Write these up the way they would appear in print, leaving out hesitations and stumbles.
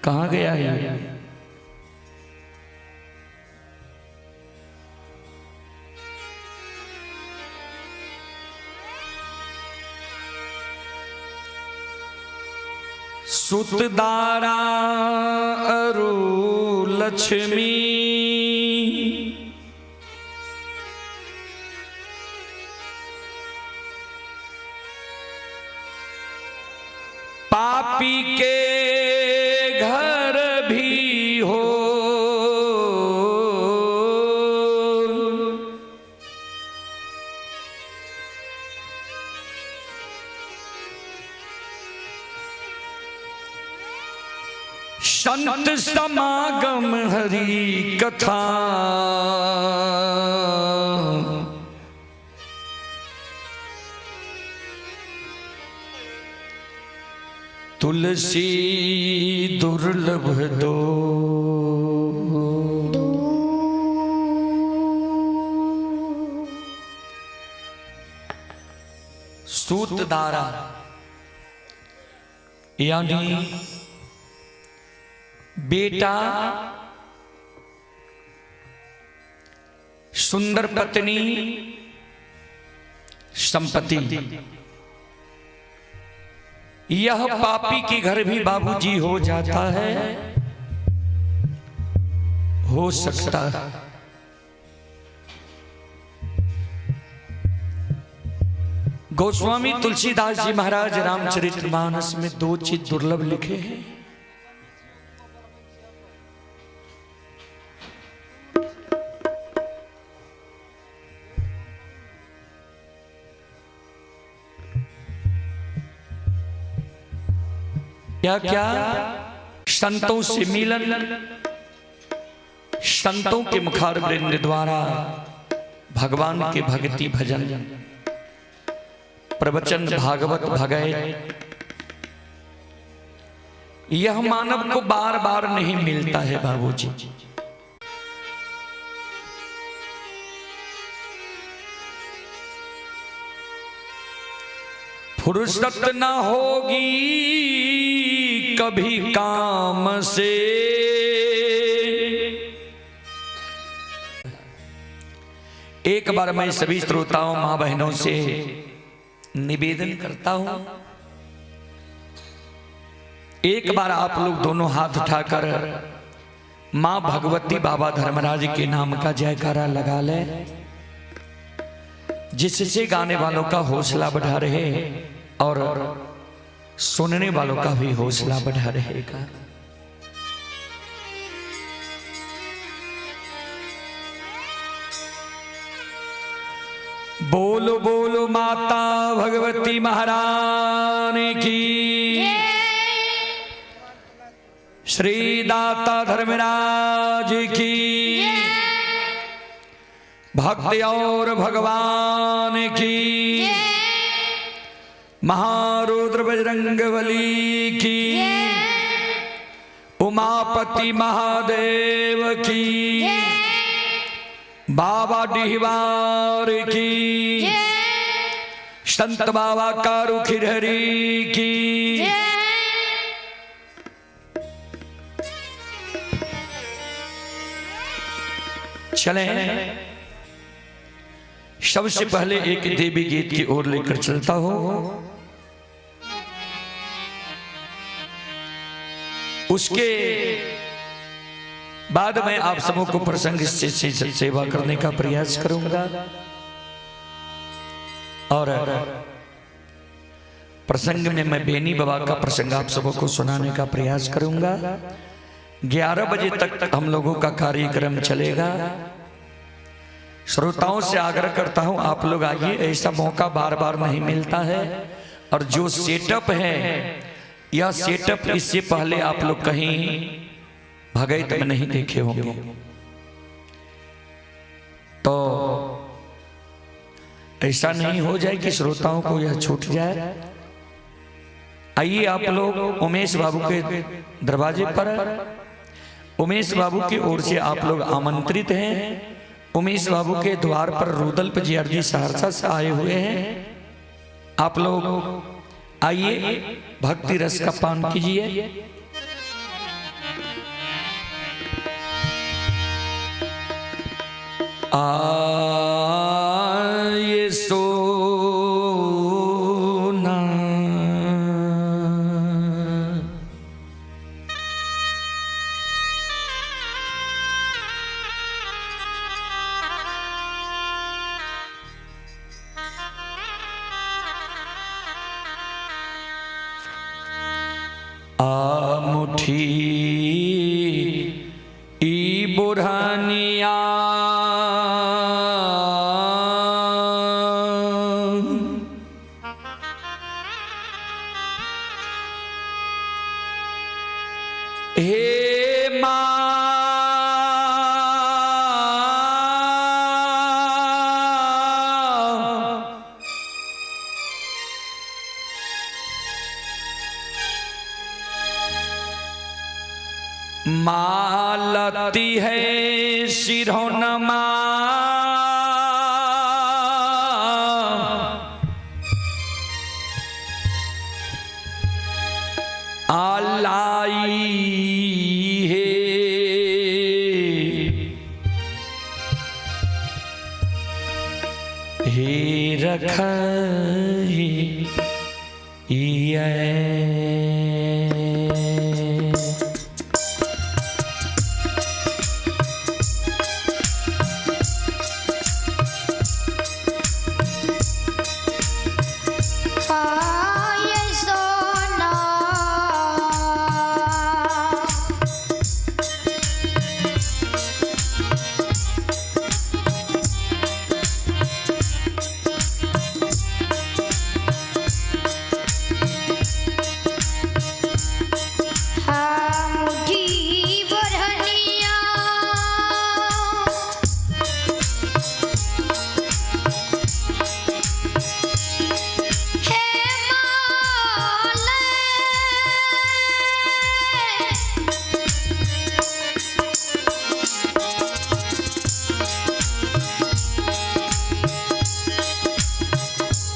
कहाँ गया है? सुतदारा अरु लक्ष्मी, पापी के घर भी हो, संत समागम हरि कथा, तुलसी दुर्लभ दो। सूतदारा यानी बेटा, सुंदर पत्नी, संपत्ति, यह पापी के घर भी बाबूजी हो जाता है, हो सकता है। गोस्वामी तुलसीदास जी महाराज रामचरितमानस में दो चीज दुर्लभ लिखे हैं। क्या क्या? संतों से मिलन, संतों के मुखारवृंद द्वारा भगवान के भक्ति भजन, प्रवचन, भागवत भगैत, यह मानव को बार बार नहीं मिलता है बाबूजी। फुर्सत न होगी कभी काम से, एक बार मैं सभी श्रोताओं मां बहनों से निवेदन करता हूं, एक बार आप लोग दोनों हाथ उठाकर मां भगवती बाबा धर्मराज के नाम का जयकारा लगा ले, जिससे गाने वालों का हौसला बढ़ा रहे और सुनने वालों का भी हौसला बढ़ा रहेगा। बोलो बोलो माता भगवती महारानी की, श्री दाता धर्मराज की, भक्ति और भगवान की, महारुद्र बजरंग बली की, उमापति महादेव की, बाबा डिहवार की, संत बाबा कारू खिरहरी की। चले सबसे पहले एक देवी गीत की ओर लेकर चलता हूं। उसके बाद मैं आप सबों को प्रसंग से सेवा करने का प्रयास करूंगा और प्रसंग में मैं बेनी बाबा का प्रसंग आप सबों को सुनाने का प्रयास करूंगा। 11 बजे तक हम लोगों का कार्यक्रम चलेगा। श्रोताओं से आग्रह करता हूं, आप लोग आइए, ऐसा मौका बार बार नहीं मिलता है। और जो सेटअप है, यह सेटअप इससे पहले आप लोग कहीं भगैत में नहीं देखे होंगे, तो ऐसा नहीं हो जाए कि श्रोताओं को यह छूट जाए। आइए आप लोग उमेश बाबू के दरवाजे पर, उमेश बाबू की ओर से आप लोग आमंत्रित हैं। उमेश बाबू के द्वार पर रुदल जी सहरसा से आए हुए हैं। आप लोग आइए, भक्ति रस का पान कीजिए। आ ये सोना। आ मुठी ई बुढ़निया, हे माँ, मालती है सिरौनमा, आलाई है, हे रखई ये। आये सोना। हाँ मुठी बरहनिया, हे माले,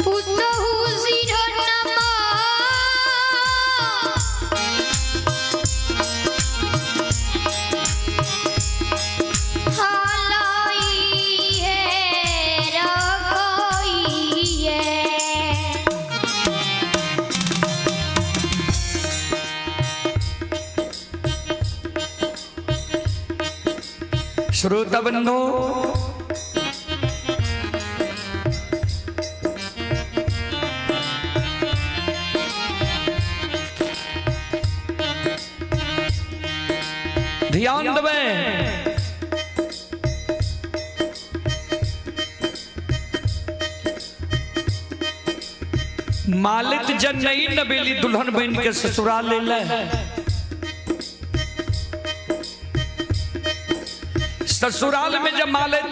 पुतहु सिरनमा, हालाई है रखोई है। श्रोता बंधु, ध्यान देवे, मालिक जन नई नबेली दुल्हन बन के ससुराल ले ले, ससुराल में जब मालिक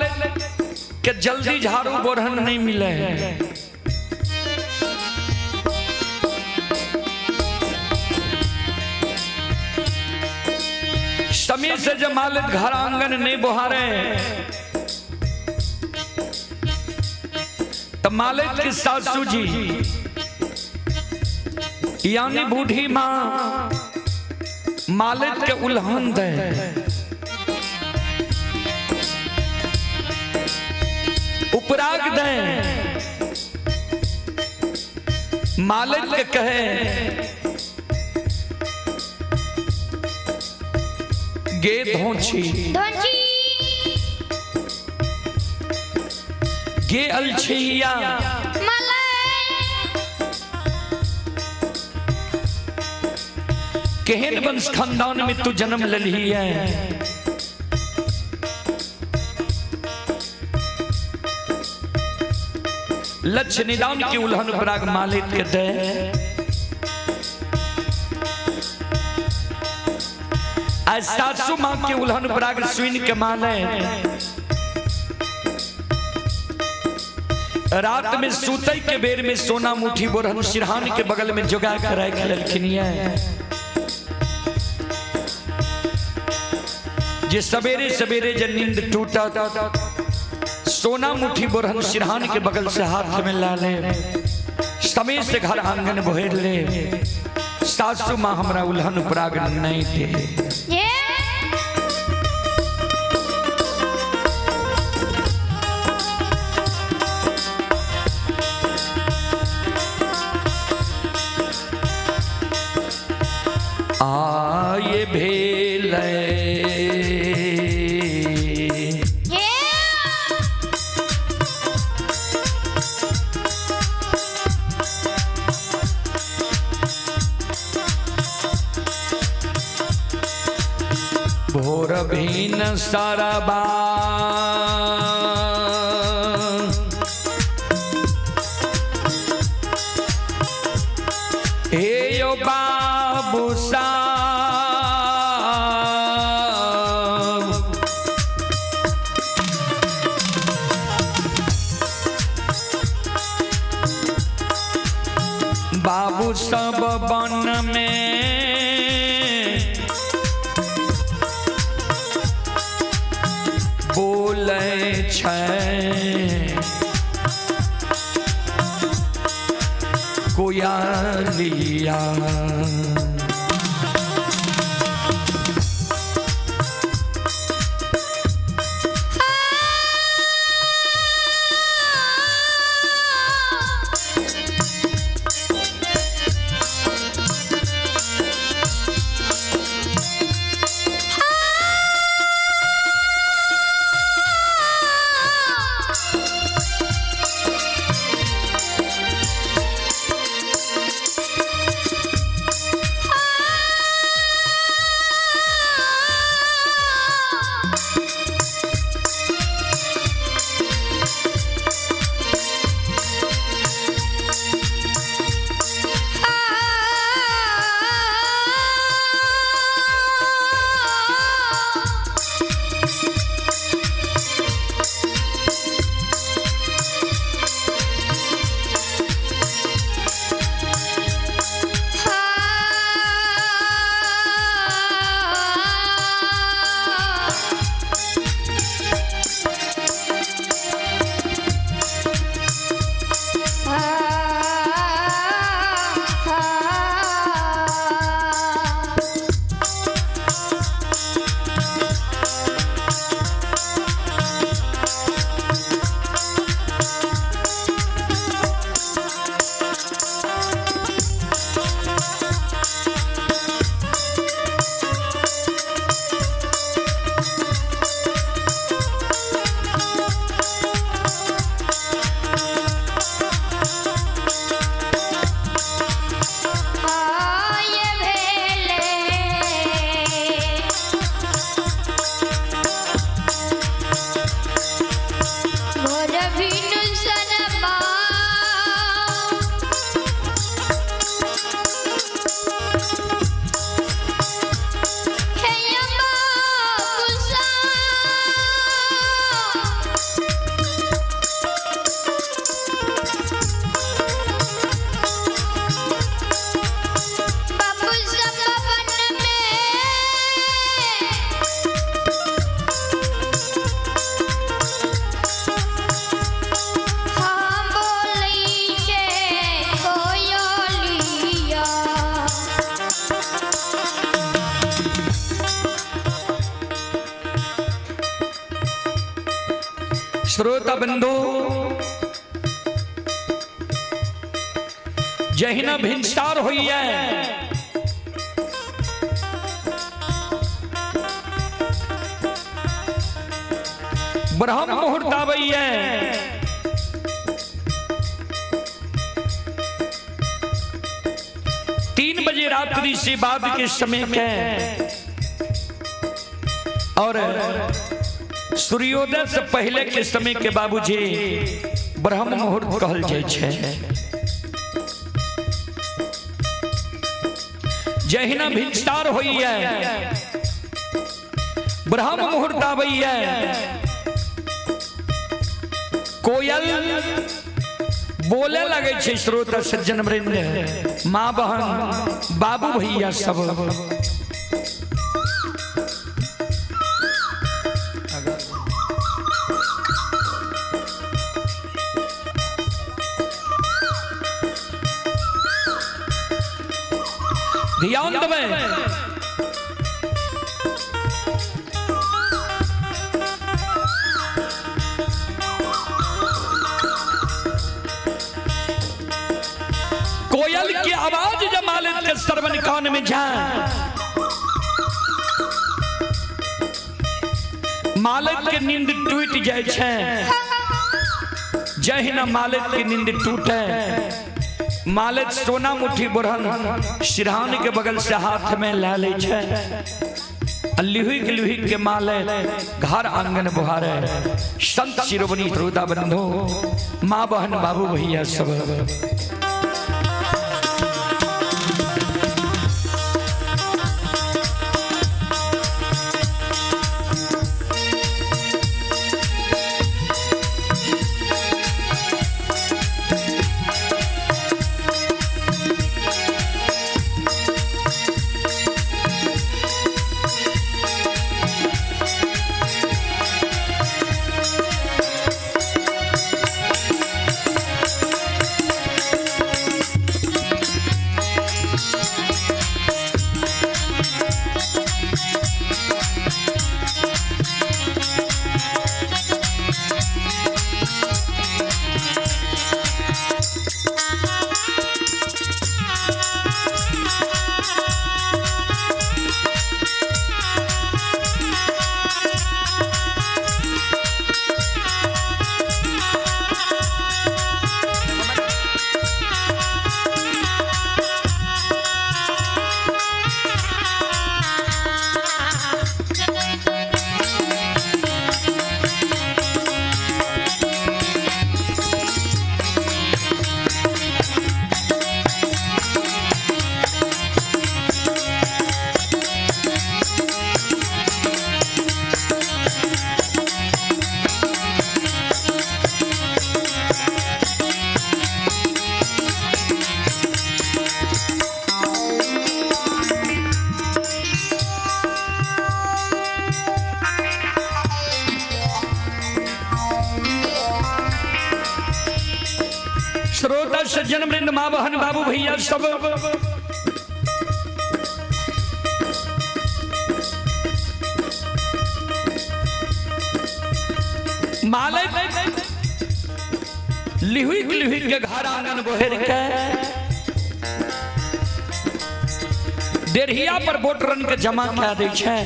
के जल्दी झाड़ू बोरहन नहीं मिले, समय से जब मालिक घर आंगन नहीं बुहारे, तो मालिक की सासू जी यानी बूढ़ी माँ मालिक के उल्हन दे, उपराग दे, मालिक के कहे गे धोछी, धोची, गे अलछिया, मलाई, केहन वंश खानदान में तू जन्म लली है, लक्ष्य निदान की उल्हन उपराग मालिक के दे, आज सासू माँ के उल्हन उपराग सुन के माने रात में सूतई के बेर में सोना मुठी बोरहन सिरहान के बगल में जोगा के रख लेलखिन है, जे सवेरे सवेरे जब नींद टूटा सोना मुठी बोरहन सिरहान के बगल से हाथ में ला ले, समय से घर आंगन बहेर ले, सासू माँ हमरा उल्हन उपराग नहीं दे। ये आय भेलै। भोर भीन सरबा हे यो बाबू साहब, बाबू सब वन में बोलै छै कोयलिया। आय भेलै। भोर भिनु सरबा हे बाबू साहब, बाबू सब वन में हाँ बोलै छै कोयलिया। श्रोता बंधु, जहिना भिनसार होइए ब्रह्म मुहूर्त आबैए, 3 बजे रात्रि से बाद के समय के और सूर्योदय से पहले के समय के बाबूजी ब्रह्म मुहूर्त कहल जाइ छै। जहिना भिनसार होइए ब्रह्म मुहूर्त आबैए, कोयल बोले लगे छै। श्रोता सज्जन वृंद, माँ बहन बाबू भैया सब, ध्यान देबै। कोयल के आवाज जब मालिक के सरवन कान में जाए, मालिक के नींद टूट जाए छे। जहिना मालिक के नींद टूटे, मालिक सोना मुट्ठी बुरहन सिरहान के बगल से हाथ में ला ले छे, लिहुक लिहुक के मालिक घर आंगन बुहारे। संत शिरोमणि श्रोता बंधु, माँ बहन बाबू भैया सब, श्रोता सज्जन वृंद, माँ बहन बाबू भैया सब, मालिक लिहुक लिहुक के घर आंगन बोहेर के देरहिया पर बोटरन के जमा कए दै छै,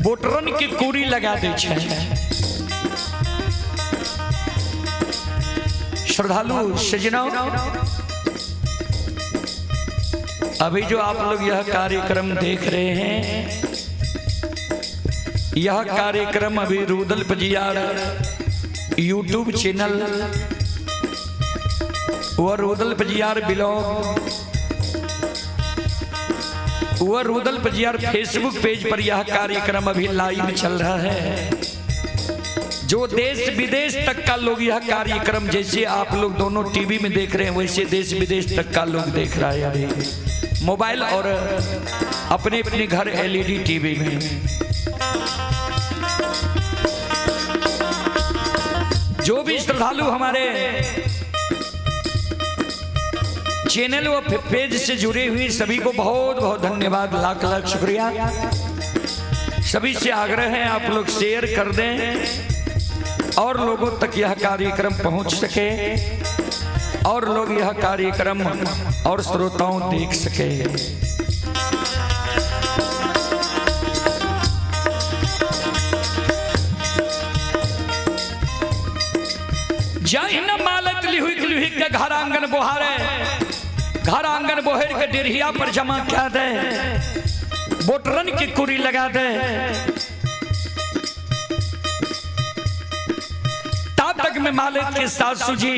बोटरन के कुरी लगा दै छै। श्रद्धालु सज्जनों, अभी जो आप लोग यह कार्यक्रम देख रहे हैं, यह कार्यक्रम अभी रूदल पजियार यूट्यूब चैनल व रूदल पजियार ब्लॉग व रूदल पजियार फेसबुक पेज पर यह कार्यक्रम अभी लाइव चल रहा है। जो देश विदेश तक का लोग यह कार्यक्रम जैसे आप लोग दोनों टीवी में देख रहे हैं, वैसे देश विदेश तक का लोग देख रहा है अभी मोबाइल और अपने अपने घर एलईडी टीवी में। जो भी श्रद्धालु हमारे चैनल व पेज से जुड़े हुए सभी को बहुत बहुत धन्यवाद, लाख लाख शुक्रिया। सभी से आग्रह है आप लोग शेयर कर दें और लोगों तक यह कार्यक्रम पहुंच सके और लोग यह कार्यक्रम और श्रोताओं देख सके। जहिना मालत लिहुक लिहुक के घर आंगन बोहारे, घर आंगन बोहेर के डेरहिया पर जमा क्या दे, बोटरन की कुरी लगा दे, तब तक में मालिक के सासू जी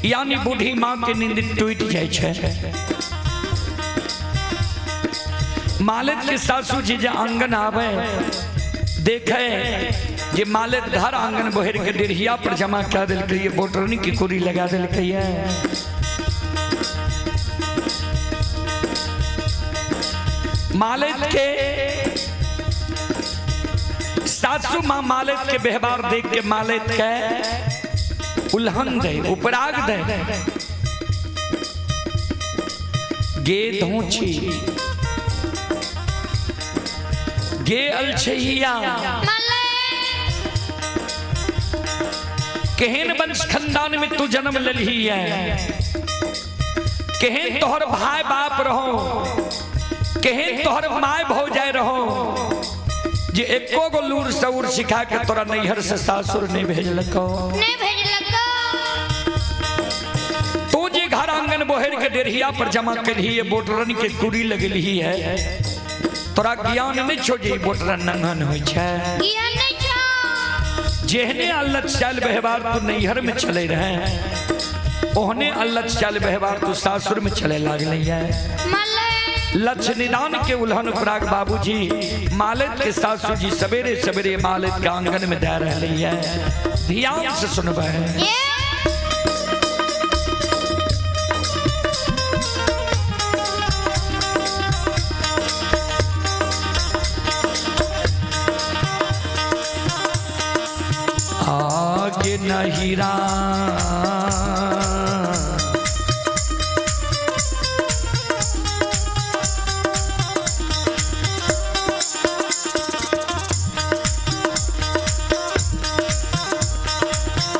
यानी बूढ़ी माँ के नींद टूट जाए छे। मालिक के सासू जी जे आंगन आवे देखे जे मालिक घर आंगन बोहेर के डेरहिया पर जमा क्या दिल, बोटरनी की कुरी लगा दिल। मालिक के सासू माँ मालिक के व्यवहार देख के मालिक के उल्हन दे, उपराग दे, गे धोची गे अलछहिया केहन वंश खानदान में तू जन्म ललही है। केहन तोहर भाई बाप रहो, केहन तोहर my भौजाई रहो, जे एको गो लूर सऊर सिखा के तोरा नैहर से सासुर नहीं भेजलको। नहीं भेजलको। तू जे घर आंगन बोहेर के डेढ़िया पर जमा कलही है, बोटरन के कुड़ी लगलही है, तोरा ज्ञान नहीं छो जे बोटरन नंगन होइ छै। ज्ञान नहीं छो। जेहने अल्लत चाल व्यवहार तू नैहर में चले रहे, ओहने अल्लत चाल व्यवहार तू सासुर में चले लागले है। लक्ष्य निदान के उल्हन उपराग बाबूजी मालिक के सासू जी सवेरे सवेरे मालिक के आंगन में दे रही है। ध्यान से सुनबे। आगे नहीं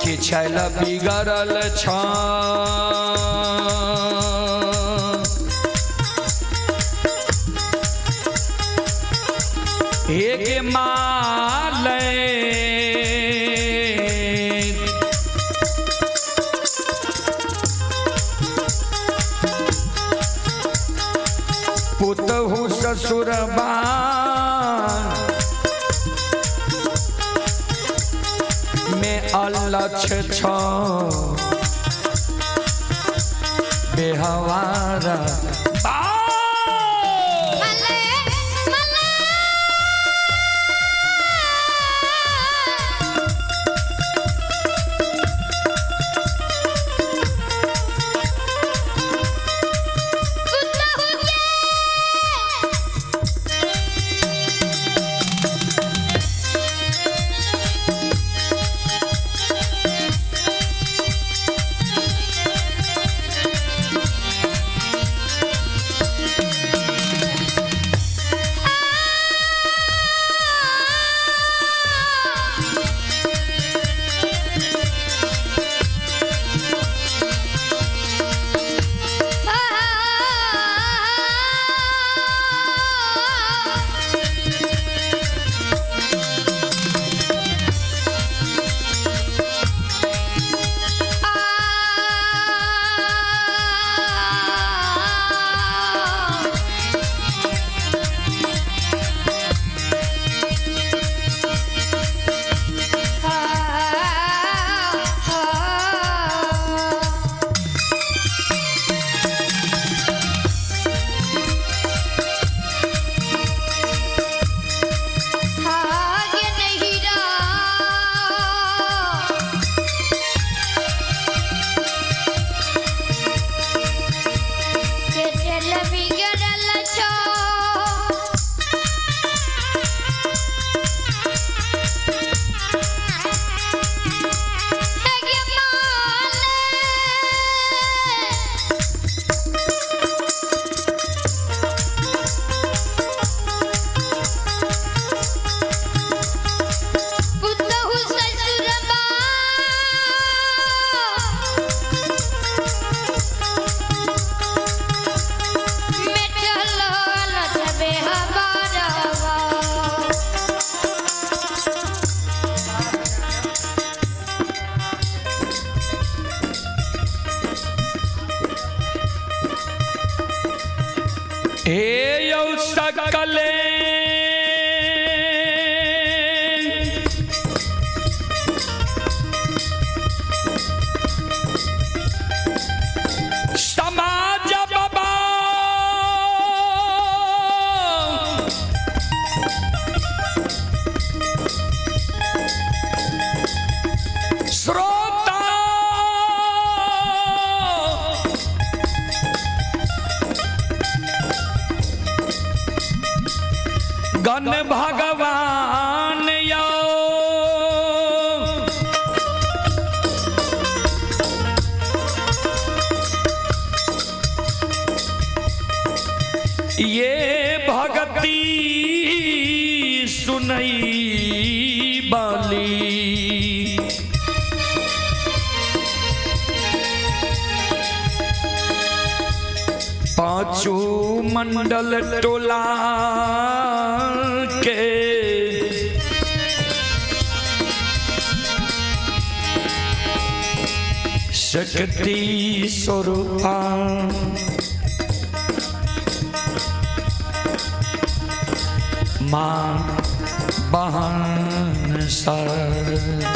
के छैल बिगड़ल छ, एक माल पुतहु ससुर में अलक्ष छ बेहवार हे यौ सकले समाज बाबा श्रोता गण भगवान यो ये भगती सुनई बाली। पांचू मंडल टोला के शक्ति स्वरूपा माँ बहन सर।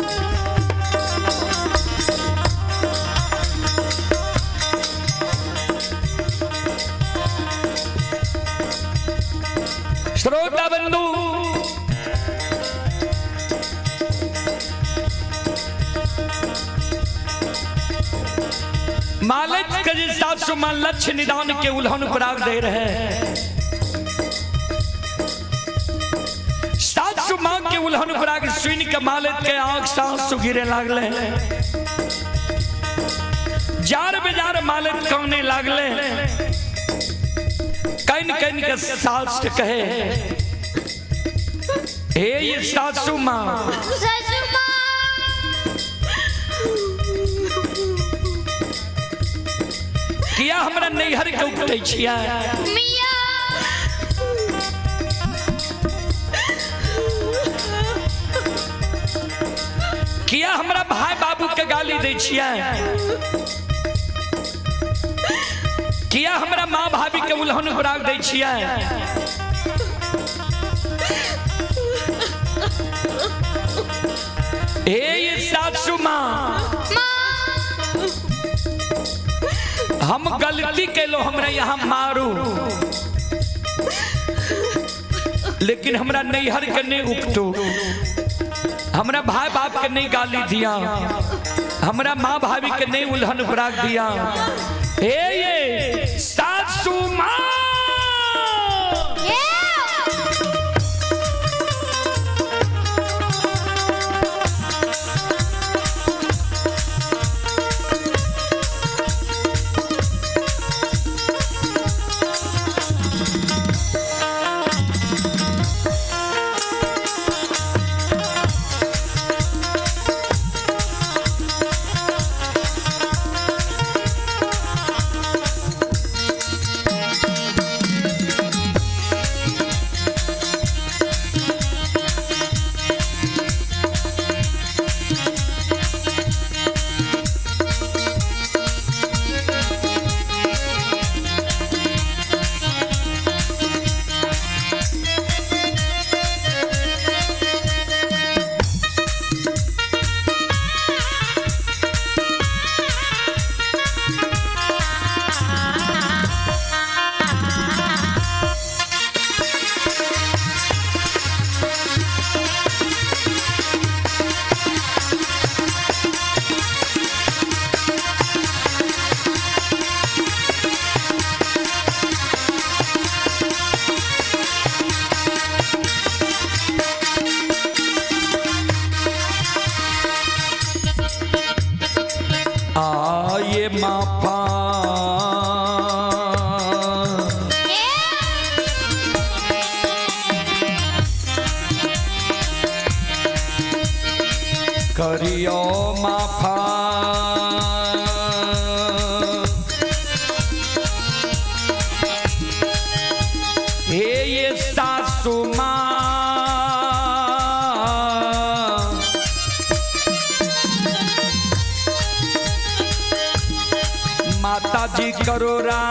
श्रोता बंधु, मालिक के जे सासु मां लक्ष्य निदान के उल्हन पराग दे रहे हैं। सासु मां के उल्हन पराग सुन के मालिक के आंख सासु गिरे लागले। जार बेजार मालिक कहने लागले, कन कन के सास के कहे, हे ये सासू माँ, सासू माँ, किया हमरा नैहर के उपटै छियै? मिया, किया हमरा भाई बाबू के गाली दै छियै? किया हमरा माँ भाभी के उल्हन उड़ाव दै छियै? हे ये सासू माँ, हम गलती केलो, हमरा यहाँ मारू, लेकिन हमरा नैहर के नहीं उपटू, हमरा भाई बाप के नहीं गाली दिया, हमरा माँ भाभी के नहीं उल्हन उपराग दिया। हे ये सासू माँ, ये आए माफा करियो माफा, हे ये सासू माँ, माता जी करो राम,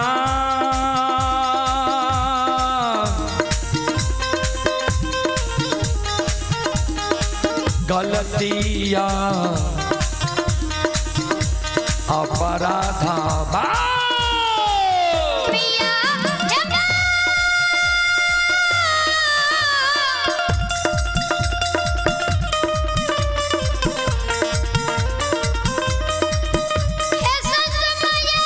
गलतिया अपराधा बा। मिया, जमा। हे सासू माँ, ये।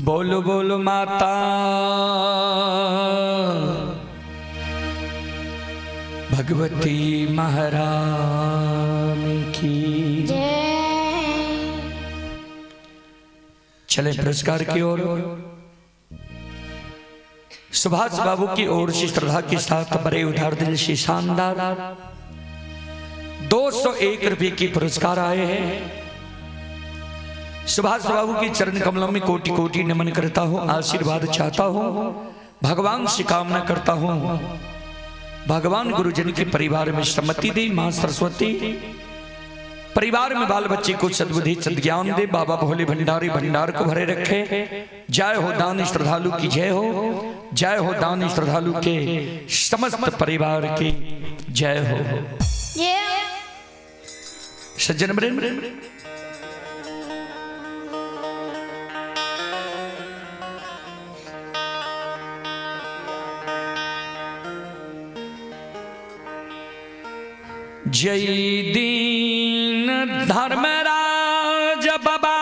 बोलो बोलो माता भगवती महारानी की जय। चले पुरस्कार की ओर। सुभाष बाबू की ओर से श्रद्धा के साथ बड़े उधार दिल से शानदार 201 रुपये की पुरस्कार आए हैं। सुभाष बाबू के चरण कमलों में कोटि कोटि नमन करता हूँ, आशीर्वाद चाहता हूँ, भगवान से कामना करता हूँ, भगवान गुरुजन के परिवार में सम्मति दे, माँ सरस्वती परिवार में बाल बच्चे को सद्बुद्धि सद्ज्ञान दे, बाबा भोले भंडारी भंडार को भरे रखे। जय हो दान श्रद्धालु की जय हो, जय हो दान श्रद्धालु के समस्त परिवार की जय हो। जय। सज्जन वृंद, जय दीन धर्मराज बाबा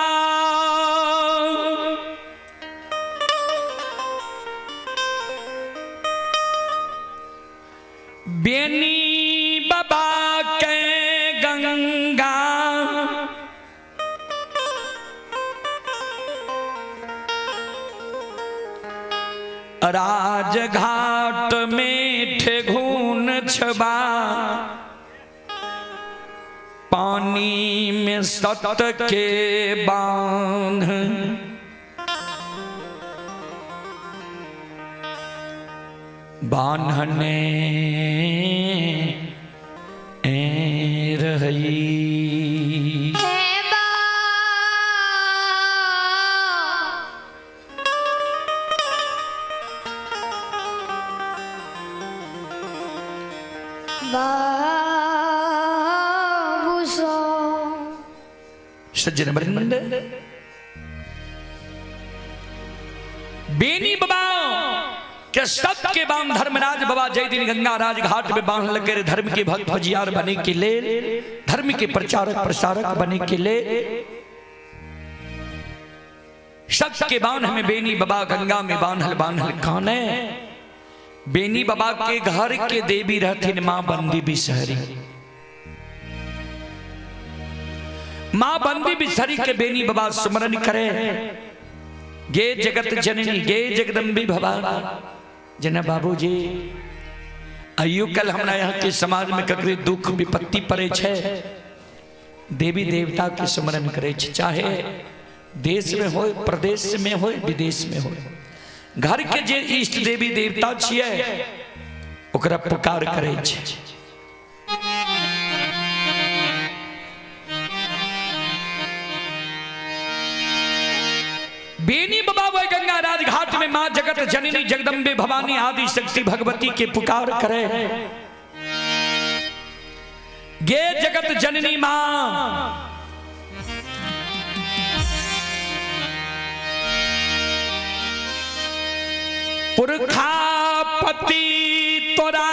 बेनी बाबा के गंगा राजघाट में ठेघुन छबा पानी में सत के बांध बांधने ए रही। हे बा बाबू सो। सज्जन वृंद, बेनी बाबा के सत के बांध धर्मराज बाबा जय दिन गंगा राज घाट में बांध लगे धर्म के भक्त फजियार बने के लिए, धर्म के प्रचारक प्रसारक बने के लिए सत के बांध में बेनी बाबा गंगा में बांधल बांधल काने। बेनी बाबा के घर के देवी रहथिन मां बंदी बिसहरी। मां बंदी बिसहरी के बेनी बाबा सुमरन करे, गे जगत जननी गे जगदम्बी भवानी। जना बाबूजी आइयो कल हमरा यहाँ के समाज में ककरे दुख विपत्ति पड़े छे, देवी देवता के स्मरण करे छे, चाहे देश में हो, प्रदेश में हो, विदेश में हो, घर के जे इष्ट देवी देवता छिए ओकरा पुकार करे छे। बेनी बाबा वह गंगा राजघाट में मां जगत जननी जगदम्बे भवानी आदि शक्ति भगवती के पुकार करे, गे जगत जननी मां पुरखापति तोरा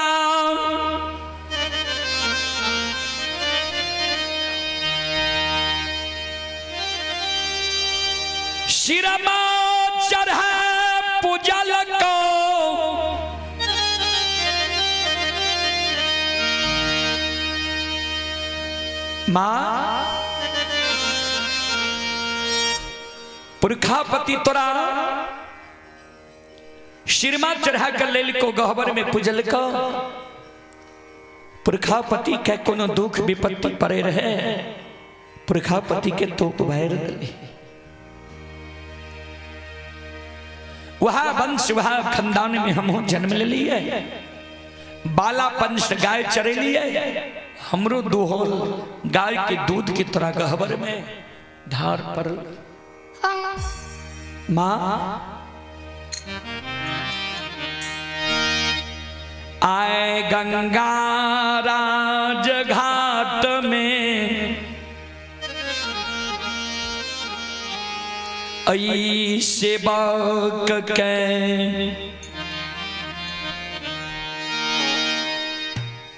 शिरमा चढ़ पूजल को मां पुरखापति तोरा शिरमा चढ़ा कर लेल को गहबर में पूजल को। पुरखापति के कोनो दुख विपत्ति पड़े रहे, पुरखापति के तोप भैर दिले। वह वंश वह खानदान में हम जन्म ले लिए, बालापन से गाय चरे लिए, हमरो दोहल गाय के दूध की तरह गहबर में धार पर। मां आए गंगा राज घाट में ऐसे बाक के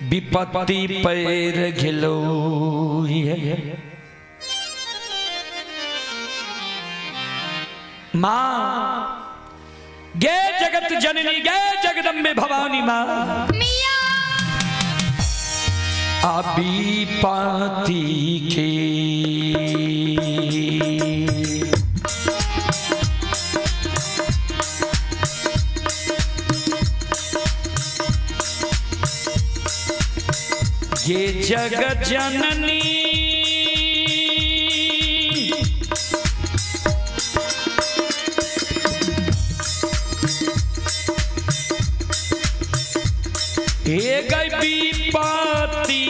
विपत्ति पैर घिलो। माँ गे जगत जननी गे जगदम्बे भवानी माँ मिया अभी पाती के ये जगत जननी हे गई पाती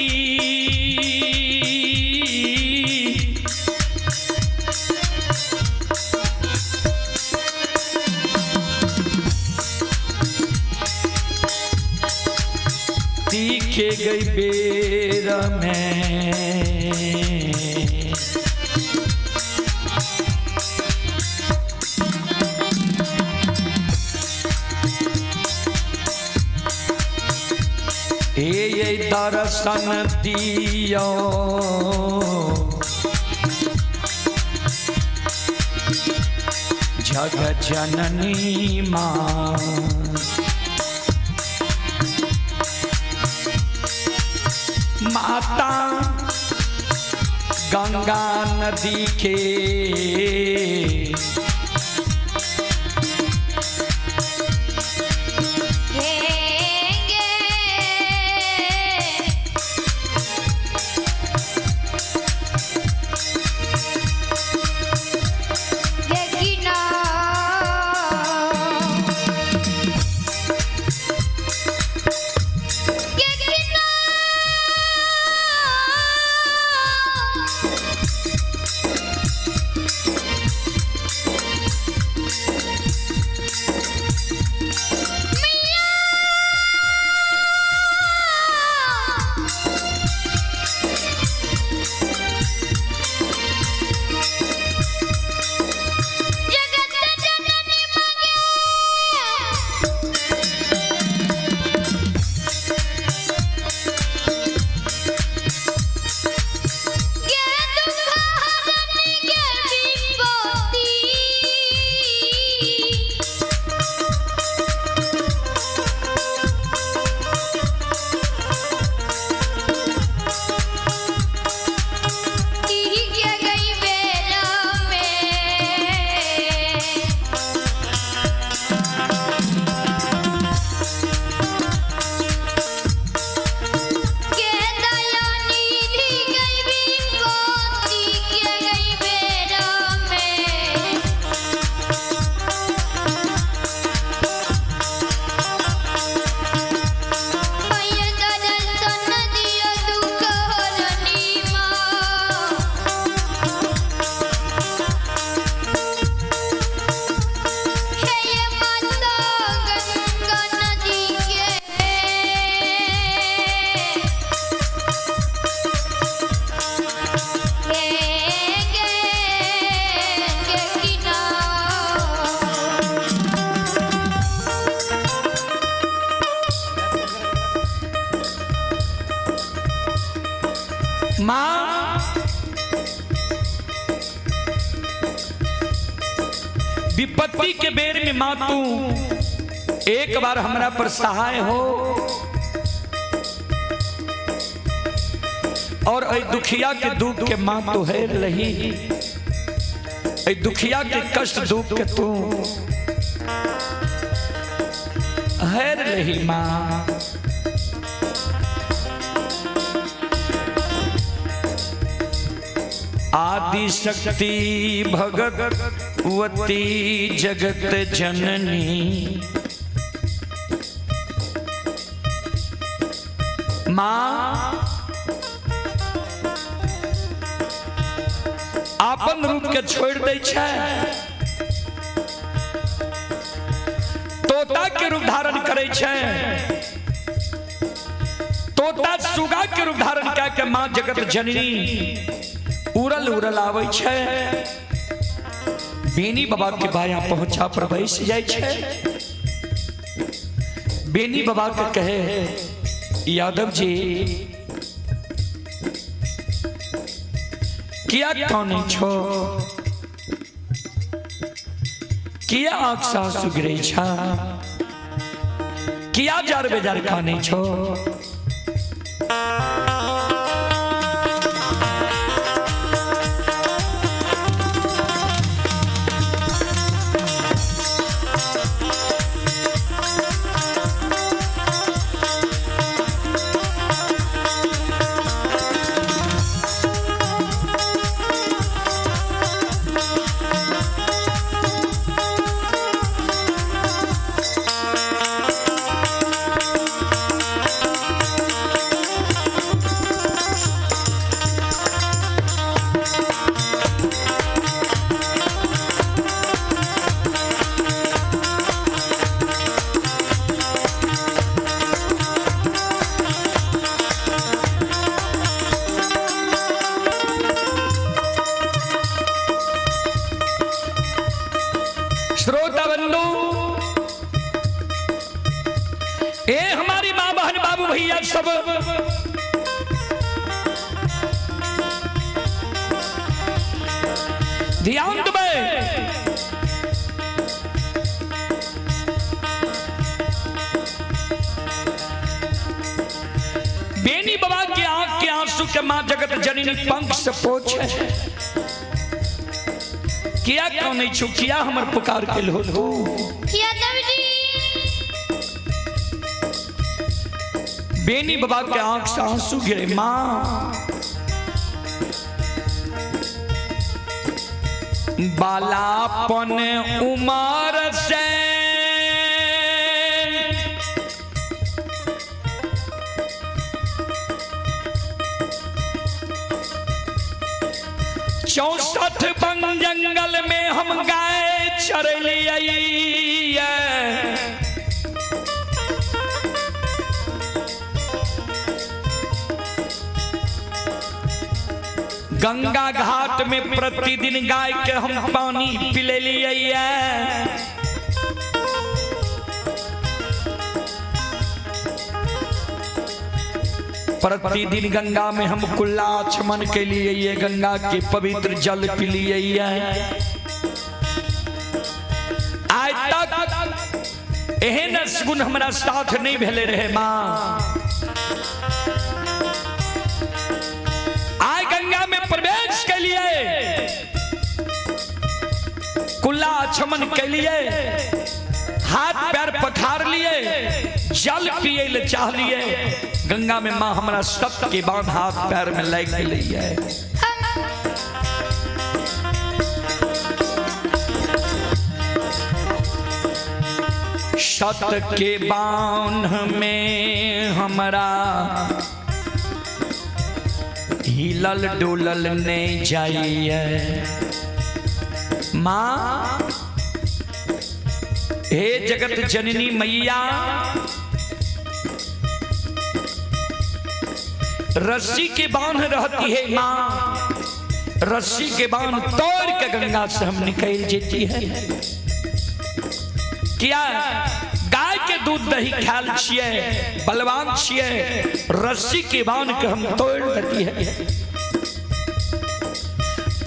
तीखे गई बेर में। हे ये दर्शन दियो जग जननी माँ। माता गंगा नदी के हेंगे गे किना जगत जननी मांगे गे दुख हरनी गे विपत्ति के गई बेला में। के दया निधि गई विपत्ति के गई बेला में। अय दर्शन दियो दुख हरनी माँ। हे माता गंगा नदी के हे गे गे किनार। माँ विपत्ति के बेर में माँ तू एक बार हमरा पर सहाय हो और ऐ दुखिया के दुख के माँ तू है रही, ऐ दुखिया के कष्ट दुख के तू है रही माँ। आदि शक्ति भगवती जगत जननी माँ आपन रूप के छोड़ दै छै, तोता के रूप धारण करै छै, तोता सुगा के रूप धारण कए के माँ जगत जननी उड़ल उड़ल आबै छै, बेनी बाबा के बाया पहुंचा पर बैस जाइ छै। बेनी बाबा के कहे यादव जी किया कानै छो? किया आँख से आंसू गिरै छा, किया जार बेजार कानै छो? श्रोता बंधु, ए हमारी माँ बहन बाबू भैया सब, ध्यान देबै। बेनी बाबा के आंख के आंसू के माँ जगत जननी पंख से पोछे। किया क्यों नहीं छू, किया हमर पुकार के लो तू? यादव जी। बेनी बाबा के आंख से आंसू गिरे। माँ बालापन उमर से 64 बन जंगल में हम गाय चरलिए। गंगा घाट में प्रतिदिन गाय के हम पानी पिलेलिए। प्रतिदिन गंगा में हम कुल्ला आचमन के लिए ये गंगा के पवित्र जल पी लिए। आज तक एहन गुण हमरा साथ नहीं भेले रहे माँ। आय गंगा में प्रवेश के लिए, कुल्ला आचमन के लिए, हाथ पैर पखार लिए, जल पिए ले चाह लिए, गंगा में माँ हमरा सब के बांध हाथ पैर में लग गई है। सत के बांध में हमरा हिलल डुलल नहीं जाइए माँ। हे जगत जननी मैया, रस्सी के बांध रहती है माँ, रस्सी के बांध तोड़ के गंगा से हम निकल जेती है। क्या गाय के दूध दही खाल छिए, बलवान छिए, रस्सी के बांध के हम तोड़ देती है।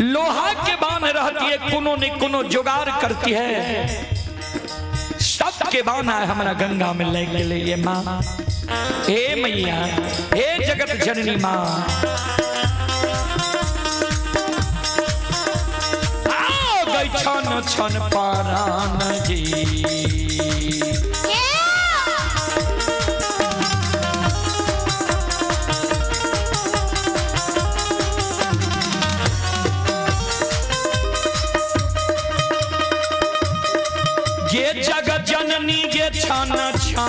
लोहा के बांध रहती है, कोनो ने कोनो जुगाड़ करती है। सब के बांध आए हमारा गंगा में ले के लिए माँ। हे मैया, हे जगत जननी माँ, आओ गई छन छन परान जी। ये जगत जननी ये छन छन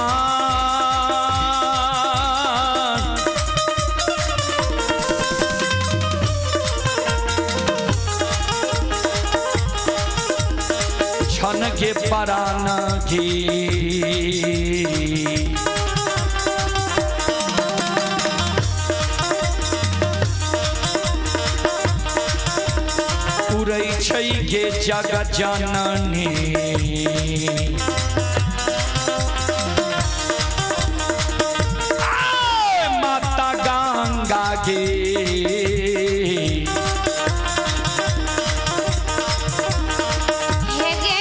छन के परान की। पुरै छै गे जगत जननी, माता गंगा गे। हे गे।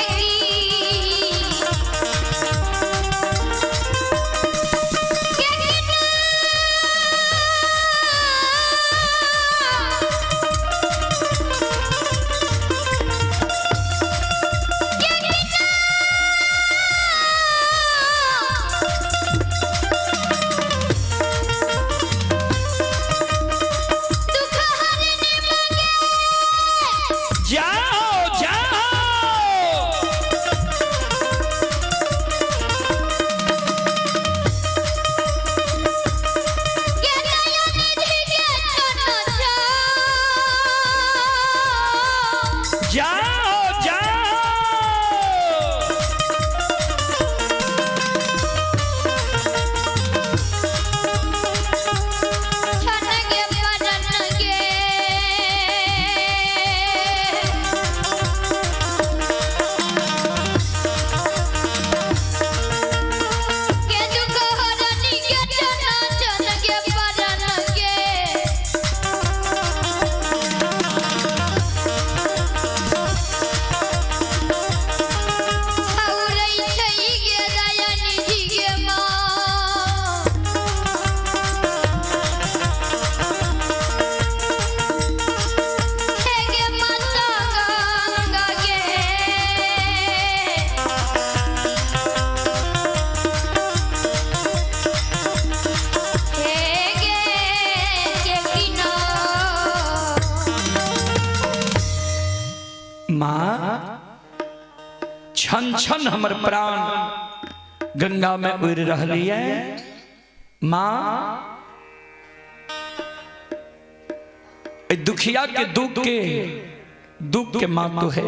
छन छन हमर प्राण गंगा में उड़ रहल ये। माँ दुखिया के दुख के माँ तो है।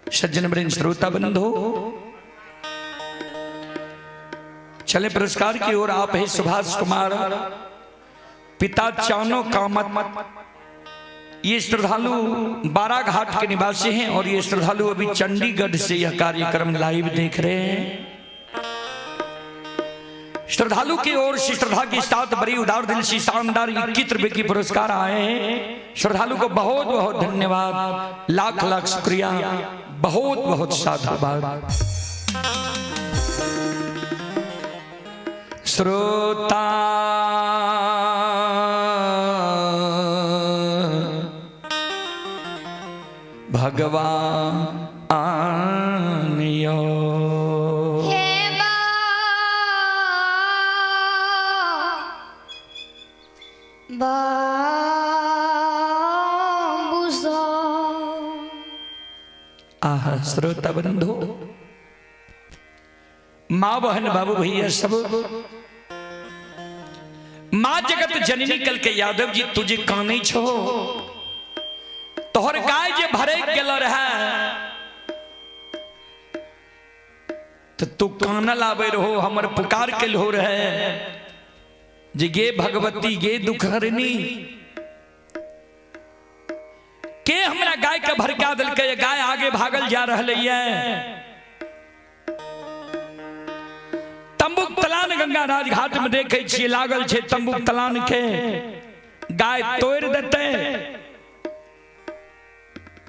सज्जन वृंद श्रोता बंधु, चले पुरस्कार की ओर। आप है सुभाष कुमार, पिता चानो कामत, ये श्रद्धालु बाराघाट के निवासी हैं और ये श्रद्धालु अभी चंडीगढ़ से यह कार्यक्रम लाइव देख रहे हैं। श्रद्धालु की ओर से श्रद्धा के साथ बड़ी उदार दिल से शानदार 21 रुपए की पुरस्कार आए हैं। श्रद्धालु को बहुत बहुत धन्यवाद, लाख लाख शुक्रिया, बहुत बहुत साधुवाद। श्रोता भगवान यो हे बाबू सो। आह श्रोता बंधु, माँ बहन बाबू भैया सब, माँ जगत जननी कल के यादव जी तुझे काने छो, तोहर गाय जे भरे गेल रहे तो तू कानल आबे रहो, हमर पुकार के हो रहे जे गे भगवती गे दुखहरनी, के हमरा गाय के भरका दिलकै, गाय आगे भागल जा रहलै ये। तंबुक तलान गंगा राजघाट में देखे छियै लागल छै तंबुक तलान के, गाय तोड़ देते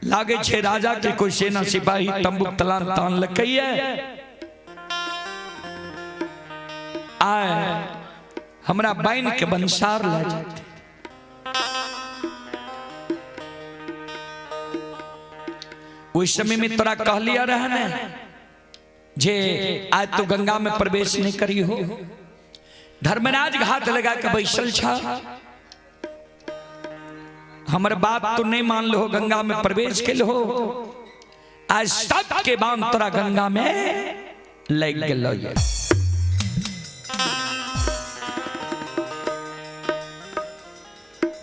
लागे छे राजा के कोई सेना सिपाही तंबुक तलान तान लकैये आए हमरा बाइन के बंसार ले जाते। उस समय में तोरा कहलिया रहे ने जे आज तो गंगा में प्रवेश नहीं करी हो, धर्मराज घात लगा के बैसल छा, हमर बात तो नहीं मान लो, गंगा में प्रवेश के लो, आज सब के बांध तोरा गंगा में लग गेलो।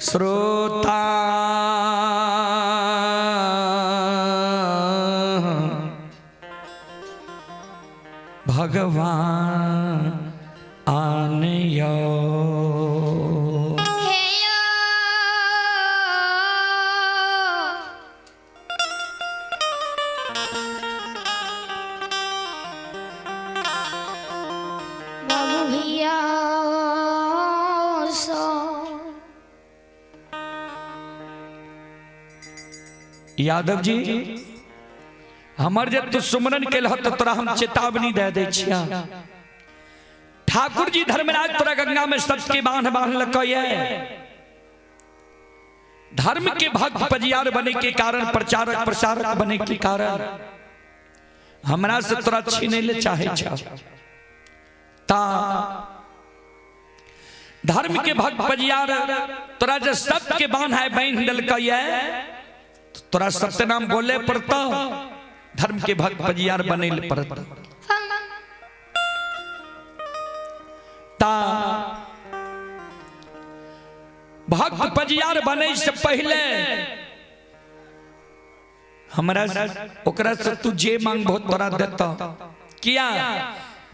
श्रोता भगवान आन यो हे यो बाबू भैया सो। यादव जी हमर जब तू सुमरन के तो तोरा हम चेतावनी दे दे छिया। ठाकुर जी धर्मराज तोरा गंगा में सबके बांध बांध लकये, धर्म के भक्त पजियार बने के कारण, प्रचारक प्रसारक बने के कारण हमरा से तोरा छीने ले चाहे छा। ता धर्म के भक्त पजियार तोरा जे सबके बांध है बांध दिलकये, तोरा सत्य नाम बोले पड़ता, धर्म के भक्त पजियार बने पड़ता। ता भक्त पजियार बने से पहले हमरा ओकरा से तू जे मांगबो तोरा देता। किया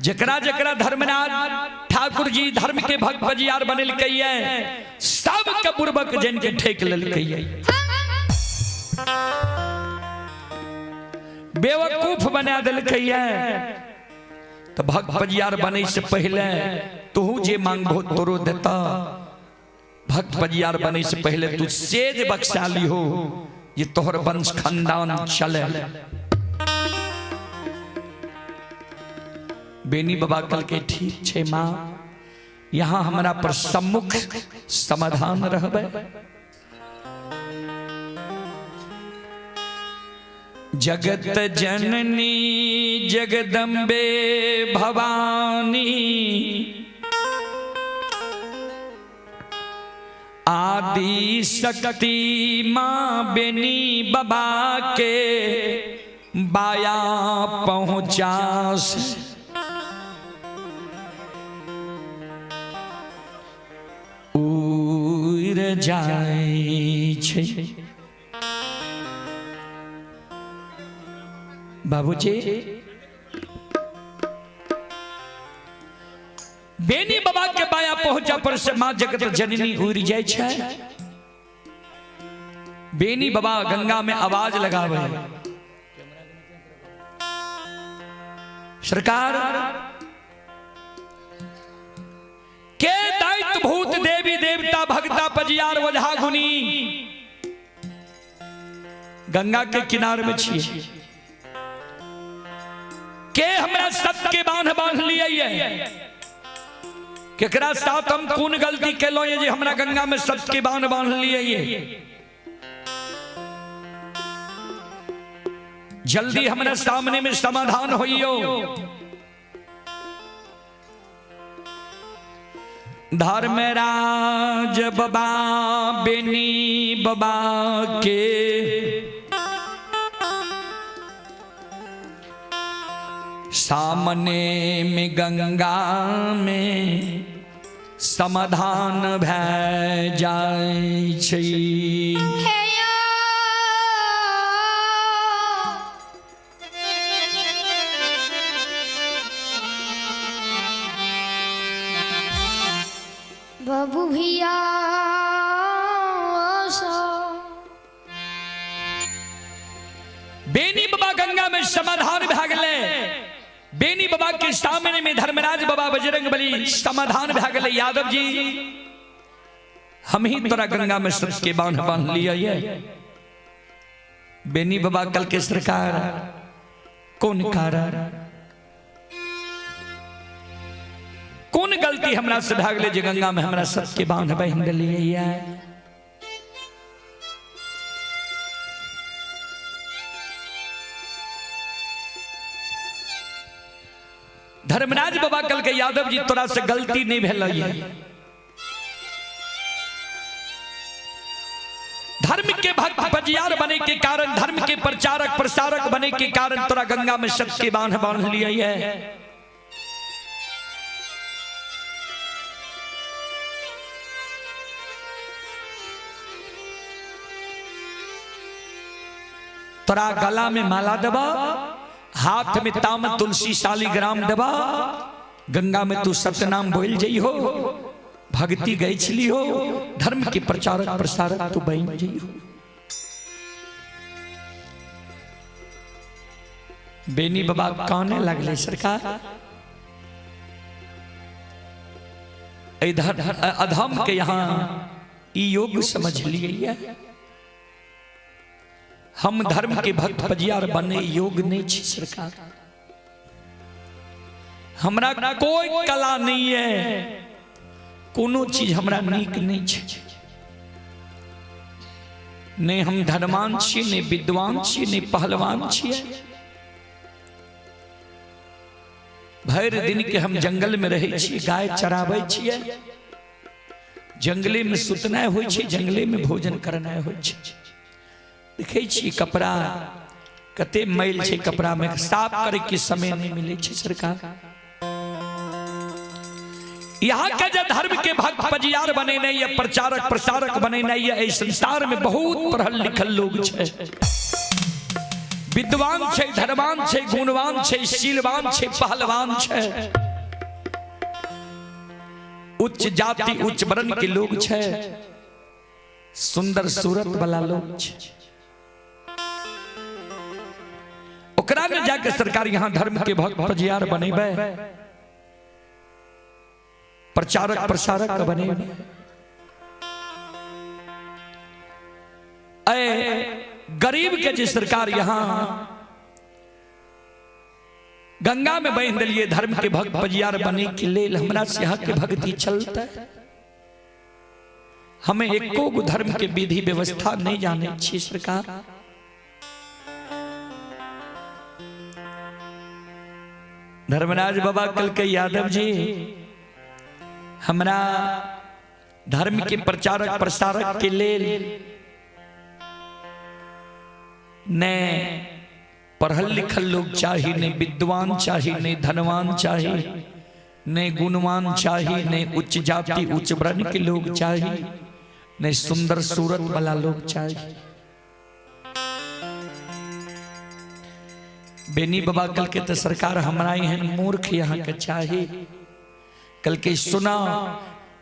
जकरा जकरा धर्मनाथ ठाकुर जी धर्म के भक्त पजियार बनेलकैये सब के बुर्बक जन के ठेक लेलकैये, बेवकूफ बना दिलकैये। तो भक्त पजियार बने से पहले तू जे मांगबो तोरो देता। भक्त पजियार बने से पहले तू सेज बख्शा ली हो, ये तोहर वंश खानदान चले। बेनी बाबा कल के ठीक छे माँ, यहाँ हमरा पर सम्मुख समाधान रहबे। जगत जननी जगदम्बे भवानी आदि शक्ति माँ बेनी बाबा के बाया पहुँचा से उड़ जाइ छै। बाबूजी बेनी बाबा के बाया पहुंचा पर से मां जगत जननी उड़ जाय छै। बेनी बाबा गंगा में आवाज लगावे, सरकार के दायित्व भूत देवी देवता भगता पजियार ओझा गुनी गंगा के किनार में छिए के हमरा सबके बांध बांध लिए, केकरा साथ हम कोन गलती केलो ये जे हमरा गंगा में सबके बांध बांध लिए। जल्दी हमरा सामने में समाधान होइयो। धर्मराज बाबा बेनी बाबा के सामने में गंगा में समाधान भै जाय छै। बाबू भैया बेनी बाबा गंगा में समाधान भै गेलै। बेनी बाबा के सामने में धर्मराज बाबा बजरंग बली समाधान भै गेलै। यादव जी हम ही तोरा गंगा में सबके बांध बांध लिया। बेनी बाबा कल के सरकार कौन कारण कौन गलती हमरा से भै गेलै जे गंगा में हमरा सबके बांध बांध लिया। धर्मराज बाबा कल के यादव जी तोरा से गलती नहीं भेल। धर्म के भक्त पजियार बने के कारण, धर्म के प्रचारक प्रसारक बने के कारण तोरा गंगा में सबके बांध बांध लिया है। तोरा गला में माला दबा, हाथ में ताम तुलसी शालिग्राम दबा, गंगा में तू सतनाम बोल जई हो, भक्ति गई छली हो, धर्म के प्रचारक प्रसारक तू बन जई हो। बेनी बाबा काने लगले सरकार इधर अधम के यहाँ ई योग समझ लिए। हम धर्म के भक्त पजियार बने योग नहीं छी सरकार। हमरा कोई कला नहीं है, कोनो चीज हमरा नीक नहीं छे। नहीं हम धनवान छी, नहीं विद्वान छी, नहीं पहलवान छी। भर दिन के हम जंगल में रहे छी, गाय चराबै छियै, जंगले में सुतनाइ होइ छै, जंगले में भोजन करनाइ होइ छै। देखै छी कपड़ा कते मैल छै, कपड़ा में साफ करे के समय नहीं मिले छै सरकार। यहाँ के जो धर्म के भक्त पजियार बने नहीं है, प्रचारक प्रसारक बने नहीं है, इस संसार में बहुत पढ़ल लिखल लोग छै, विद्वान छै, धनवान छै, गुणवान छै, शीलवान छै, पहलवान छै, उच्च जाति उच्च वर्ण के लोग छै, सुंदर सूरत वाला लोग छै। ओकरा में जाके सरकार यहाँ धर्म के भक्त पजियार बनेबै, प्रचारक प्रसारक बनेबै। ऐ गरीब के जे सरकार यहाँ गंगा में बह दिलिए धर्म के भक्त पजियार बने के लेल हमरा से यहाँ के भक्ति चलता है। हमें एको गो धर्म के विधि व्यवस्था नहीं जाने छी सरकार। धर्मराज बाबा कल के यादव जी हमरा धर्म के प्रचारक प्रसारक के लेल ने पढ़ल लिखल लोग चाही, नहीं विद्वान चाही, नहीं धनवान चाही, नहीं गुणवान चाही, नहीं उच्च जाति उच्च वर्ण के लोग चाही, नहीं सुंदर सूरत वाला लोग चाही। बेनी बाबा कल के तो सरकार हमरा एहन मूर्ख यहाँ के चाही। कल के सुना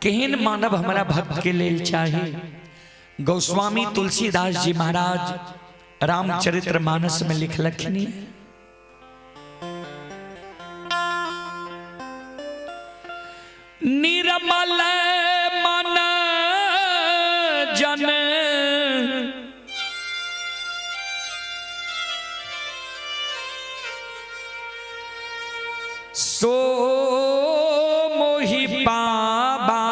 केहन मानव हमारा भक्त के लेल चाही। गोस्वामी तुलसीदास जी महाराज रामचरित्र मानस में लिखलखिन, निर्मल मन जन सो मोहि पाबा,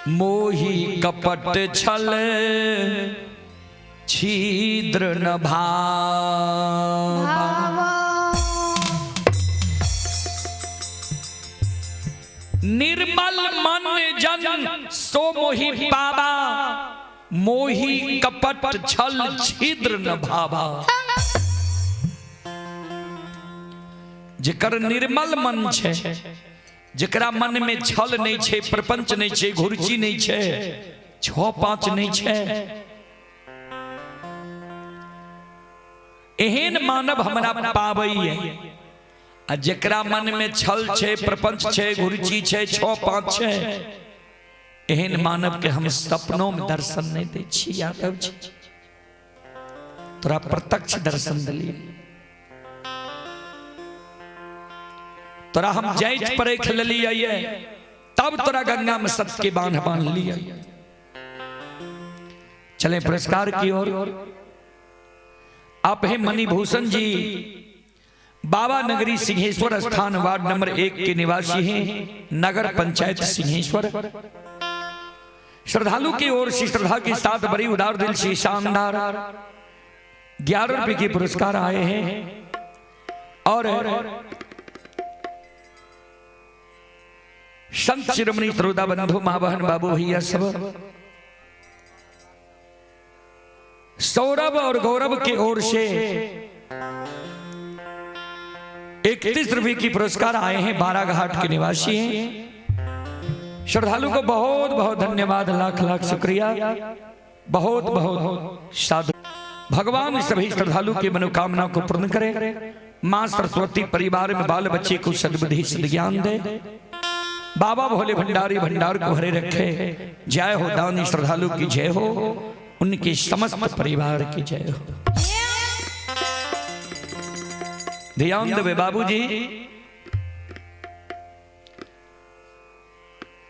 मोहि कपट छल छिद्र न भावा। निर्मल मन जन सो मोहि पाबा, मोहि कपट छल छिद्र न भावा। जेकर निर्मल मन छे, जेकरा मन में छल नहीं छे, प्रपंच नहीं छे, घुरची नहीं छे, 6 5 नहीं छे, एहन मानव हमरा पाबैये। आ जेकरा मन में छल छे, प्रपंच छे, घुरची छे, 6 5 छे, एहन मानव के हम सपनों में दर्शन नहीं दै छी। यादव जी तोरा प्रत्यक्ष दर्शन दिलियै, तोरा हम जांच परख लेलियै, तब तोरा गंगा में सत्य के बांध बांध लियै। चले पुरस्कार की ओर। आप हैं मणिभूषण जी, बाबा नगरी सिंहेश्वर स्थान वार्ड नंबर 1 के निवासी हैं, नगर पंचायत सिंहेश्वर। श्रद्धालु की ओर से श्रद्धा के साथ बड़ी उदार दिल से शानदार 11 रुपए के पुरस्कार आए हैं। और संत शिरोमणि श्रोता बंधु माँ बहन बाबू भैया सब सौरभ और गौरव की ओर से 31 रुपए की पुरस्कार आए हैं, बाराघाट के निवासी हैं। श्रद्धालु को बहुत बहुत धन्यवाद, लाख लाख शुक्रिया, बहुत बहुत साधु। भगवान सभी श्रद्धालु की मनोकामना को पूर्ण करे। मां सरस्वती परिवार में बाल बच्चे को सद्बुद्धि सद्ज्ञान दे। बाबा भोले भंडारी भंडार को भरे रखे। जय हो दानी श्रद्धालु की जय हो, उनके समस्त परिवार की जय हो। ध्यान देवे बाबूजी।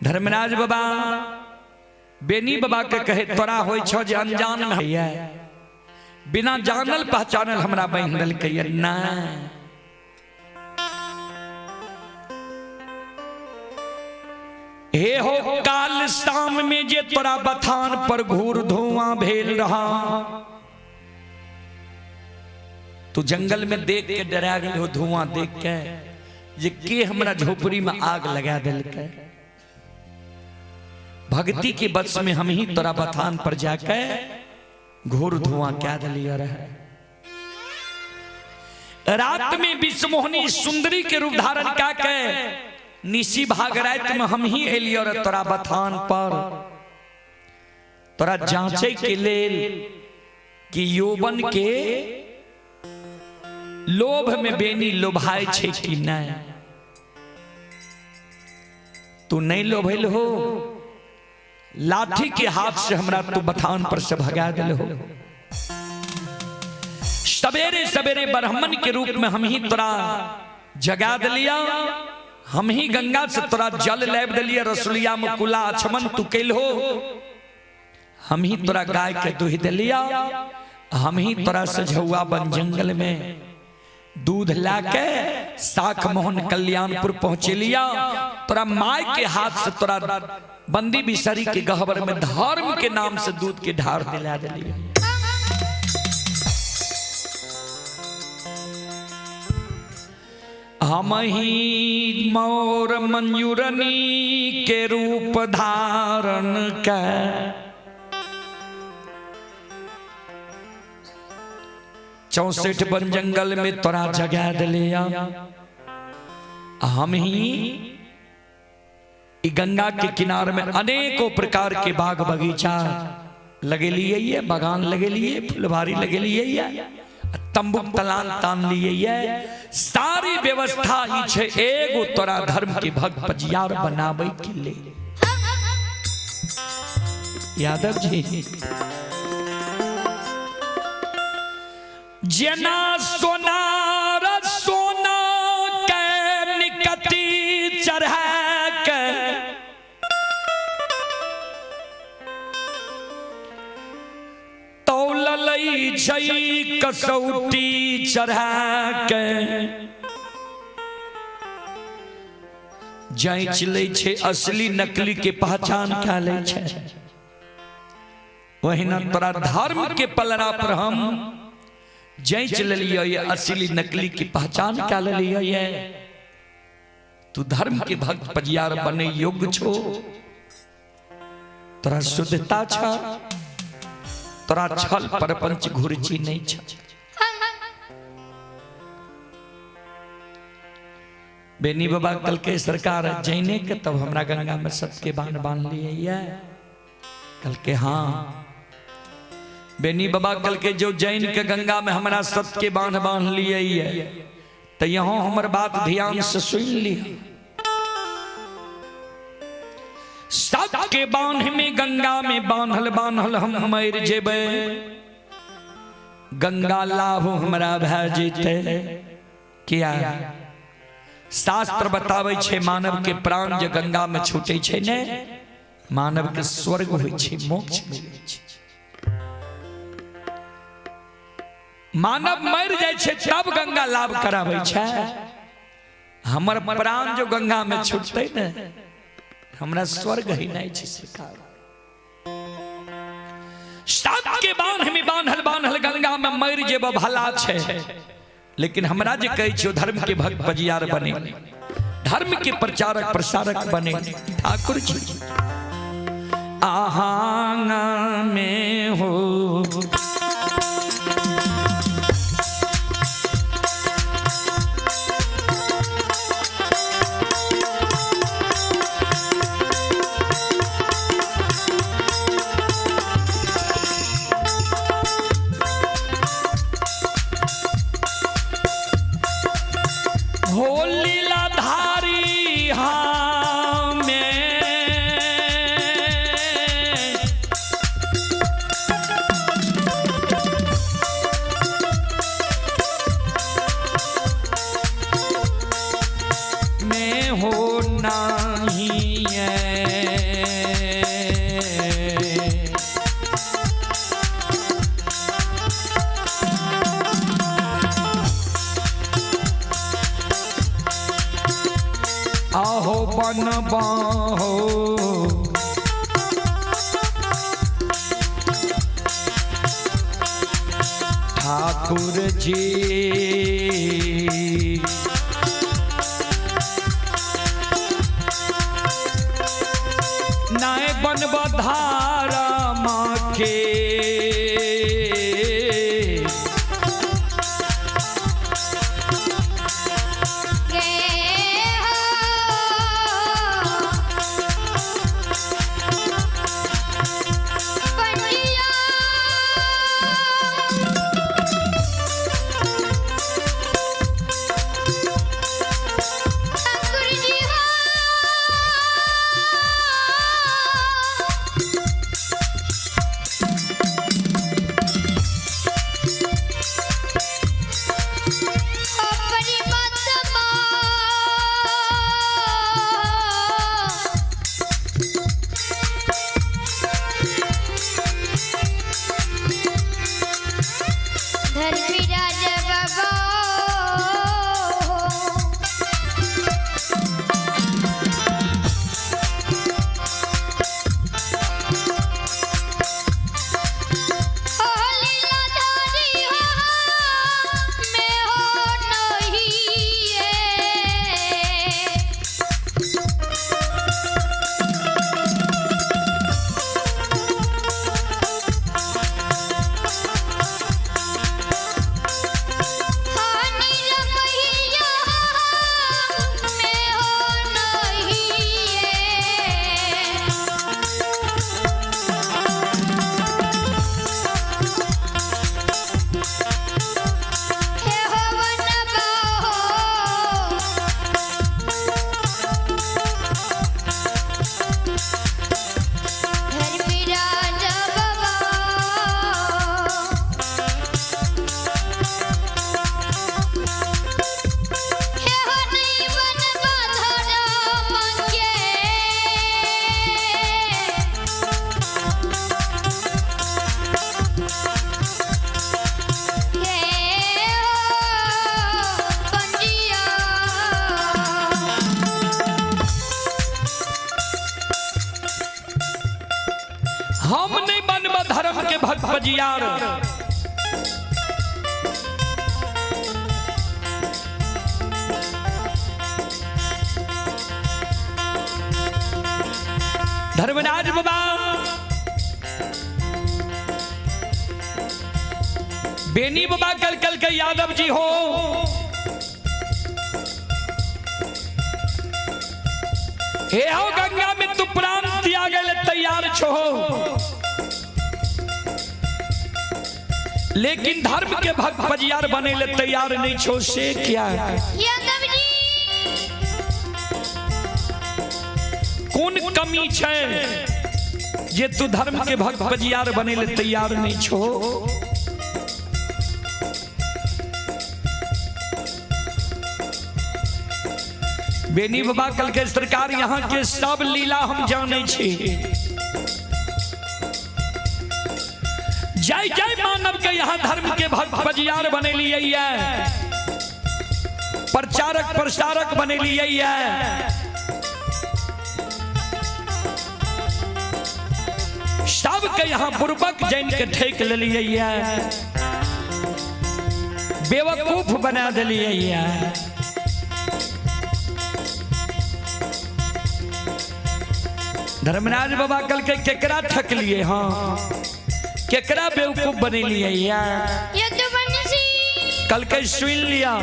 धर्मराज बाबा बेनी बाबा के कहे तोरा होय छो जे अनजान में है, बिना जानल पहचानल हमरा बांधि देलकै ना। हे हो काल शाम में जे तोरा बथान पर घूर धुआं भेल रहा, तू जंगल में देख के डरा गेल हो, धुआं देख के जे के हमरा झोपड़ी में आग लगा देलकै। भक्ति के बस में हम ही तोरा बथान पर जाके घूर धुआं क्या दिलिया रहे। रात में विश्वमोहनी सुंदरी के रूप धारण क्या के निशी भाग रात में हम ही एलियो रे तोरा बथान पर, तोरा जांचे के लेल कि यौवन के लोभ में बेनी लोभाय छे कि नहीं। तू नहीं लोभल हो, लाठी के हाथ से हमरा तू बथान पर से भगा दिल हो। सवेरे सवेरे ब्राह्मण के रूप में हम ही तोरा जगा दिलिया, हम ही गंगा से तोरा जल लाबि दिलिया, रसुलिया में कुला अछमन तू कैल हो, हम ही तोरा गाय के दुहि दिलिया, हम ही तोरा सझौआ बन जंगल में दूध लाके साख मोहन कल्याणपुर पहुंचे लिया, तोरा माय के हाथ से तोरा बंदी बिसरी के गहबर में धर्म के नाम से दूध के ढार दिला दिलिया। हम ही मोर मंजूरनी के रूप धारण के 64 वन जंगल में तोरा जगा दिलिया। हम ही गंगा के किनार में अनेकों प्रकार के बाग बगीचा लगेलिए ये, बगान लगेलिए, फुलवारी लगेलिए ये, तंबू तलान तान लिए ये, सारी व्यवस्था ई छे एगो तोरा धर्म के भक्त पजियार बनावे के लिए। यादव जी जेना सोनार सोना के निकटी चढ़ा के तौललै छै कसौटी चढ़ा के, जांच लै छै असली नकली के पहचान क्या लै छै। वहिना तोरा धर्म के पलड़ा पर हम जांच लेलियै ये असली नकली के पहचान क्या लेलियै ये। तू धर्म के भक्त पजियार बने योग्य छो, तोरा शुद्धता छ, तोरा छल परपंच घुरची नहीं छ। बेनी बाबा कल के सरकार जैने के तब हमरा गंगा में सबके बांध बांध लिए ये। कल के हाँ बेनी बाबा कल के जो जैन के गंगा में हमरा सबके बांध बांध लिए ये, तो यहाँ हमर बात ध्यान से सुन लिया। सबके बांध में गंगा में बांधल बांधल हम मर जेबै, गंगा लाभ हमरा भए जेतै। किया शास्त्र बताबै छै मानव के प्राण जे गंगा में छूटे छै ने, मानव के स्वर्ग होइ छै, मोक्ष मिलै छै। मानव मर जाइ छै तब गंगा लाभ कराबै छै। हमर प्राण जो गंगा में छूटतै ने, हमरा स्वर्ग ही नहीं छै सरकार। सबके बांध में बांधल बांधल गंगा में मर जेब भला छै, लेकिन हमरा जे कहै छियो धर्म के भक्त पजियार बने, धर्म के प्रचारक प्रसारक बने। ठाकुर जी आहांगा में हो बनबाहो ठाकुर जी नाय बनब धारा माँ के पजियार। धर्मराज बाबा बेनी बाबा कल कल के यादव जी हो, हे हो गंगा में तू प्राण त्याग तैयार छो, लेकिन धर्म के भक्त पजियार बने ले तैयार नहीं छो, से क्या यादव जी कौन कमी छे जे तू धर्म के भक्त पजियार बने ले तैयार नहीं छो? बेनी बाबा कल के सरकार यहाँ के सब लीला हम जाने छी। जय जय मानव के यहाँ धर्म के भक्त पजियार बने लिए है, प्रचारक प्रसारक बने लिए है, सबके यहाँ बुर्बक जैन के ठेक ले लिए है, बेवकूफ बना दिलिए है। धर्मराज बाबा कल के केकरा ठक लिए, हाँ केकरा बेवकूफ बने लिए यदुवंशी कल के सुन लिया।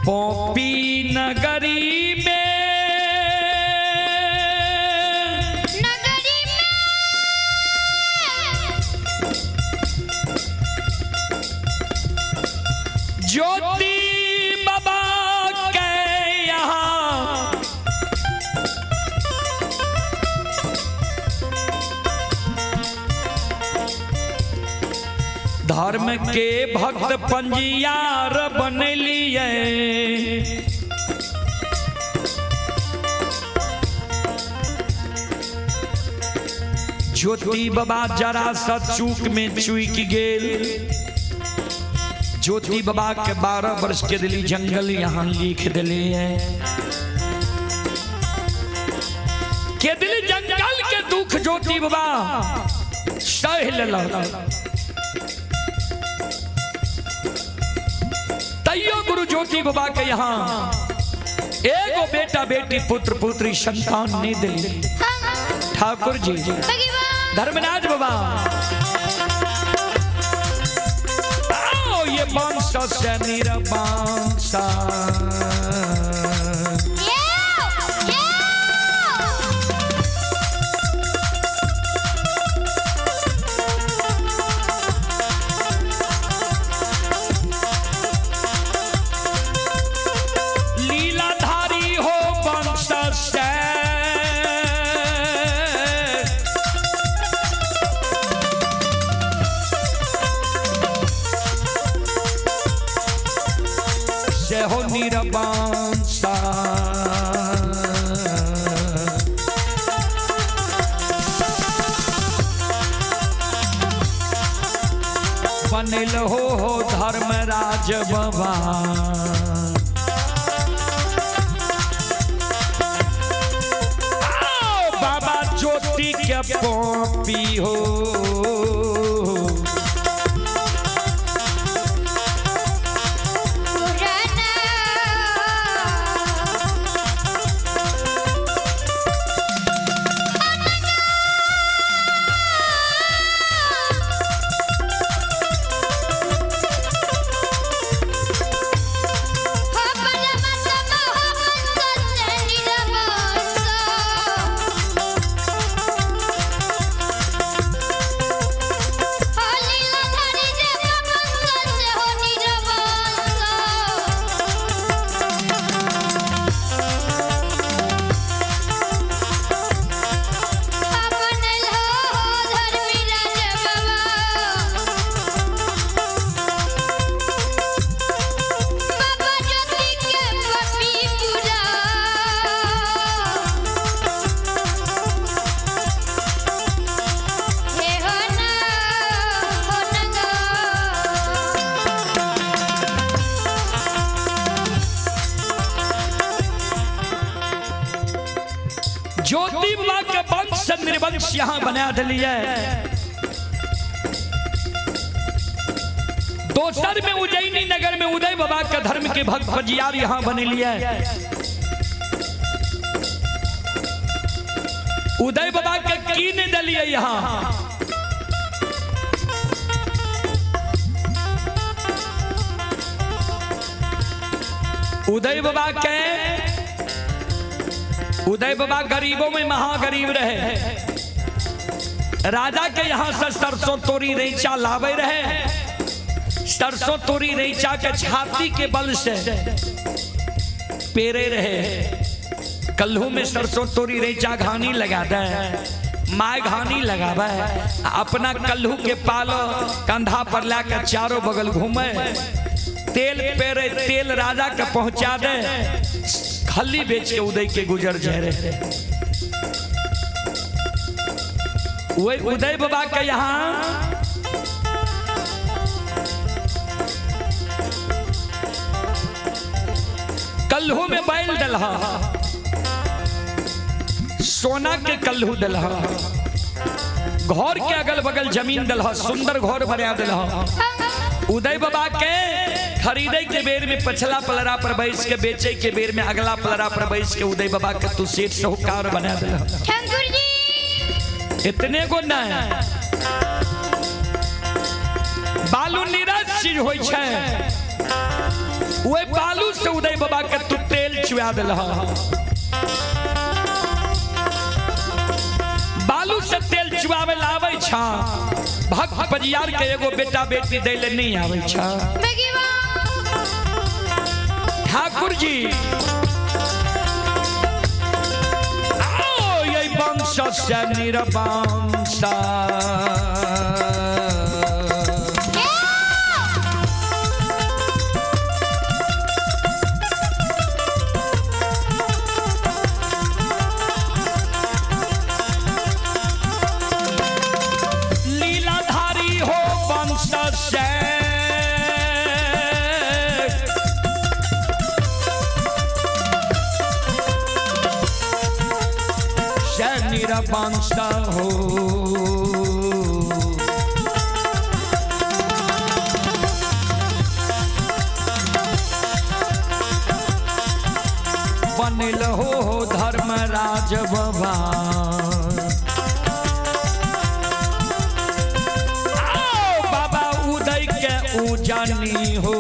पोपी नगरी में नगरी में ज्योति बाबा के यहाँ धर्म के भक्त पंजियार बन लिए। ज्योति बाबा जरा सा चूक में चूक गेल। ज्योति बाबा के 12 वर्ष के दिली जंगल यहाँ लिख दिली है के दिली जंगल के दुख ज्योति बाबा सह लेलक। तैयो गुरु ज्योति बाबा के यहाँ एगो बेटा बेटी पुत्र पुत्री संतान नहीं दिली। ठाकुर जी धर्मराज बाबा आओ ये वंश से निरवंश लीलाधारी हो वंश से से हो निरवंश। बनल हो धर्मराज बाबा बाबा ज्योति के पॉपी हो। ज्योति बाबा के वंश से निर्वंश यहाँ बना दिलिए। दोसर में उज्जैनी नगर में उदय बाबा के धर्म के भक्त फजियार यहाँ बनेलिए। उदय बाबा के की नहीं दिलिए यहाँ। उदय बाबा के, उदय बाबा गरीबों में महागरीब रहे। राजा के यहाँ से सरसों तोरी रैचा लावे रहे। सरसों तोरी रैचा के छाती के बल से पेरे रहे। कल्हू में सरसों तोरी रैचा घानी लगा दे, my घानी लगावे, अपना कल्हू के पालो कंधा पर लाकर चारों बगल घूमे, तेल पेरे, तेल राजा के पहुंचा दे, खल्ली बेच के उदय के गुजर जा रहे। वही उदय बाबा के यहाँ कल्हू में बैल दलहा, सोना के कल्हू दलहा, घर के अगल बगल जमीन दलहा, सुंदर घर बना दलहा। उदय बाबा के खरीदे के बेर में पछला पलरा पर बैस के, बेचे के बेर में अगला पलरा पर बैस के उदय बाबा के तू सेठ साहूकार बना दिला। ठाकुर जी इतने गो न बालू नीरज चीज होई छै, ओहि बालू से उदय बाबा के तू तेल चुआ दिला। बालू से तेल चुआवे ला आबै छा, भक्त पजियार के एगो बेटा बेटी दै ले नहीं आबै छा। ठाकुर जी आओ ये वंश से निरवंश, लीलाधारी हो वंश से निरवंश हो। बनल हो धर्मराज बाबा, आओ बाबा उदय के उजानी हो।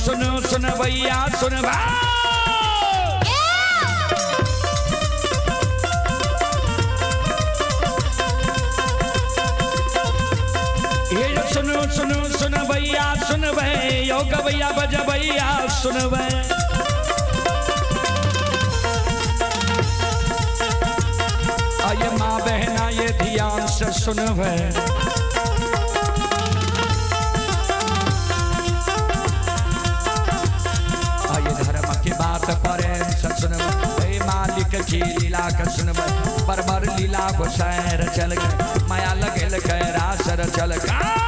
सुनो सुन भैया सुन ये जो सुनो सुनो सुन भैया सुन यो गवैया बजबैया सुन आये माँ बहना ये ध्यान से सुनवे। आये धर्म के बात प्रेम से सुनवे, हे मालिक की लीला के सुनवे। बरबर लीला गोसैर चल गए, माया लगेल के रासर चल गए।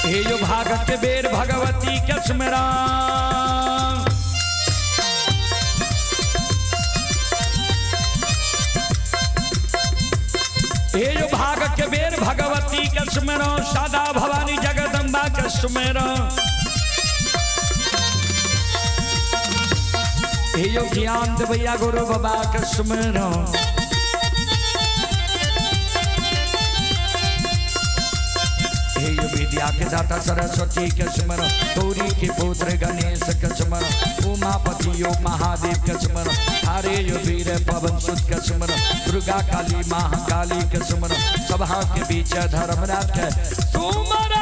हे जो भागत बेर भगवती के स्मरण, हे जो भागत बेर भगवती के स्मरण, सदा भवानी जगदम्बा के स्मरण। हे जो ज्ञान देवैया गुरु बाबा के स्मरण। विद्या के दाता सरस्वती के स्मरण, गौरी के पुत्र गणेश के स्मरण, उमापति यो महादेव के स्मरण, हरे यो वीर पवन सुत के स्मरण, दुर्गा काली महाकाली के स्मरण, सभा के बीच धर्मराज के सुमरण।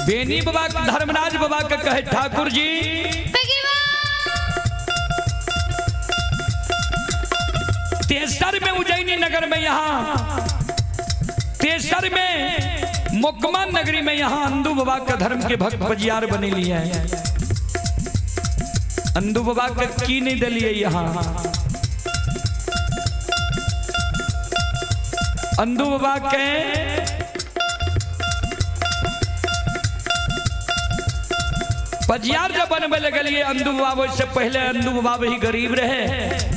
बेनी बाबा धर्मराज बाबा के कहे ठाकुर जी तेसर में उज्जैनी नगर में, यहाँ तेसर में मोकमा नगरी में यहाँ अंदू बाबा का धर्म के भक्त बजियार बने लिए हैं। अंदू बाबा के की नहीं दिलिए यहाँ अंदू बाबा के पजियार जब बनबे लगलिए अंदू बाबा से पहले अंदू बाबा ही गरीब रहे,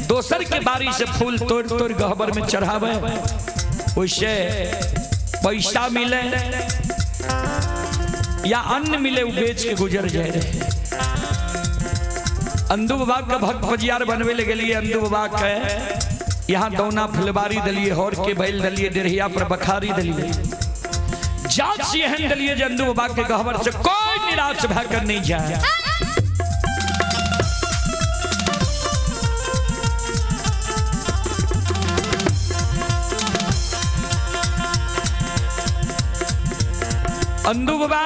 दोसर के बारी से फूल तोड़ तोड़ गहबर में चढ़ावे, उससे पैसा मिले या अन्न मिले वो बेच के गुजर जाए रहे। अंदू बाबा के भक्त पजियार बनबे लगलिए अंदू बाबा के यहाँ दौना फुलबारी दिलिए, हौर के बैल दिलिए, डेढ़िया पर बखारी दिलिए, जात से एहन दिलिए जे अंदू बाबा के गहबर से कोई निराश भकर नहीं जाए। अंदू बाबा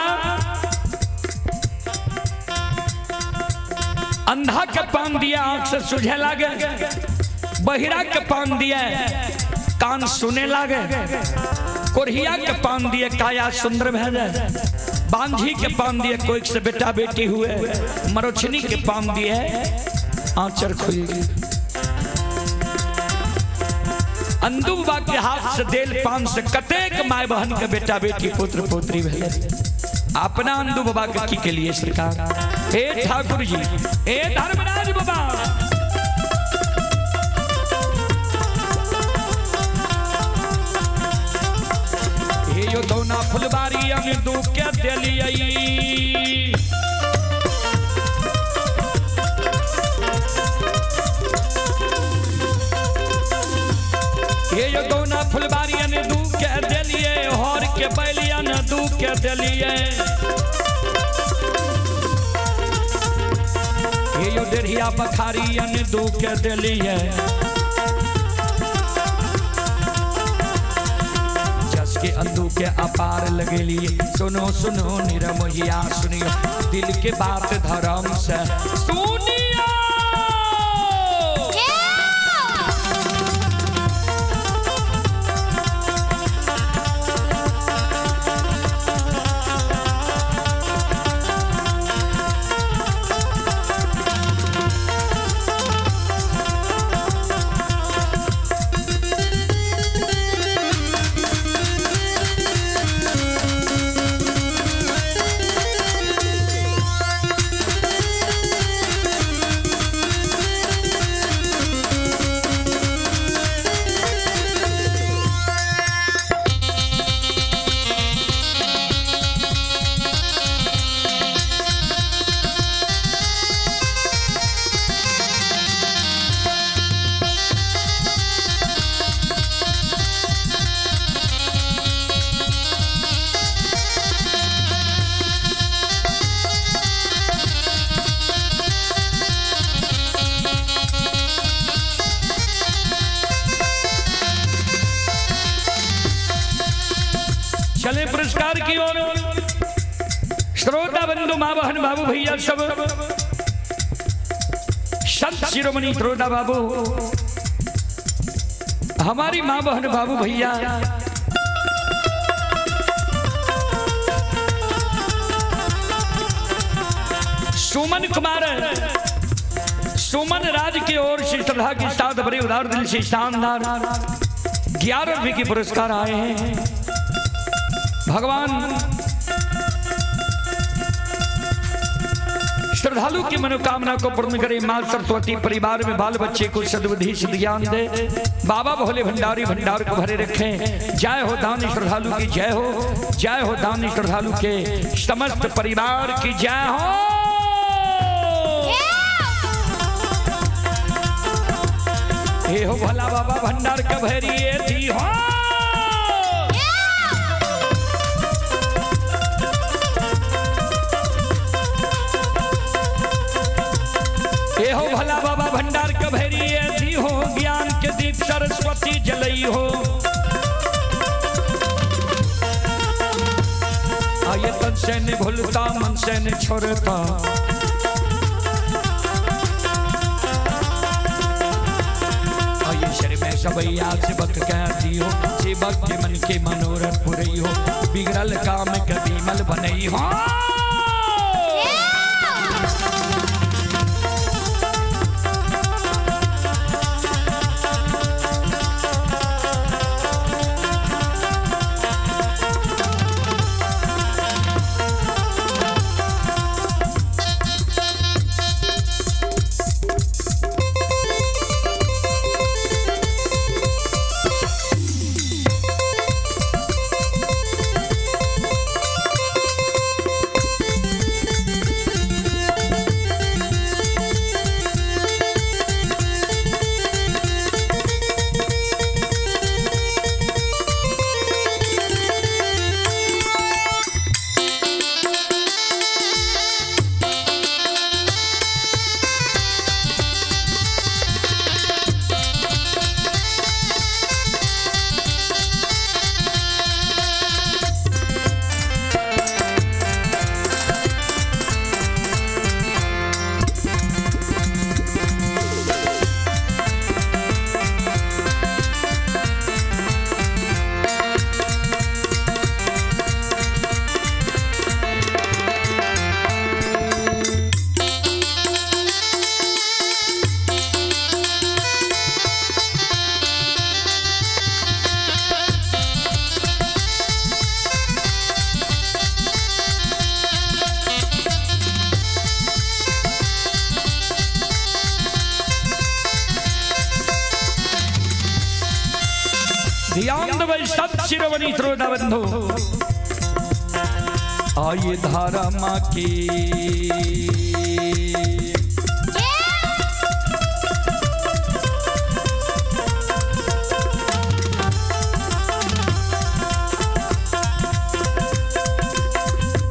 अंधा के पान दिया आंख से सुझे लागे, बहिरा के पान दिया कान सुने लागे। कोरिया के पान दिए काया सुंदर भय जाए। बांझी के पान दिए कोई से बेटा बेटी हुए। मरोछनी के पान दिए आंचर खुल गई। अंदू बाबा के हाथ से देल पान से कतेक my बहन के बेटा बेटी पुत्र पुत्री भेले। अपना अंदू बाबा के की के लिए सरकार। हे ठाकुर जी, हे धर्मराज बाबा, हे यो दोना फुलबारी अंदू के देलियै। हे यो दोना फुलबारियन दू के देलिए, हर के बैलियन दू के देलिए। हे यो डेढ़िया बखारियन दू के देलिए। जस के अंदू के अपार लगेलिए। सुनो सुनो निरमोहिया सुनियो, दिल के बात धर्म से सुनियो। चले पुरस्कार की ओर। श्रोता बंधु माँ बहन बाबू भैया सब, संत शिरोमणि श्रोता बाबू, हमारी माँ बहन बाबू भैया, सुमन कुमार सुमन राज की ओर से श्रद्धा के साथ बड़े उदार दिल से शानदार 11 रुपये के पुरस्कार आए हैं। भगवान श्रद्धालु की मनोकामना को पूर्ण करे। मां सरस्वती परिवार में बाल बच्चे को सद्बुद्धि सद्ज्ञान दे। बाबा भोले भंडारी भंडार को भरे रखें। जय हो दानी श्रद्धालु की जय हो, जय हो दानी श्रद्धालु के समस्त परिवार की जय हो। हे हो भोला बाबा भंडार के भरिए दी हो। हे हो भोला बाबा भंडार के भरिए दी हो। ज्ञान के दीप सरस्वती जलई हो। आये तन से न भूलता मन से न छोड़ता। आये शर में सबैया सेवक कह दी हो। सेवक के मन के मनोरथ पुरई हो। बिगड़ल काम के बीमल बनई हो। ध्यान देबै सब शिरोमणि श्रोता बंधु। आइए धारा माँ की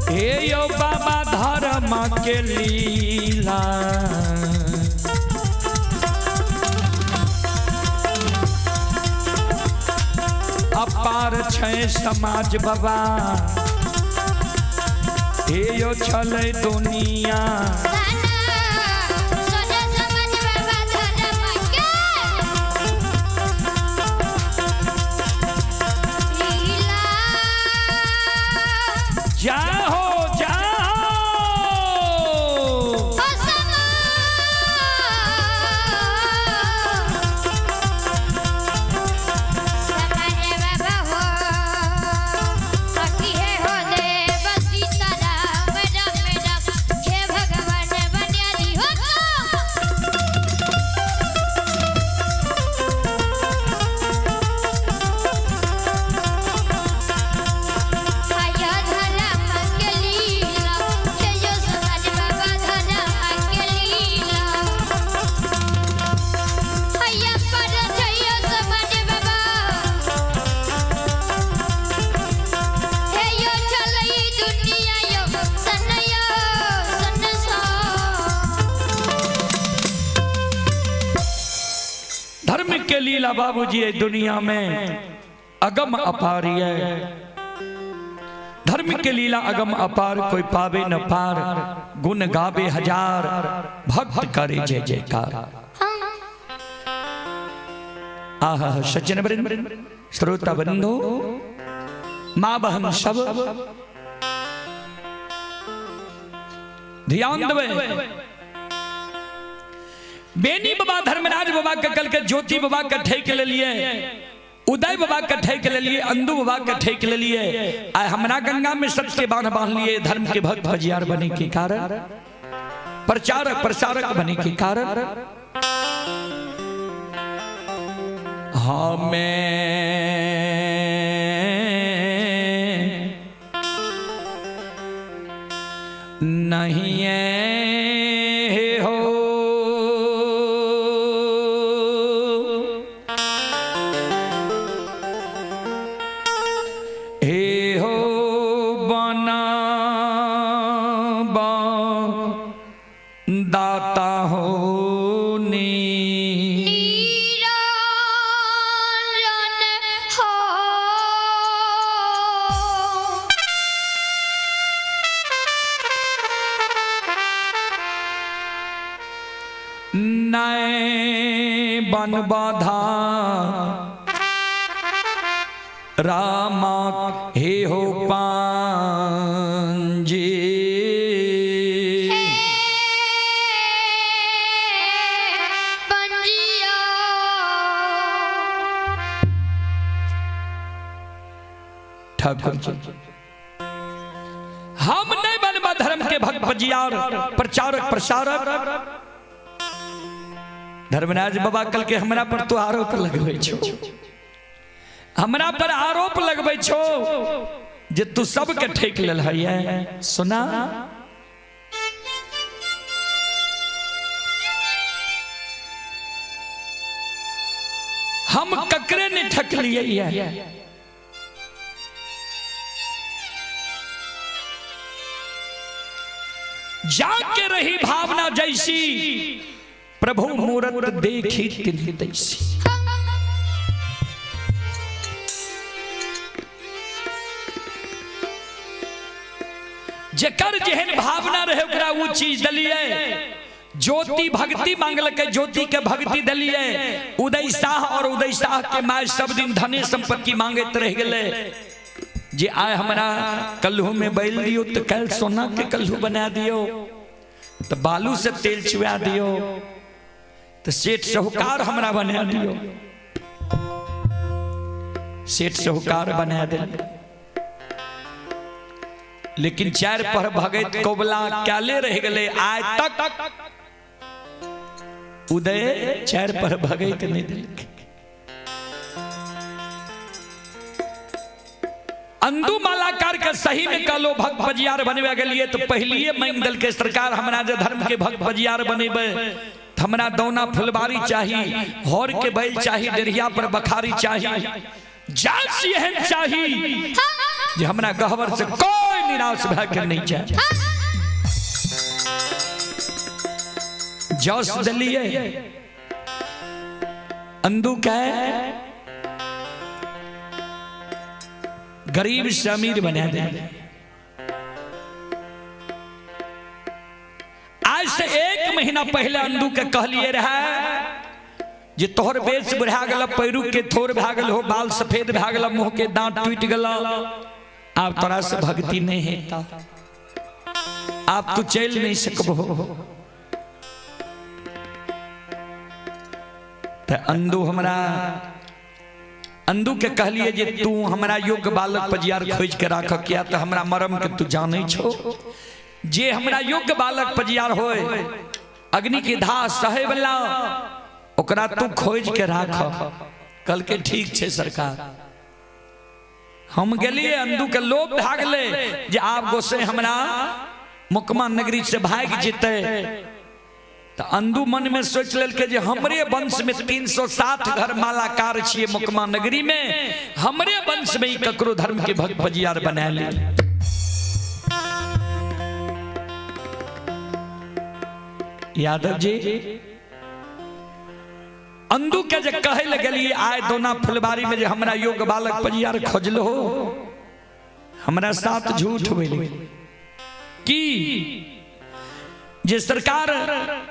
हे यो बाबा धर्म के लीला, अपार छै समाज बाबा, हे यो छलै दुनिया। सोझा समाज बाबा धर्म के लीला। जाहो जाहो हो समा समाज बाबा हो सखी है हो देव सीताराम राम राम हे भगवान बनियारी हो। आया धर्म के लीला, जय समाज बाबा धर्म के लीला। आया पर जय समाज बाबा, हे यो चलई दुनिया यो सनयो संसार। धर्म के लीला बाबूजी ये दुनिया में अगम अपार है। धर्म के लीला अगम अपार, कोई पावे न पार, गुण गावे हजार, भक्त करे जय जयकार। आहा सज्जन वृंद, श्रोता बंधु, माँ बहन सब ध्यान देवे। बेनी बाबा धर्मराज बाबा के कल के ज्योति बाबा के ठेक ले लिए, उदय बाबा के ठेक ले लिए, अंदू बाबा के ठेक ले लिए, आय हमरा गंगा में सत्य बांध बांध लिए। धर्म के भक्त भजियार बने के कारण, प्रचारक प्रसारक बने के कारण हमें नहीं है हो हे हो बना दाता हो नी निरंजन हो। नए बन बाधा रामा हे हो पांजे। पंजिया ठाकुर जी हम नहीं बनबा धर्म के भक्त भजियार प्रचारक प्रसारक। धर्मराज बाबा कल के हमरा पर तो आरोप लगबै छो, हमरा पर आरोप लगबै छो जे तू सबके ठेक लेल है। सुना हम ककरे ने ठकलिए है। जाके रही भावना जैसी, प्रभु मूरत देखी तिन्ही तैसी। जेकर जेहन भावना रहे ओकरा उ चीज दलिए। ज्योति भक्ति मांगलकै, ज्योति के भक्ति दलिए। उदय शाह और उदय शाह के my सब दिन धने संपत्ति मांगैत रह गेलै जे आय हमरा कल्हू में बैल दियो तो कल सोना के कल्हू बना दियो, तो बालू से तेल चुआ दियो, तो सेठ साहूकार हमरा बना दियो। सेठ साहूकार बना दे, लेकिन चार पर भगत कोबला क्याले रह गए आय तक उदय चार पर भगत नहीं दिल। अंदू मालाकार के सही में कहलो भक्त बजियार बनबे गेलिए तो पहलिए मांगि देलकै सरकार हमरा जे धर्म के भक्त बजियार बनेबै तऽ हमरा दौना फुलबारी चाही, हर के बैल चाही, डेढ़िया पर बखारी चाही, जात एहन चाही जे हमरा गहबर से कोई निराश भए के नहीं जाए। जस दिलिए अंदू के गरीब से अमीर बना दे। आज से 1 महीना पहले अंदू के कहलिए रहा जे तोहर बेच बढ़ा गल, पैरू के थोर भा गल हो, बाल सफेद भा गल, मुंह के दांत टूट गल, आप तोरा से भक्ति नहीं हेता, आप तू चल नहीं सकबो। त अंदू हमरा अंदू के कहलिए जे तू हमरा योग्य बालक पजियार खोज के राख, किया तो हमरा मरम के तू जानै छो, जे हमरा योग्य बालक पजियार होए अग्नि के धाह सहे वाला ओकरा तू खोज के राख। कल के ठीक छे सरकार, हम गेलिए अंदू के लोभ भागले जे आप गोसे हमरा मुकमा नगरी से भाग जेते। तो अंदू मन में सोच लेलकै जे हमरे वंश में 360 घर मालाकार छिए मुकमा नगरी में, हमरे वंश में ही ककरो धर्म के भक्त पजियार बना ले। यादव जी अंदू के जे कहे लगलिए आए दोना फुलबारी में जे हमरा योग्य बालक पजियार खोजलो हो, हमरा साथ झूठ बोले की जे सरकार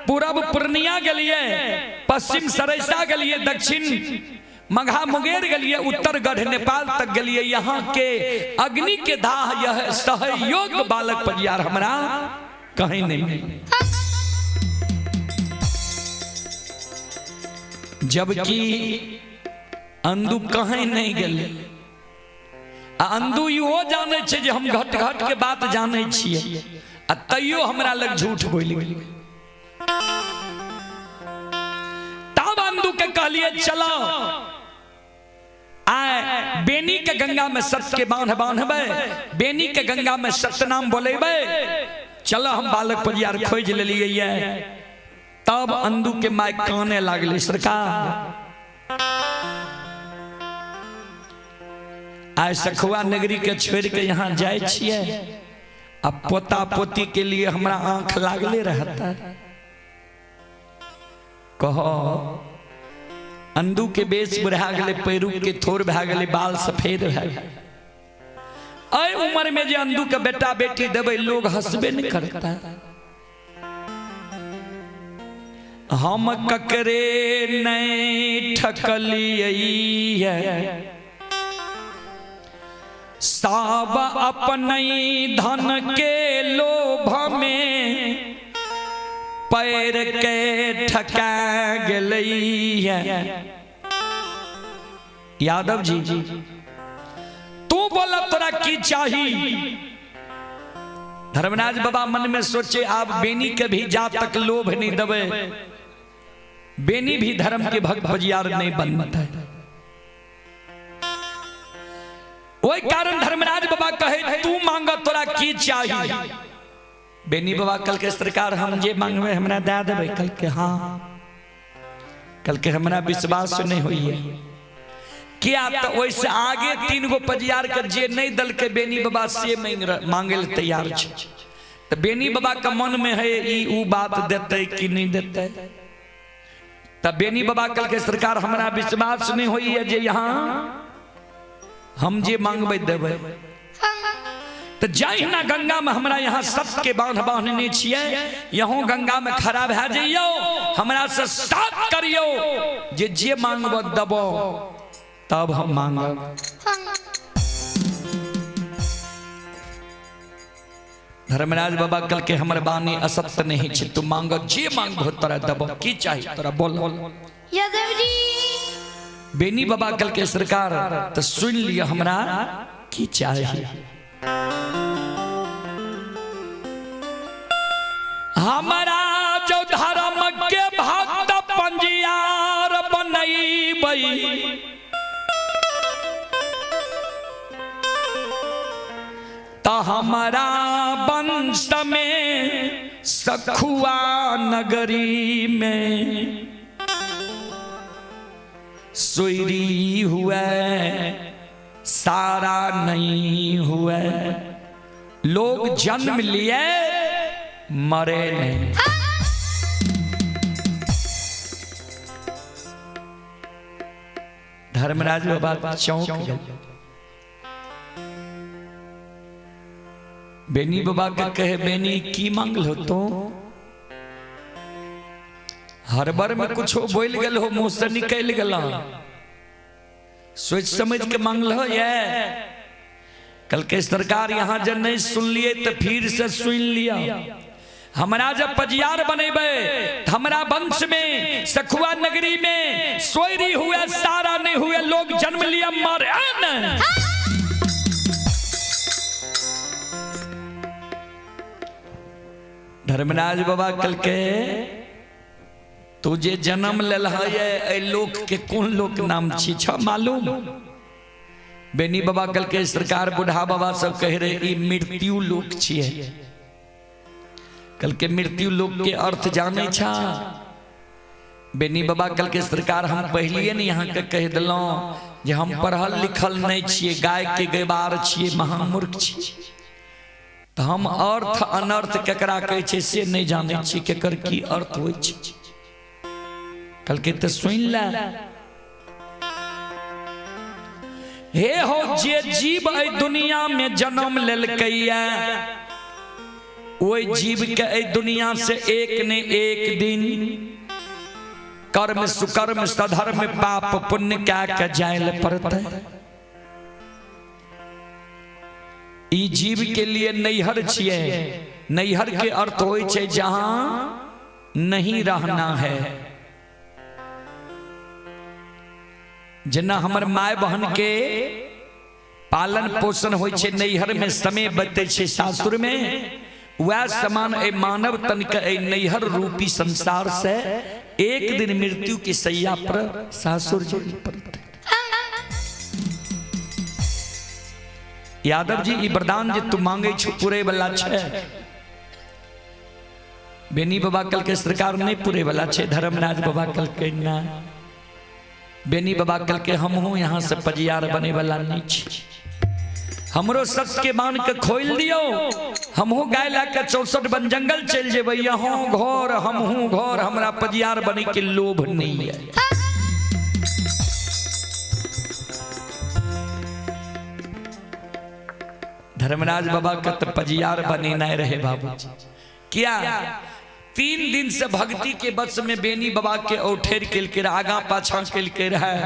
पूरब पूर्णिया गेलिए, पश्चिम सरैसा गेलिए, दक्षिण मघा मुंगेर गेलिए, उत्तर गढ़ नेपाल तक गेलिए, यहाँ के अग्नि के दाह यह सहयोग बालक परियार हमरा कहीं नहीं मिले। जबकि अंदू कहीं नहीं गेले। अंदू इहो जाने छे जे हम घट घट के बात जाने छिए, आ तैयो हमरा लग झूठ बोलि गेलै। तब अंदू के कहलिए चलो आए बेनी के गंगा में सत्य के बांध बांधबै, बेनी के गंगा में सत्यनाम बोलेबै, चलो हम बालक परियार खोज लेलिए। तब अंदू के my काने लागले, सरकार आइ सखुआ नगरी के छोड़ के यहाँ जाए छिए, अब पोता पोती के लिए हमरा आंख लागले रहता। कहो अंदू के बेस बुढ़ा गले, पैरू के थोर भा गले, बाल सफेद भा गले, अय उम्र में जे अंदू के बेटा बेटी देबै लोग हंसबे नहीं करता। हम ककरे नहीं ठकलिए, साब अपने धन के लोभ में पैर के ठका गेलैया। यादव जी तू बोला तोरा की चाही। धर्मराज बाबा मन में सोचे आप बेनी के भी जा तक लोभ नहीं दबे, बेनी भी धर्म के भक्त बजियार नहीं बनता है। वही कारण धर्मराज बाबा कहे तू मांग तोरा की चाही। बेनी बाबा कल के सरकार हम जे मांगवे हमरा दे देबै। कल के हाँ, कल के हमरा विश्वास नहीं होइए क्या। तो वैसे आगे 3 गो पजियार के जे नहीं दल के बेनी बाबा से मांगे ले तैयार छे। तो बेनी बाबा के मन में है ई ऊ बात देते कि नहीं देते। तब बेनी बाबा कल के सरकार हमरा विश्वास नहीं होइए जे यहाँ हम जे मांगबै देबै। तो जहिना गंगा में हमरा यहाँ सबके बांध बांधने छिए, यहाँ गंगा में खड़ा भए जइयो, हमरा से साथ करियो, जे जे मांगब देबो तब हम मांगब। धर्मराज बाबा कल के हमर बानी असत्य नहीं छे, तू मांग जे मांगबो तोरा देबो, की चाही तोरा बोल। यादव जी बेनी बाबा कल के सरकार तो सुन लिया हमरा की चाही। हमारा जो धर्म के भक्त पंजियार बनैबै, त हमारा वंश में सखुआ नगरी में सोयरी हुए सारा नहीं हुए, लोग जन्म लिए मरे नहीं। धर्मराज बाबा चौंक गए। बेनी बाबा के कहे बेनी की मांगल हो तो हर बार में कुछ बोल गल हो, मुंह से निकल गल, सोच समझ के मांगल हो। ये कल के सरकार यहाँ जब नहीं सुन लिए तो फिर से सुन लिया। हमरा जब पजियार बनेबे हमरा वंश में सखुआ नगरी में सोयरी हुए सारा नहीं हुए, लोग जन्म लिया मरे नहीं। धर्मराज बाबा कल के तू जे जन्म लेल है लोक के कौन लोक नाम छी छ मालूम? बेनी बाबा कल के सरकार बुढ़ा बाबा सब कह रहे ई मृत्यु लोक छिए। कल के मृत्यु लोक के अर्थ जाने छा? बेनी बाबा कल के सरकार हम पहलिए ने यहाँ के कह दिलौं जे हम पढ़ल लिखल नहीं छिए, गाय के गैबार छिए, महामूर्ख छिए, तो हम अर्थ अनर्थ केकरा कहै छै से नहीं जानै छी, केकर की अर्थ होइ छै। कल के तो सुन ले, हे हो जे जीव एहि दुनिया में जन्म लेलकैया ओहि जीव के एहि दुनिया से एक ने एक दिन कर्म सुकर्म सधर्म पाप पुण्य क्या के जाय ले पड़तै। ई जीव के लिए नैहर छिए। नैहर के अर्थ होइ छै जहां नहीं रहना है। जेना हमर my बहन के पालन पोषण होइ छै नैहर में, समय बतै छै सासुर में, वह समान ए मानव तन के ए नैहर रूपी संसार से एक दिन मृत्यु की सैया पर सासुर जाय पड़तै। यादव जी ई वरदान जे तू मांगे छो पूरे वाला छै? बेनी बाबा कल के सरकार नहीं पूरे वाला छै। धर्मराज बाबा कल के ना। बेनी बाबा कल के हमहू यहाँ से पजियार बने वाला नहीं छी, हमरो सत्य के मान के खोल दियो, हमहू गाय ला के 64 वन जंगल चल जेबै, यहाँ घर हमहू घर, हमरा पजियार बने के लोभ नहीं है। धर्मराज बाबा के तो पजियार बने नहीं रहे बाबूजी। क्या 3 दिन से भक्ति के बस में बेनी बाबा के औठेर केलके रहे, आगा पाछा केलके रहे,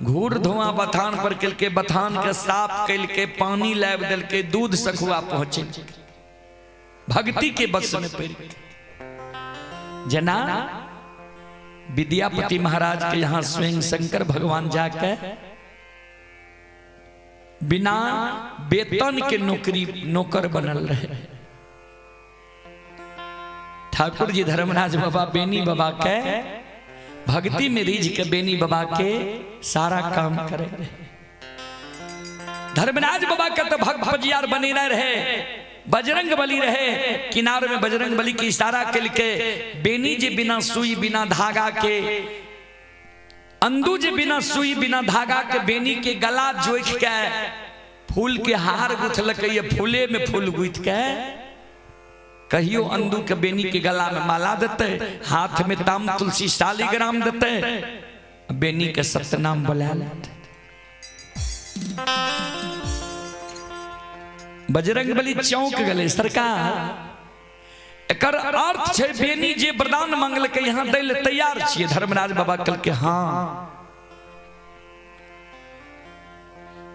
घूर धुआं बथान पर केलके, बथान के साफ केलके, पानी लाबि देलके, दूध सखुआ पहुंचे, भक्ति के बस में पड़। जना विद्यापति महाराज के यहाँ स्वयं शंकर भगवान जाके बिना वेतन के नौकरी नौकर बनल रहे। ठाकुर जी धर्मराज बाबा बेनी बाबा के भक्ति में रिझ के बेनी बाबा के सारा काम करे रहे। धर्मराज बाबा के तो भक्त पजियार बने रहे, बजरंग बली रहे, किनार में बजरंग बली की इशारा के बेनी जी बिना सुई बिना धागा के, अंदू जे बिना सुई बिना धागा के बेनी के गला जोख के फूल के हार गुथलक, ये फूले में फूल गुथ के कहियो अंदू के बेनी के गला में माला देते, हाथ में ताम तुलसी शालिग्राम देते, बेनी के सत्यनाम बोला लेते। बजरंग बली चौंक गले, सरकार एकर अर्थ छै बेनी जे वरदान मांगलकै यहाँ दै ले तैयार छियै। धर्मराज बाबा कहलकै हाँ।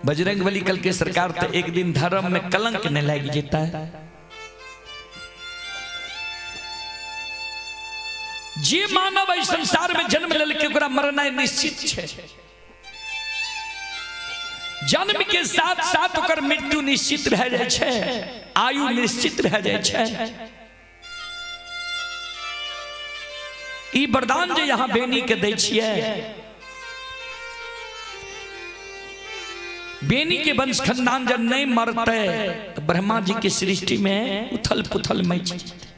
बजरंग बली कहलकै सरकार तो एक दिन धर्म में कलंक नहीं लागि जेतै। जे मानव एहि संसार में जन्म लेलकै ओकरा मरनाइ निश्चित छै। जन्म के साथ साथ ओकर मृत्यु निश्चित भए जाइ छै, आयु निश्चित भए जाइ छै। ई वरदान जे यहाँ बेनी के दै छियै, बेनी के वंश खानदान जब नहीं मरते तो ब्रह्मा जी के सृष्टि में उथल पुथल मच जेतै।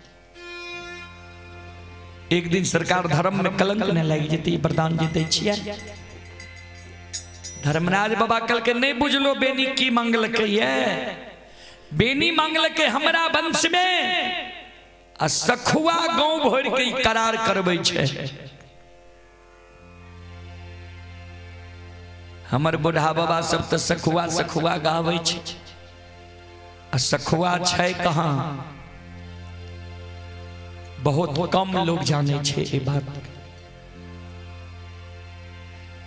एक दिन सरकार धर्म में कलंक नहीं लागि जेतै, ई वरदान जीते छियै। धर्मराज बाबा कल के नहीं बुझलो बेनी की मांगलकै ये, बेनी मांगलकै हमरा वंश में आ सखुआ गांव भर के ई करार करबै छै। हमर बुढ़ा बाबा सब तऽ सखुआ सखुआ गाबै छै, आ सखुआ छै कहाँ बहुत कम लोग जाने छै ई बात।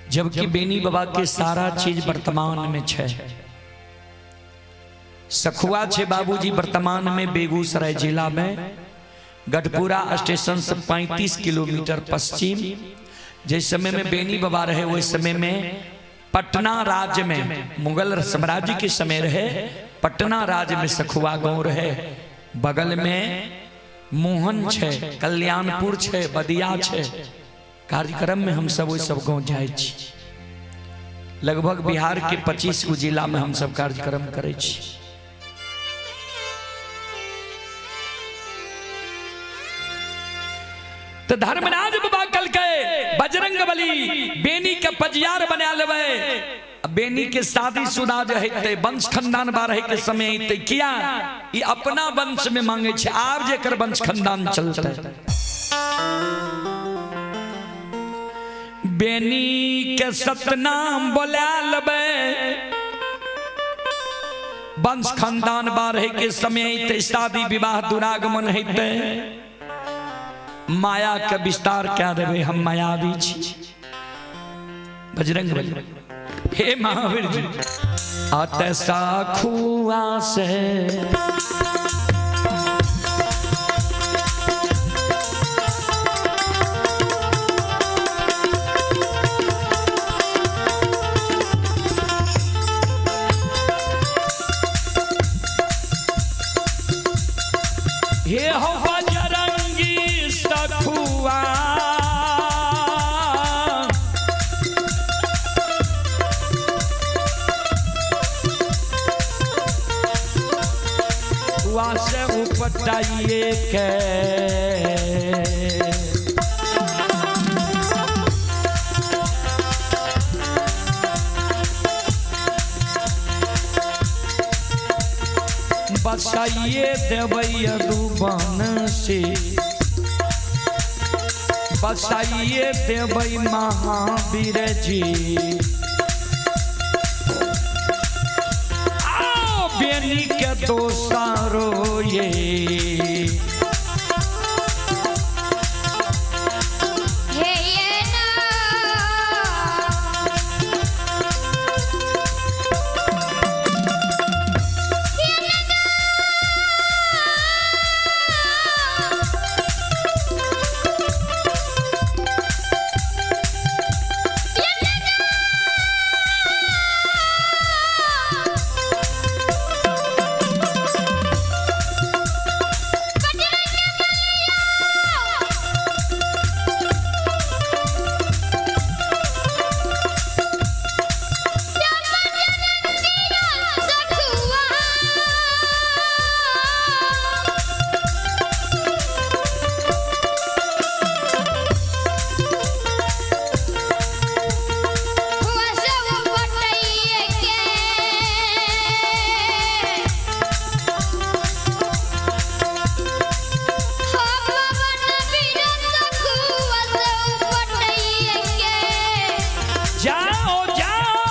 जबकि बेनी बाबा के सारा चीज वर्तमान में छै। सखुआ छै बाबूजी वर्तमान में बेगूसराय जिला में गढ़पुरा स्टेशन से 35 किलोमीटर पश्चिम। जिस समय में बेनी बाबा रहे वही समय में पटना राज्य में मुगल साम्राज्य के समय रहे, पटना राज्य में सखुआ गांव रहे। बगल में मोहन छै, कल्याणपुर छै, बदिया छै। कार्यक्रम में हम सब वही सब गांव जाए छी। लगभग बिहार के 25 गो जिला में हम सब कार्यक्रम करै छी। तो धर्मराज बाबा कल के बजरंग बली बेनी के पजियार बना लेबै, बेनी के शादी शुदा जे हेतै, वंश खानदान बारहे के समय अयतै, किया ई अपना वंश में मांगे छै, आब जेकर वंश खानदान चलतै। बेनी के सतनाम बोला लेबै, वंश खानदान बारहे के समय अयतै, शादी विवाह दुरागमन हेतै, माया के विस्तार क्या देबै, हम मायावी छी। बजरंग बली हे महावीर जी अत साखुआ से हे हो बजरंगी सखुआ से उपटाइए के बसाइए देबै डूबन से, बसाइए देबै महावीर जी। आओ बेनी के दोसारो ये हे ये ना सखुआ हुआ सब बटैये के हो पवन बीर सखुआ सब बटैये के जाओ जाओ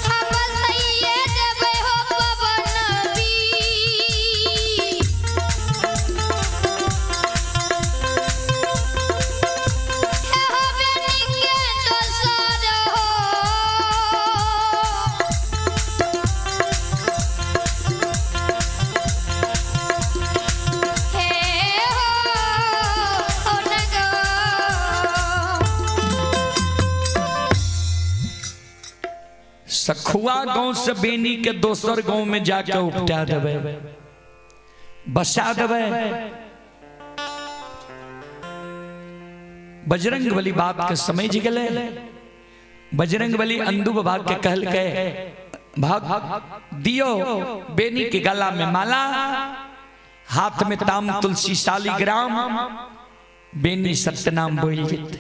हम बसैये देबै हो पवन बीर। हे हो बेनी के दोसर हो। हे हो ओ नगो। सखुआ गांव से बेनी के दोसर गांव में जाके उपटा देबै, बसा देबै। बजरंग बली बात के समझ गेलै। बजरंग बली अंदू बाबा के कहलकै, भाग दियो बेनी के गला में माला, हाथ में ताम तुलसी शालिग्राम, बेनी सत्यनाम बोल जेते।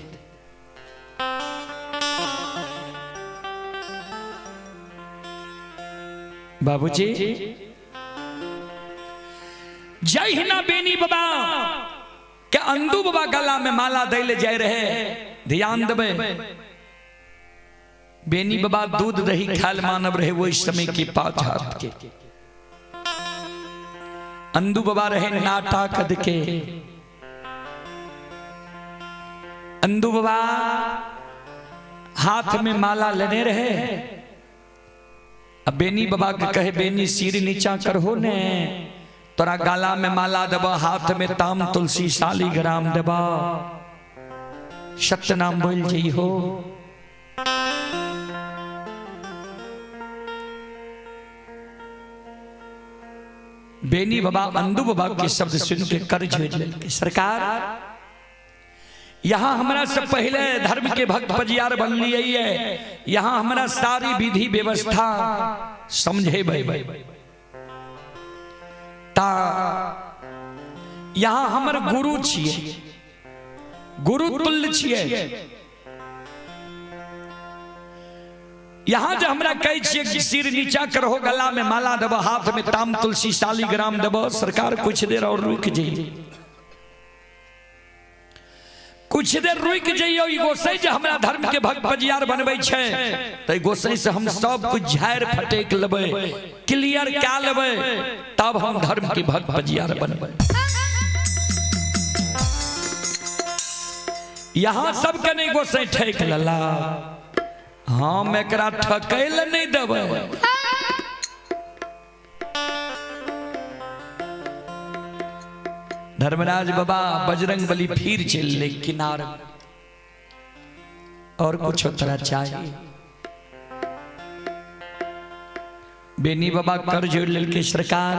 बाबूजी जहिना बेनी बाबा के अंदू बाबा गला में माला दैले जाय रहे, ध्यान देबै, बेनी बाबा दूध दही खाल मानव रहे वो समय के पांच हाथ के। अंदू बाबा रहे नाटा कद के। अंदू बाबा हाथ में माला लेने रहे। अब बेनी बाबा के कहे, बेनी सिर नीचा करहो ने, तोरा गला में माला देबा, हाथ में ताम तुलसी शालिग्राम देबा, सत्यनाम बोल जई हो। बेनी बाबा अंदू बाबा के शब्द सुन के कर जोड़ लेलकै, सरकार यहाँ हमरा से पहले धर्म के भक्त पजियार बन लिए है, यहाँ हमरा सारी विधि व्यवस्था समझे ता यहाँ हमर गुरु छिए, गुरु तुल्य छिए। यहाँ जो हमरा कहै छिए कि सिर नीचा करहो, गला में माला देबो, हाथ में ताम तुलसी शालिग्राम देबो, सरकार कुछ देर और रुक जाइए, कुछ देर रुक जाइयो। ई गोसाई जे हमरा धर्म के भक्त पजियार बनबै छै, त ई गोसाई से हम सब कुछ झाड़ फटेक लेबै, क्लियर कए लेबै, तब हम धर्म के भक्त पजियार बनबै। यहाँ सबके नहीं गोसाई ठेक लला, हम एकरा ठकै ल नहीं देबै। धर्मराज बाबा बजरंग बली फिर चल ले किनार, और कुछ तोरा चाहिए। बेनी बाबा कर जोड़ लेलकै, सरकार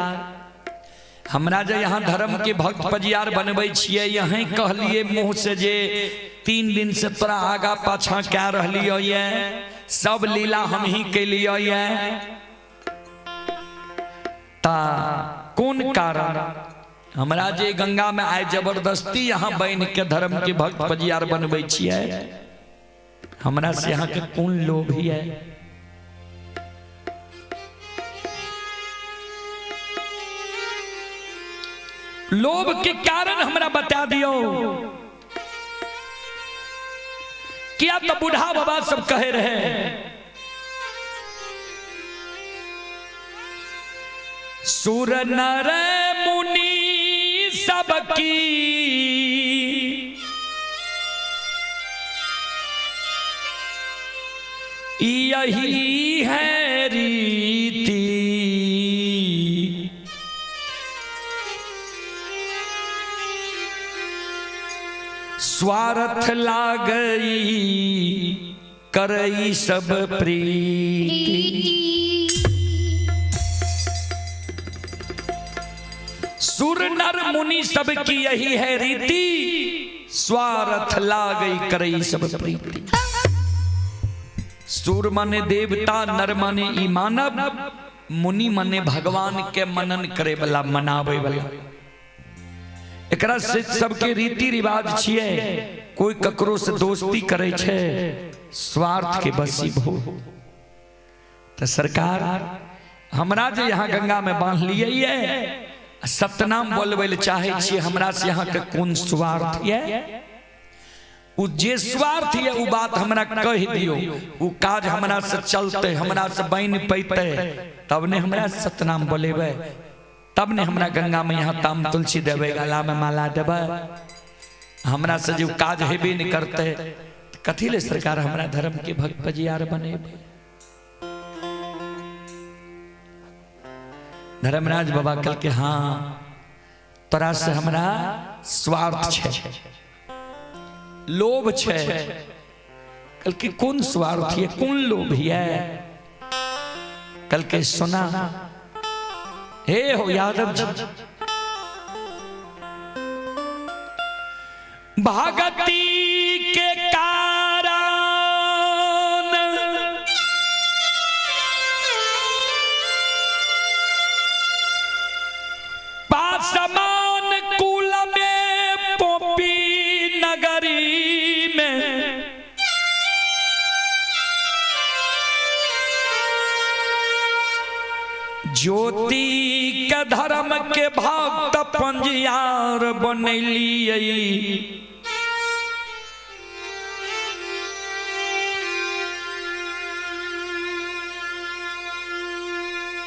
हमरा जे यहाँ धर्म के भक्त पजियार बनबै छियै, यहीं कहलिए मुँह से जे 3 दिन से तोरा आगा पाछा कै रहलियो ये, सब लीला हम ही कैलियो ये, ता कोन कारण हमरा जे गंगा में आए जबरदस्ती यहाँ बन के धर्म के भक्त पजियार बनबै छियै, हमरा से यहाँ के कोन लोभ है। लोभ के कारण हमरा बता दियो। क्या तो बूढ़ा बाबा सब कहे रहे, सुर नर मुनि सबकी यही है रीति, स्वार्थ लागई करई सब प्रीति। सुर नर मुनि सबकी यही है रीति, स्वार्थ लागई करई सब प्रीति। सुर माने देवता, नर माने ई मानव, मुनि माने भगवान के मनन करे वाला, मनावे वाला। एकरा से सबके रीति रिवाज छिए, कोई ककरो से दोस्ती करे छे, स्वार्थ के बसीभूत। तो सरकार हमरा जे यहाँ गंगा में बांध लिए ये, सतनाम बोलबै ले चाहे छिए, हमरा से यहाँ के कोन स्वार्थ ये? उ जे स्वार्थ ये उ बात हमरा कह दियो, उ काज हमरा से चलते, हमरा से बन पैते, तब ने हमरा सतनाम बोलेबै, तब ने हमरा गंगा में यहाँ ताम तुलसी देबै, गला में माला देबै। हमरा से जो काज हेबे नहीं करते, कथी ले सरकार हमरा धर्म के भक्त पजियार बनेबै। धर्मराज बाबा कल के हाँ तोरा से हमरा स्वार्थ छे, लोभ छे। कल के कौन स्वार्थ है, कौन लोभ है? कल के सुना हे हो यादव जी, भगती ज्योति के धर्म के भक्त पंजियार बनैलियै।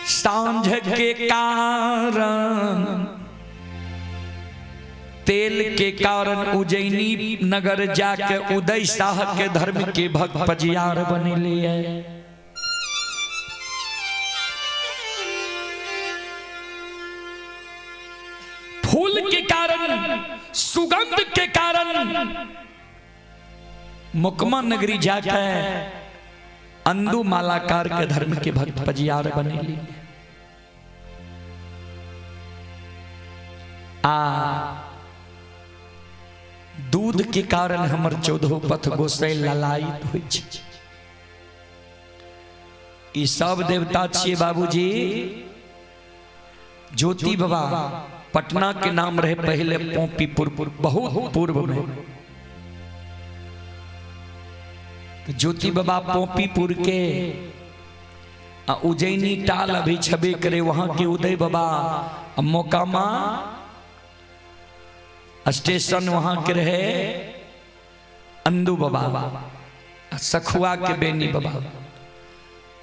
सांझ के कारण तेल के कारण उज्जैनी नगर जाके उदय शाह के धर्म के भक्त पजियार बनेलियै। फूल के कारण, सुगंध के कारण मुकमा नगरी जाके अंदू मालाकार के धर्म के भक्त पजियार बनेलियै। आ दूध के कारण हमर चौदहो पथ गोसाई ललायित होइ छै। ई सब देवता छियै बाबूजी। ज्योति बाबा पटना के नाम रहे पहले पोपीपुर, बहुत पूर्व में। तो ज्योति बाबा पोपीपुर के आ उज्जैनी टाल अभी छबे करे, वहां के उदय बाबा मोकामा स्टेशन वहां के रहे अंदू बाबा, सखुआ के बेनी बाबा।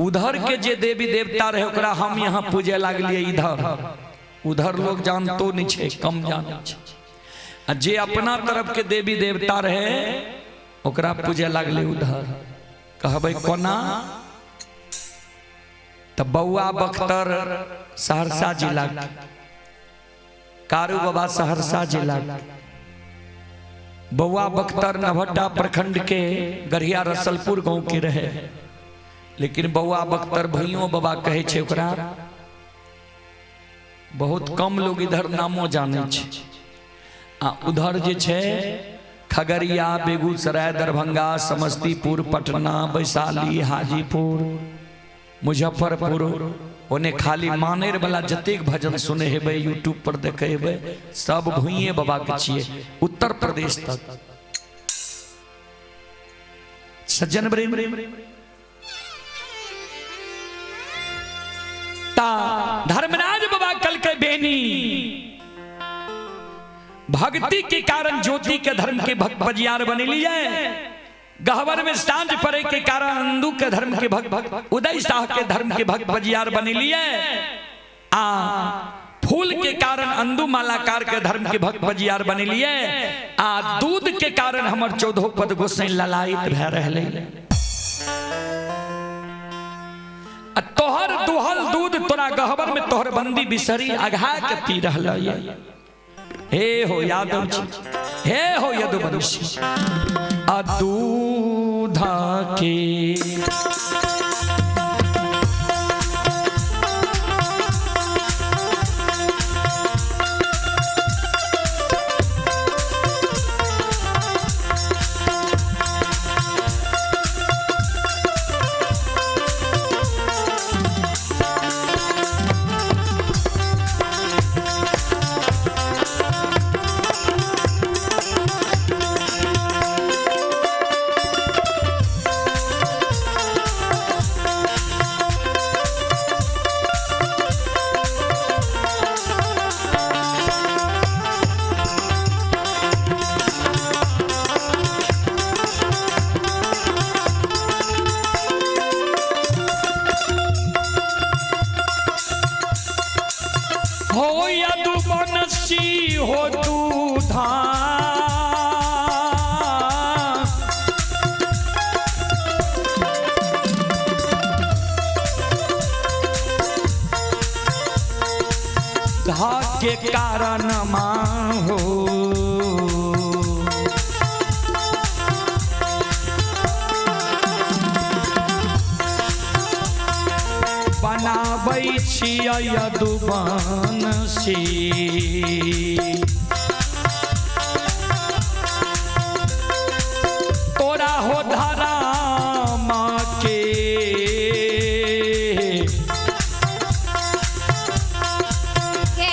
उधर के जे देवी देवता रहे ओकरा हम यहाँ पूजे लागलिए। इधर उधर लोग जानतो नहीं छे, कम जाने छे। आ जे अपना तरफ के देवी देवता रहे ओकरा पूजे लागले उधर। कहबै कोना? त बौआ बख्तर सहरसा जिला के, कारू बाबा सहरसा जिला के, बौआ बख्तर नभट्टा प्रखंड के गढ़िया रसलपुर गांव के रहे, लेकिन बौआ बख्तर भैयो बाबा कहे छे ओकरा। बहुत कम लोग इधर नामो जाने छे। आ उधर जे छे खगड़िया, बेगूसराय, दरभंगा, समस्तीपुर, पटना, वैशाली, हाजीपुर, मुजफ्फरपुर, ओने खाली मानेर वाला जतेक भजन सुने हेबै, यूट्यूब पर देखे हेबै, सब भुइये बाबा के छियै, उत्तर प्रदेश तक। सज्जन प्रेम ता धर्मराज बाबा कल के बेनी भक्ति के कारण ज्योति के धर्म के भक्त पजियार बने लिए। गहवर में सांझ पड़े के कारण अंदू के धर्म के भक्त उदय शाह के धर्म के भक्त पजियार बने लिए। आ फूल के कारण अंदू मालाकार के धर्म के भक्त पजियार बने लिए। आ दूध के कारण हमर चौदहो पद गोसाई ललायित भए रहले। आ तोहर दुहल दूध तोरा गहबर में तोहर बंदी बिसरी अघा के पी रहल। हे हो यादव जी, हे हो यदुवंशी, आ दूधा के हो यदुवंशी हो दूधा धा के कारण मां हो बनाबै छियै यदुवंशी। तोरा हो धरा माँ के हो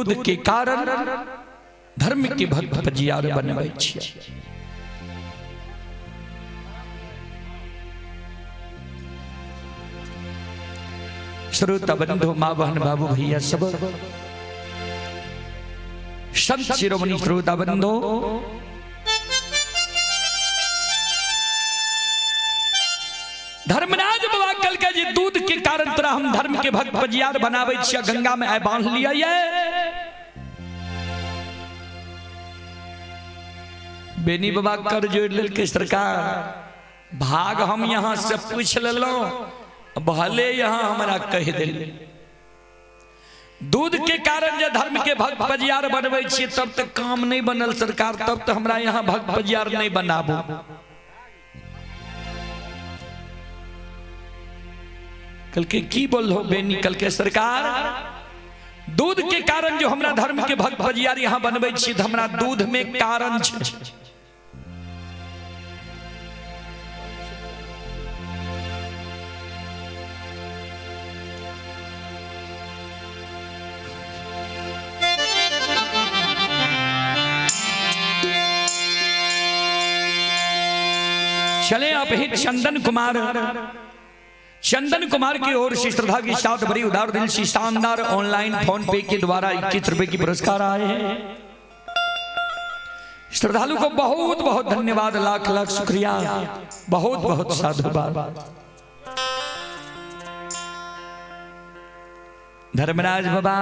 दूध के कारण धर्म के भक्त पजियार बनबै छियै। श्रोता बंधु, माँ बहन, बाबू भैया सब, संत शिरोमणि श्रोता बंधु, धर्मराज बाबा कल के जे दूध के कारण तोरा हम धर्म के भक्त पजियार बनाबै छियै, गंगा में आइ बांध लिया ये। बेनी बाबा कर जोड़ लेलकै, सरकार भाग हम यहाँ से पूछ लेलहुँ, भले यहाँ हमरा कहि देली। दूध के कारण जे धर्म के भक्त पजियार बनबै छियै तब तक काम नहीं बनल सरकार, तब तक हमरा यहाँ भक्त पजियार नहीं बनाबू। कल के की बोल हो बेनी? कल के सरकार दूध के कारण जो हमरा धर्म के भक्त पजियार यहाँ बनबै छियै तऽ हमरा दूध में कारण छै। चले आप ही चंदन कुमार, चंदन कुमार की ओर से श्रद्धा के साथ बड़ी उदार दिल से शानदार ऑनलाइन फोन पे के द्वारा 21 रुपए की पुरस्कार आए हैं। श्रद्धालु को बहुत बहुत धन्यवाद, लाख लाख शुक्रिया, बहुत बहुत साधुवाद। धर्मराज बाबा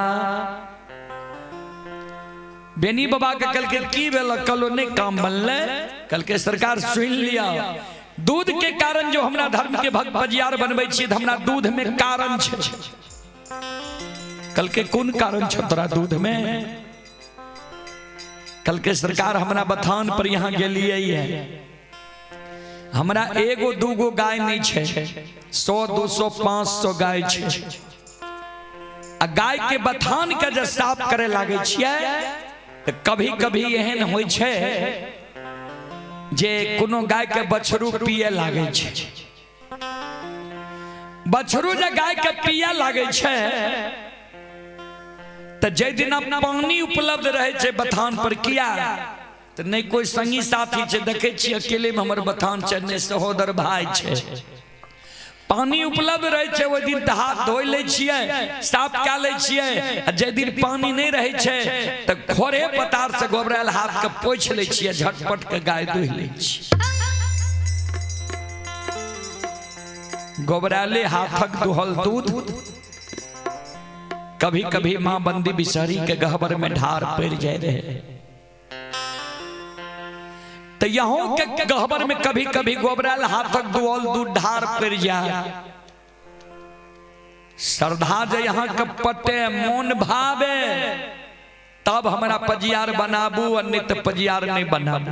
बेनी बाबा के कल के की भेल, कलो नहीं काम बनले, कल के सरकार सुन लिया। दूध के कारण जो हमरा धर्म के भक्त पजियार बनबै छियै तऽ हमरा दूध में कारण छै। कल के कोन कारण छै तोरा दूध में? कल के सरकार हमरा बथान पर यहाँ गेलियै है, हमरा एगो दूगो गाय नहीं छै, 100 200 500 गाय छै। आ गाय के बथान के जब साफ करे लागे छियै तऽ कभी कभी एहन होइ छै जे कोनो गाय के बछरू पिए लागे छै। बछरू जे गाय के पिए लागे छै तऽ जाहि दिना पानी उपलब्ध रहै छै बथान पर, किया तऽ नहि कोइ संगी साथी छै, देखै छियै अकेले में हमर बथान छै, नहि सहोदर भाई छै, पानी उपलब्ध रहै छै ओहि दिन तऽ हाथ धोइ लै छियै, साफ कए लै छियै। आ जाहि दिन पानी नहि रहै छै तऽ खोरे पतार से गोबरायल हाथ के पोछि लै छियै, झटपट के गाय दुहि लै छियै। गोबराले हाथक दुहल दूध कभी कभी माँ बंदी बिसहरी के गहबर में ढार पड़ जाए रहे, तो यहाँ के गहबर में कभी कभी गोबराल हाथक दुहल दूध ढार पड़ जाए। श्रद्धा जे यहाँ के पटे मोन भावे तब हमरा पजियार बनाबू, और नहीं तो पजियार नहीं बनाबू।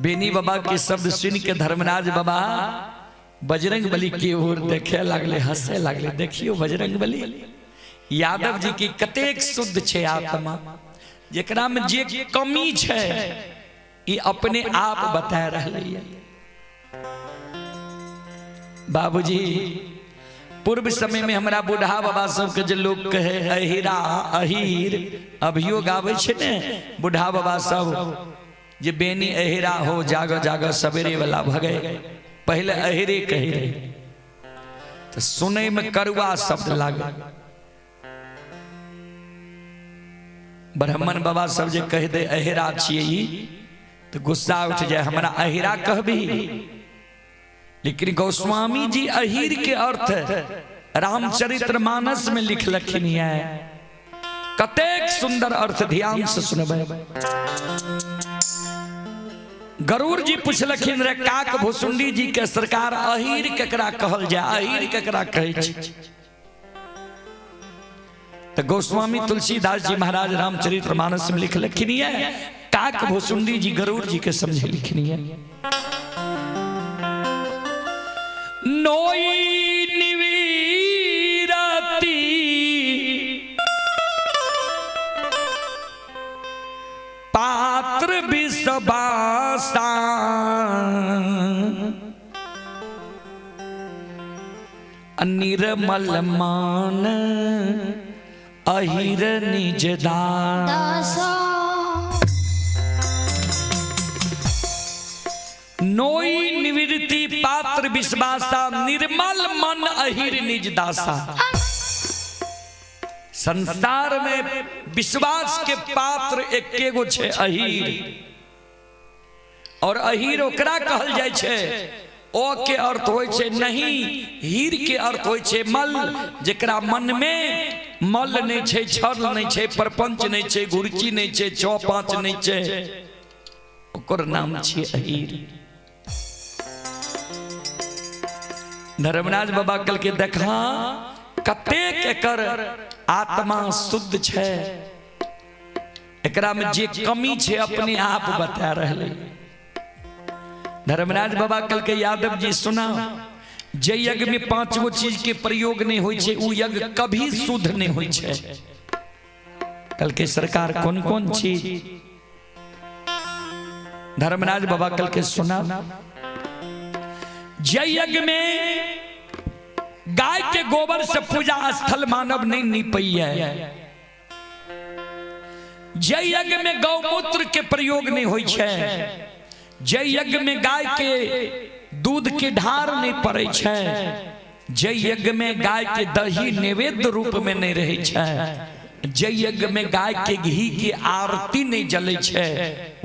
बेनी बाबा के शब्द सुन के धर्मराज बाबा बजरंग बली की ओर देखे लागले, हंसे लागले। देखियो बजरंग बली यादव जी की कतेक शुद्ध छे आत्मा, जेकरा में जे कमी छे ई अपने आप बता रहले है। बाबूजी पूर्व समय में हमरा बूढ़ा बाबा सबके जे लोग कहे अहिरा अहीर, अभियो गावे छे ने बूढ़ा बाबा सब जे बेनी अहिरा हो जाग जाग सवेरे वाला भगे, पहले अहिरे कहे रहे तो सुने में करुआ शब्द लागे। ब्राह्मण बाबा सब जे कह दे अहिरा छियै तो गुस्सा उठ जाए, हमरा अहिरा कहबी। लेकिन गोस्वामी जी अहिर के अर्थ रामचरित्र मानस में लिखलखिन है, कतेक सुंदर अर्थ, ध्यान से सुनबै। गरुड़ जी पुछलखिन रे काक भुसुंडी जी के सरकार अहिर केकरा कहल जाए, अहिर केकरा कहै छै? तो गोस्वामी तुलसीदास जी महाराज रामचरित्र मानस में लिखलखिन है, काक भुसुंडी जी गरुड़ जी के समझे लिखनी है। नोई निवीरती पात्र विषबासा, निर्मल मान अहिर निज दास। नोई निवृत्ति पात्र विश्वासा, निर्मल मन अहिर निज दासा। संसार में विश्वास के पात्र एके गो छै, अहीर। और अहीर ओकरा कहल जाइ छै, ओ के अर्थ होइ छै नहीं, हीर के अर्थ होइ छै मल। जेकरा मन में मल नहीं छै, छल नहीं छै, प्रपंच नहीं छै, घुरची नहीं छै, छओ पाँच नहीं छै, ओकर नाम छियै अहीर। धर्मराज बाबा कल के देखा कतेक एकर आत्मा शुद्ध छै, एकरा में जे कमी छै अपने आप बता रहले। धर्मराज बाबा कल के यादव जी सुना, जे यज्ञ में 5 गो चीज के प्रयोग नहीं होई छै उ यज्ञ कभी शुद्ध नहीं होई छै। कल के सरकार कौन कौन चीज? धर्मराज बाबा कल के सुना, जे यज्ञ में गाय के गोबर से पूजा स्थल मानव नहीं निपैया, जे यज्ञ में गौमूत्र के प्रयोग नहीं होई छै, जे यज्ञ में गाय के दूध के ढार नहीं पड़े छै, जे यज्ञ में गाय के दही नैवेद्य रूप में नहीं रहे छै, जे यज्ञ में गाय के घी के आरती नहीं जले छै,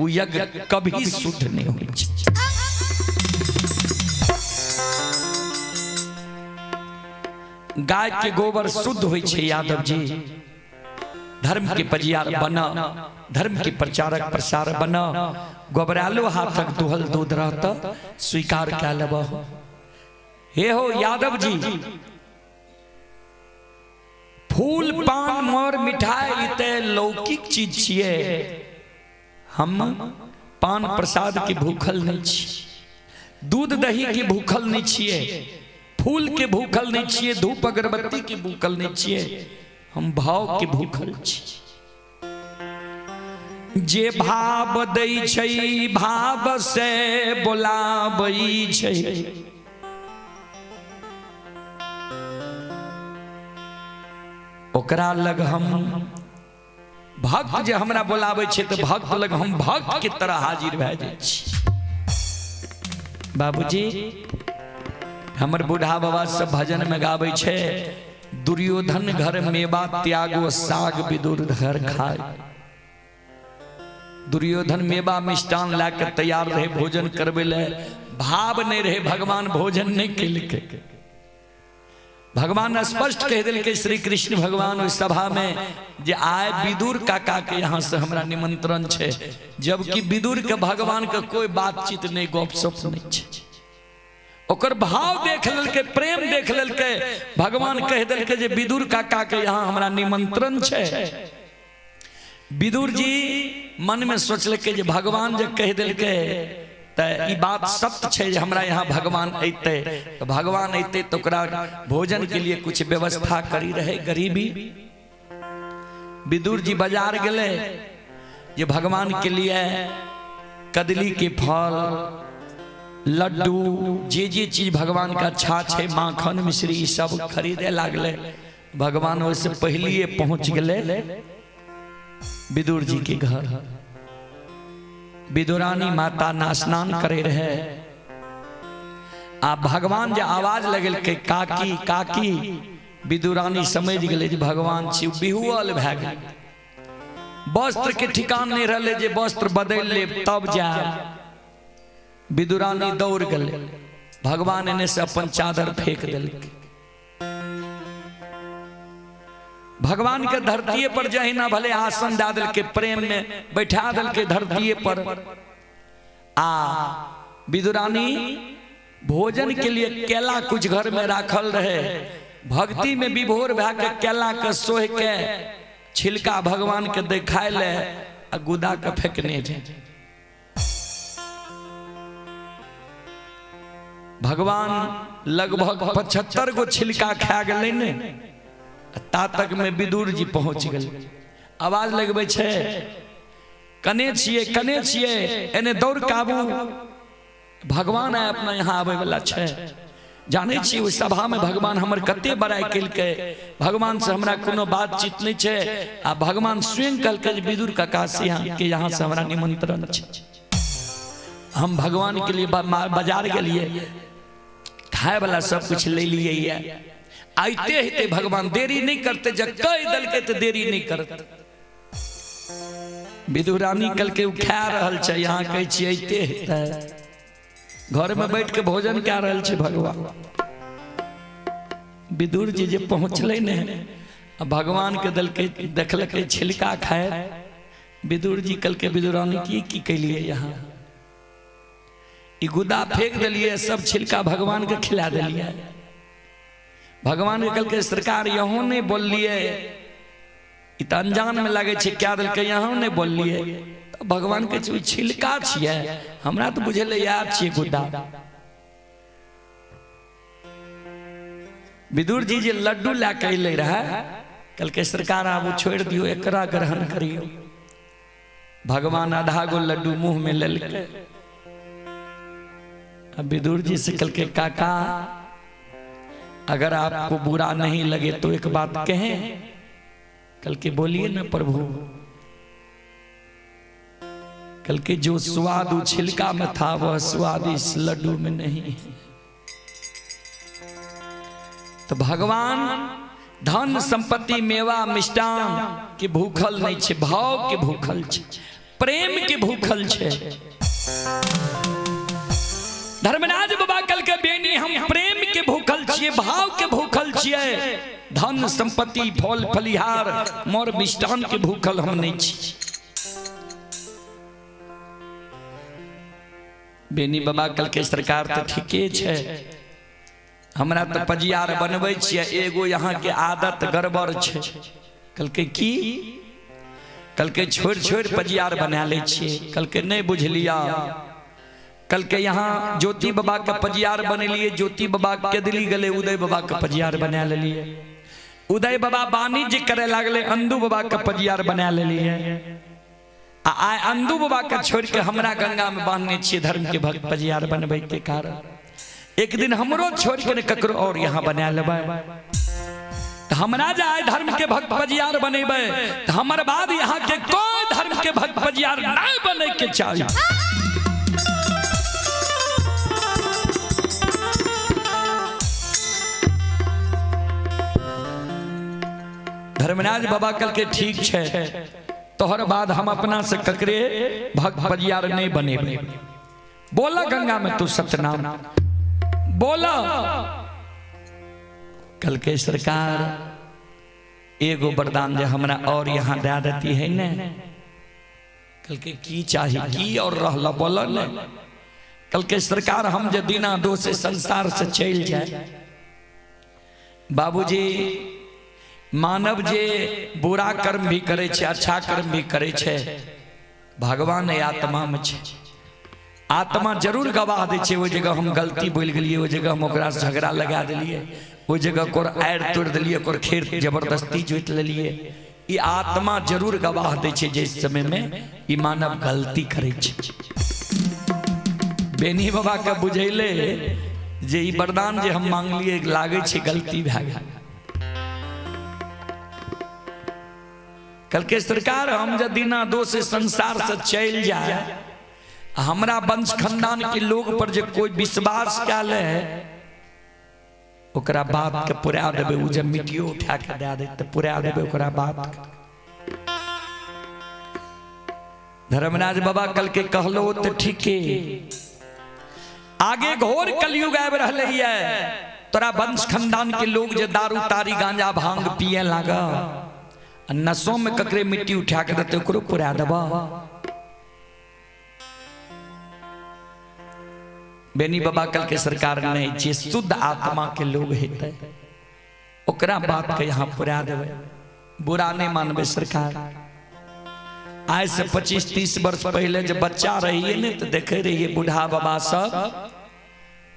उ यज्ञ कभी शुद्ध नहीं होई छै। गाय के गोबर शुद्ध होई छै। यादव जी, धर्म के पजियार बना, धर्म के प्रचारक प्रसार बना, गोबरालो हाथक दुहल दूध रहत स्वीकार कए लेब। हे हो यादव जी, फूल पान मर मिठाई ते लौकिक चीज छियै, हम पान प्रसाद के भूखल नहीं छी, दूध दही के भूखल नहीं छियै, फूल के भूखल नहीं छियै, धूप अगरबत्ती के भूखल नहीं छियै, हम भाव के भूखल छी। जे भाव दै छै भाव से बोलाबै छै, ओकरा लग हम भक्त जे हमरा बोलाबै छै तऽ भक्त लग हम भक्त के तरह हाजिर भए जाइ छी। बाबूजी, हमर बूढ़ा बाबा सब भजन में गाबै छै, दुर्योधन घर मेवा त्यागो साग विदुर घर खाए। दुर्योधन मेवा मिष्टान ला के तैयार रहे भोजन करबे ले, भाव नहीं रहे, भगवान भोजन नहीं केलकै। भगवान स्पष्ट कह दिलकै श्री कृष्ण भगवान ओहि सभा में जे आए विदुर काका के यहाँ से हमरा निमंत्रण छै, जबकि विदुर के भगवान के कोई बातचीत नहीं, गपशप नहीं छै। ओकर भाव देख लेलकै, प्रेम देख लेलकै, भगवान कह दिलकै जे विदुर काका के यहाँ हमरा निमंत्रण छै। विदुर जी मन में सोचलकै जे भगवान जे कह दिलकै तऽ ई बात सत्य छै जे हमरा यहाँ भगवान अयतै, तऽ भगवान अयतै तऽ ओकरा भोजन के लिए कुछ व्यवस्था करी रहे गरीबी। विदुर जी बाजार गेलै जे भगवान के लिए कदली के फल, लड्डू, जे जे चीज भगवान का अच्छा छै, माखन मिश्री ई सब खरीदे लागलै। भगवान ओहिसे पहिलिए पहुंच गेलै विदुर जी के घर। विदुरानी माता ना स्नान करे रहे, आ भगवान जे आवाज लगेलकै काकी काकी, विदुरानी समझ गेलै जे भगवान छी, बिहुअल भए गेलै। वस्त्र के ठिकान नहीं रहलै जे वस्त्र बदलि लेब तब जायब। विदुरानी दौड़ गेलै, भगवान एने से अपन चादर फेंक देलकै। भगवान के धरतीये पर जहिना भले आसन दए देलकै, प्रेम में बैठा देलकै धरतीये पर। आ विदुरानी भोजन के लिए केला कुछ घर में राखल रहे, भक्ति में विभोर भए के केला के सोह के छिलका भगवान के देखाय ले आ गुदा के फेंकने जाय। भगवान लगभग 75 गो छिलका खा गेलै ने, ता तक में विदुर जी पहुंच गेलै। आवाज लगबै छै, कने छियै कने छियै, एने दौड़ काबू, भगवान आइ अपना यहाँ आबै वाला छै। जानै छी ओहि सभामे भगवान हमर कते बड़ाइ केलकै। भगवान से हमरा कोनो बातचीत नहि छै आ भगवान स्वयं कहलकै जे विदुर काका से यहाँ के यहाँ से हमरा निमंत्रण छै। हम भगवान के लिए बाजार गेलिए, खाए वाला सब कुछ ले लिए। ये आइते हेते भगवान देरी नहीं करते, जब कह देलकै तऽ देरी नहीं करते। विदु रानी कहलकै ओ खा रहल छै, यहाँ कहै छियै अइते हेतै, घर में बैठ के भोजन कए रहल छै भगवान। विदुर जी जे पहुँचलै ने आ भगवान के देलकै, देखलकै छिलका खाए। विदुर जी कहलकै विदुर रानी की की कैलिए यहाँ, ई गुदा फेंक देलिए, सब छिलका भगवान के खिला देलिए। भगवान के कहलकै सरकार यहों नहीं बोललिए, ई तऽ अनजान में लागै छै क्या देलकै, यहाँ नहीं बोललिए। तऽ भगवान कहै छै छिलका छियै, हमरा तऽ बुझेलै याद छियै गुदा। विदुर जी जे लड्डू लए के अयलै रहए, कहलकै सरकार आबू छोड़ि दियौ, एकरा ग्रहण करियौ। भगवान आधा गो लड्डू मुंह में लेलकै आ विदुर जी से कहलकै काका अगर आपको बुरा नहीं लगे तो एक बात कहें। कहलकै बोलिए ना प्रभु। कहलकै जो स्वाद उ छिलका में था वह स्वाद इस लड्डू में नहीं है। तो भगवान धन संपत्ति मेवा मिष्टान के भूखल नहीं छे, भाव के भूखल छे, प्रेम के भूखल छे। धर्मराज बाबा कल के बेनी हम प्रेम के भूखल छिए, भाव के भूखल छिए, धन संपत्ति फल फलिहार मोर मिष्टान के भूखल हम नहीं छी। बेनी बाबा कल के सरकार तो ठीके छे, हमरा तो पजियार बनबै छियै, एगो यहाँ के आदत गड़बड़ छे। कहलकै की? कहलकै छोड़ि छोड़ि पजियार बना लै छियै। कहलकै नहीं बुझलिया। कहलकै यहाँ ज्योति बाबा के पजियार बनेलिए, ज्योति बाबा के दिल्ली गेलै, उदय बाबा के पजियार बना लेलिए, उदय बाबा वाणिज्य करे लागले, अंदू बाबा के पजियार बना लेलिए, आ आइ अंदू बाबा के छोड़ के हमरा गंगा में बांधने छियै धर्म के भक्त पजियार बनबै के कारण। एक दिन हमरो छोड़ के ने ककरो और यहाँ बना लेबै। तऽ हमरा जे आइ धर्म के भक्त पजियार बनेबै तऽ हमर बाद यहाँ के कोई धर्म के भक्त पजियार नहीं बने के चाही। धर्मराज बाबा कल के ठीक छै, तोहर बाद हम अपना से ककरे भक्त पजियार नहीं बनेबै। बोला गंगा में तू सतनाम बोला। कल के सरकार एगो वरदान जे हमरा और यहाँ दे देती है ने। कल के की चाही, की और रहला बोला ने। कल के सरकार हम जे दिना दोष संसार से चल जाए। बाबूजी मानव जे बुरा कर्म भी करे छे, अच्छा कर्म भी करे छे, भगवान आत्मा में छे, आत्मा जरूर गवाह दै छै ओहि जगह हम गलती बोलि गेलियै, ओहि जगह हम ओकरा से झगड़ा लगा देलियै, ओहि जगह ओकर आड़ि तोड़ि देलियै, ओकर खेत जबरदस्ती जोति लेलियै। ई आत्मा जरूर गवाह दै छै जे समय में ई मानव गलती करै छै। बेनी बाबा के बुझैले जे ई वरदान जे हम मांगलियै लागै छै गलती भए गेल। कहलकै सरकार हम जे दिना दोष संसार से चलि जाए, हमरा वंश खानदान के लोग पर जे कोई विश्वास कए ले ओकरा बात के पुरा देबै, उ जे मिट्टियो उठा के दए दे तऽ पुरा देबै ओकरा बात के। धर्मराज बाबा कल के कहलो तऽ ठीके, आगे घोर कलयुग आबि रहलै ये, तोरा वंश खानदान के लोग जे दारू तारी गांजा भांग पिए लाग, नसों में ककरे मिट्टी उठा के देते ओकरो पुरा देबा। बेनी बाबा कल के सरकार नहीं जे शुद्ध आत्मा के लोग हेतै ओकरा बात के यहाँ पुरा देबै, बुरा नहीं मानबै सरकार। आज से 25-30 वर्ष पहले जब बच्चा रहिए ने तो देखे रहिए बूढ़ा बाबा सब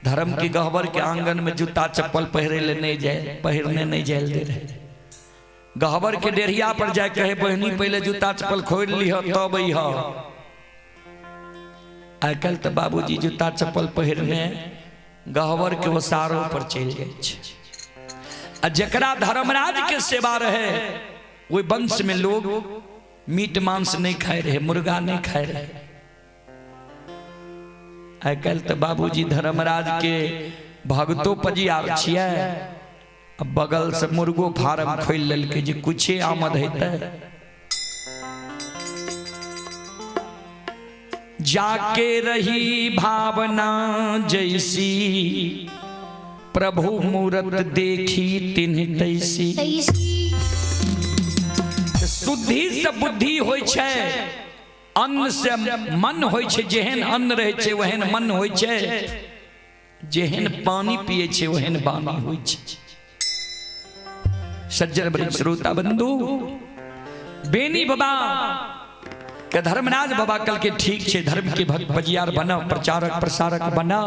धर्म के गहबर के आंगन में जूता चप्पल पहिरे ले नहीं जाए, पहिरने नहीं जाए दे रहे। गहबर के डेढ़िया पर जाए कहे बहनी पहले जूता चप्पल खोल लिह तब अइह। आजकल तो बाबूजी जूता चप्पल पहिरने गहवर के ओसारो पर चलि जाइ छै। आ जकरा धर्मराज के सेवा रहे ओहि वंश में लोग मीट मांस नहीं खाए रहे, मुर्गा नहीं खाए रहे। आइ काल्हि तऽ बाबूजी धर्मराज के भगतो पजियार छियै, आ बगल से मुर्गो फार्म खोलि लेलकै जे कुछे आमद हेतै। जाके रही भावना जैसी, प्रभु मूरत देखी तिन्ह तैसी। शुद्धि से बुद्धि होइ छै, अन्न से मन होइ छै। जेहन अन्न रहै छै ओहन मन होइ छै, जेहन पानी पिए छै ओहन बानी होइ छै। सज्जन बड़ी श्रोता बंधु, बेनी बाबा के धर्मराज बाबा कल के ठीक छै, धर्म के भक्त बजियार बना, प्रचारक प्रसारक बना।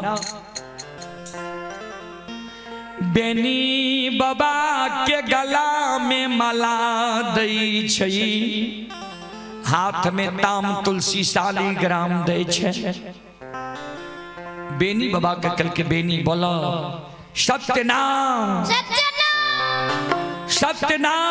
बेनी बाबा के गला में माला दै छै, हाथ में ताम तुलसी शालिग्राम दै छै। बेनी बाबा के कल के बेनी बोलो सत्यनाम सत्यनाम।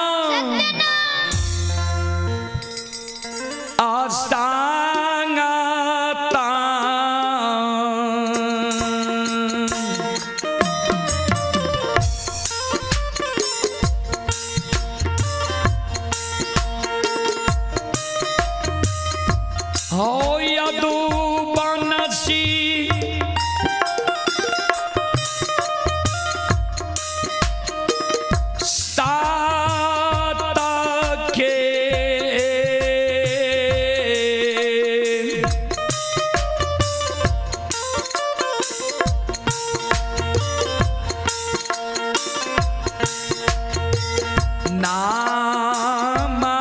हो यदु बनसी सात के नामा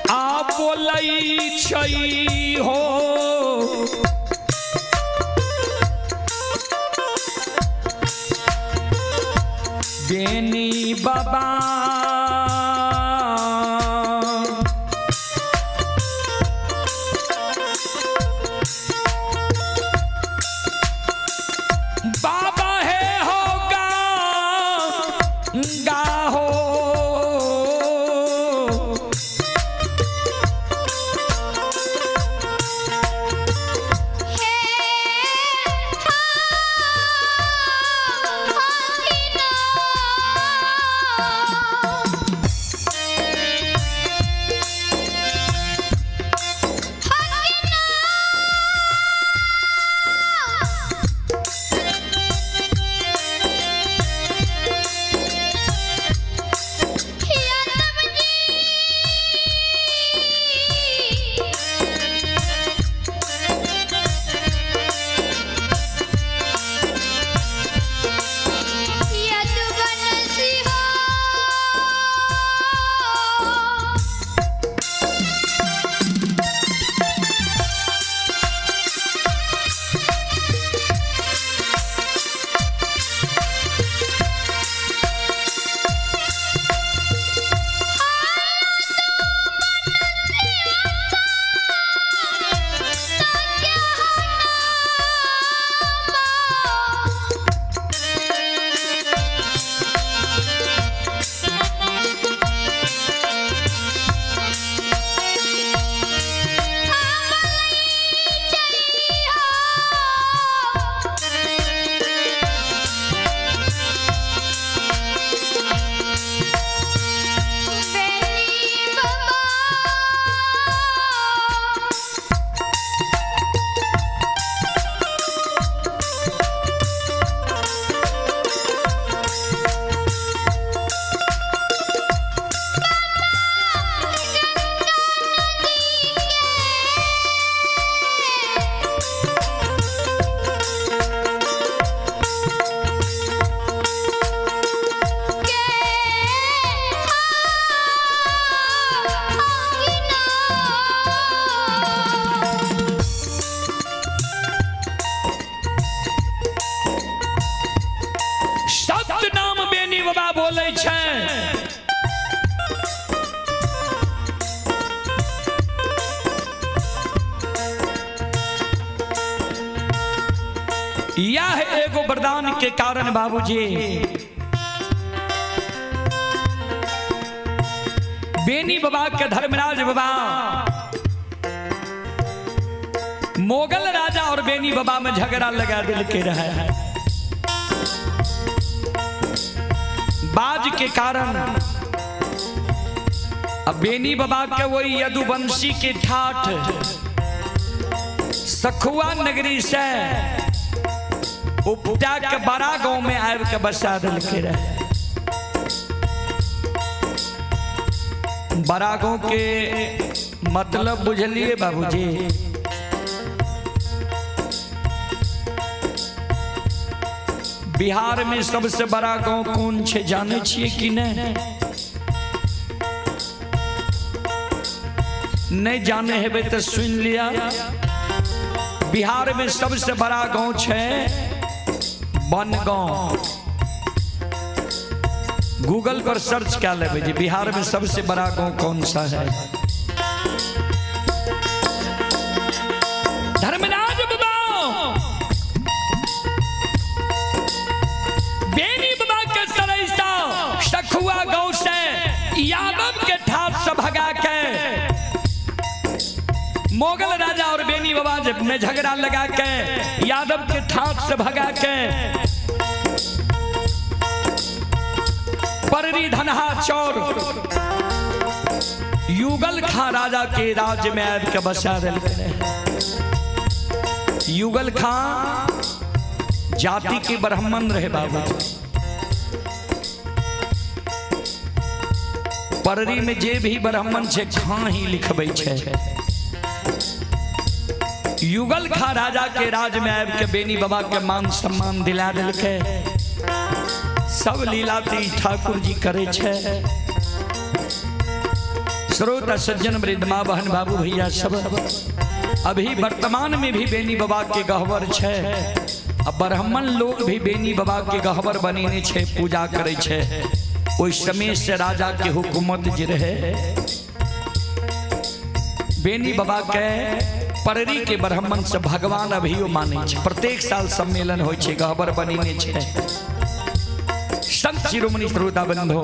आ बोलै छै हो बेनी बाबा। बाबा है होगा गाहो बोलै छै। यह एगो वरदान के कारण बाबूजी बेनी बाबा के धर्मराज बाबा मोगल राजा और बेनी बाबा में झगड़ा लगा दिल के रहे। बाज के कारण अब बेनी बाबा के वही यदुवंशी के ठाठ सखुआ नगरी से उपजा के बड़ा गांव में आबि के बसा दिल के रहे। बड़ा गांव के मतलब बुझलिए बाबूजी? बिहार में सबसे बड़ा गांव कौन छे जाने छिए कि नहीं? नहीं जाने हेबै तो सुन लिया। बिहार में सबसे बड़ा गांव छे बनगांव। गूगल पर सर्च क्या लेबै जे बिहार में सबसे बड़ा गांव कौन सा है। धर्मराज बाबा बेनी बाबा के सरैसा सखुआ गांव से यादव के ठाठ से भगा के मोगल राजा और बेनी बाबा में झगड़ा लगा के यादव के ठाठ से भगा के पररी धनहा चौर युगल खां राजा के राज्य में आबि के बसा देलकै। युगल खां जाति के ब्राह्मण रहे बाबू। पररी में जे भी ब्राह्मण छे खां ही लिखबै छे। युगल खां राजा के राज में आबि के बेनी बाबा के मान सम्मान दिला देलकै। सब लीला ती ठाकुर जी करे छे। श्रोता सज्जन वृद्ध माँ बहन बाबू भैया सब अभी वर्तमान में भी बेनी बाबा के गहवर छे। अब ब्राह्मण लोग भी बेनी बाबा के गहवर बनेने छे, पूजा करे छे। ओहि समय से राजा के हुकूमत जे रहे बेनी बाबा के पररी के ब्राह्मण से भगवान अभियो माने छे। प्रत्येक साल सम्मेलन होइ छे, गहवर बनेने छे। संत शिरोमणि श्रोता बंधो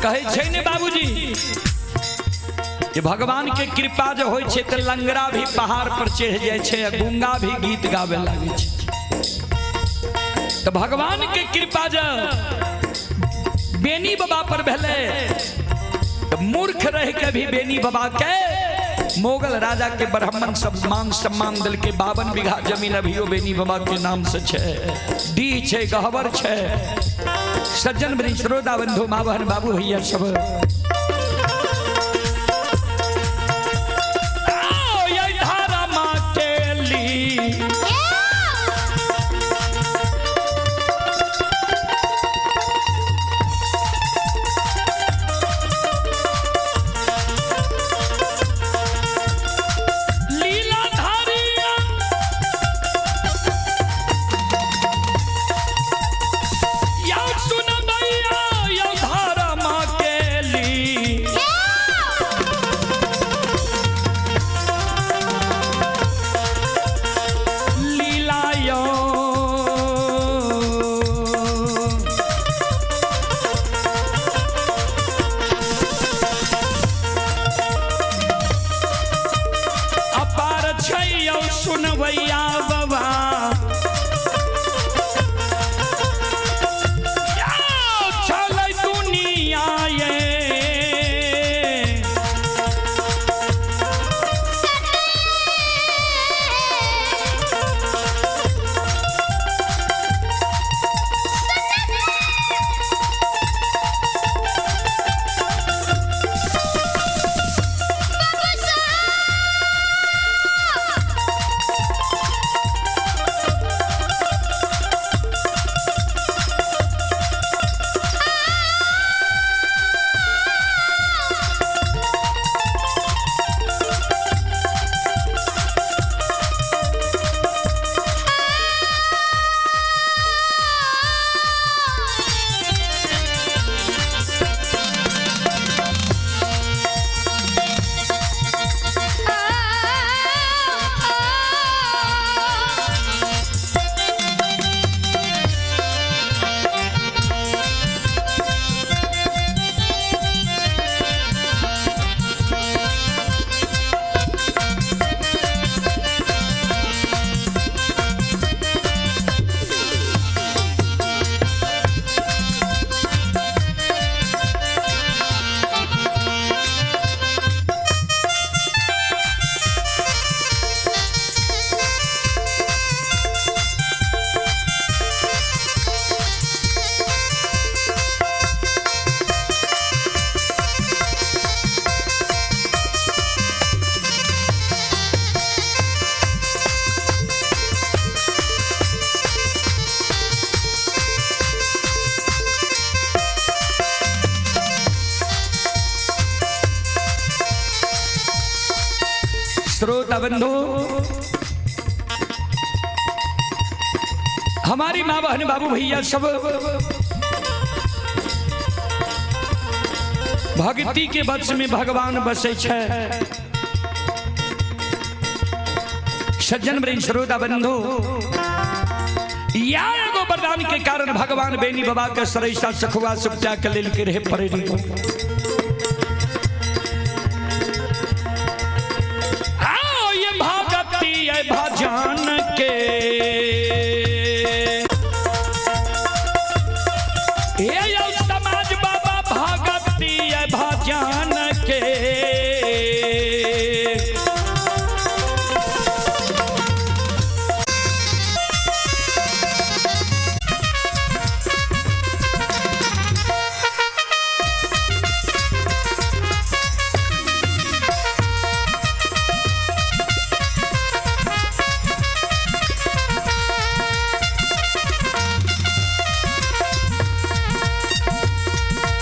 कहै छै ने बाबूजी जे भगवान के कृपा जे होइ छै तऽ लंगड़ा भी पहाड़ पर चढ़ि जाइ छै आ गूंगा भी गीत गावे लागै छै। तऽ भगवान के कृपा जे बेनी बाबा पर भेलै तऽ मूर्ख रह के भी बेनी बाबा के मोगल राजा के ब्राह्मण सब मान सम्मान दिलके। 52 बीघा जमीन अभियो बेनी बाबा के नाम से छै, डीह छै, गहवर छै। सज्जन वृंद श्रोता बंधु माँ बहन बाबू भैया सब आओ ये धारा माँ के ली लीला धारिया या सुन भैया या धारा माँ के ली लीला यो अपार छै यौ सुनबैया बाबा यौ चलै दुनिया ये। बाबा साहब। श्रोता बंधु, हमारी माँ बहन बाबू भैया सब भक्ति के वश में भगवान बसे छै। सज्जन वृंद श्रोता बंधु, या एगो वरदान के कारण भगवान बेनी बाबा के सरैसा सखुआ सुपटा के लेल के रहे पड़े। आओ ये भगती ये भजन के, ये यो समाज बाबा भगती ये भजन के।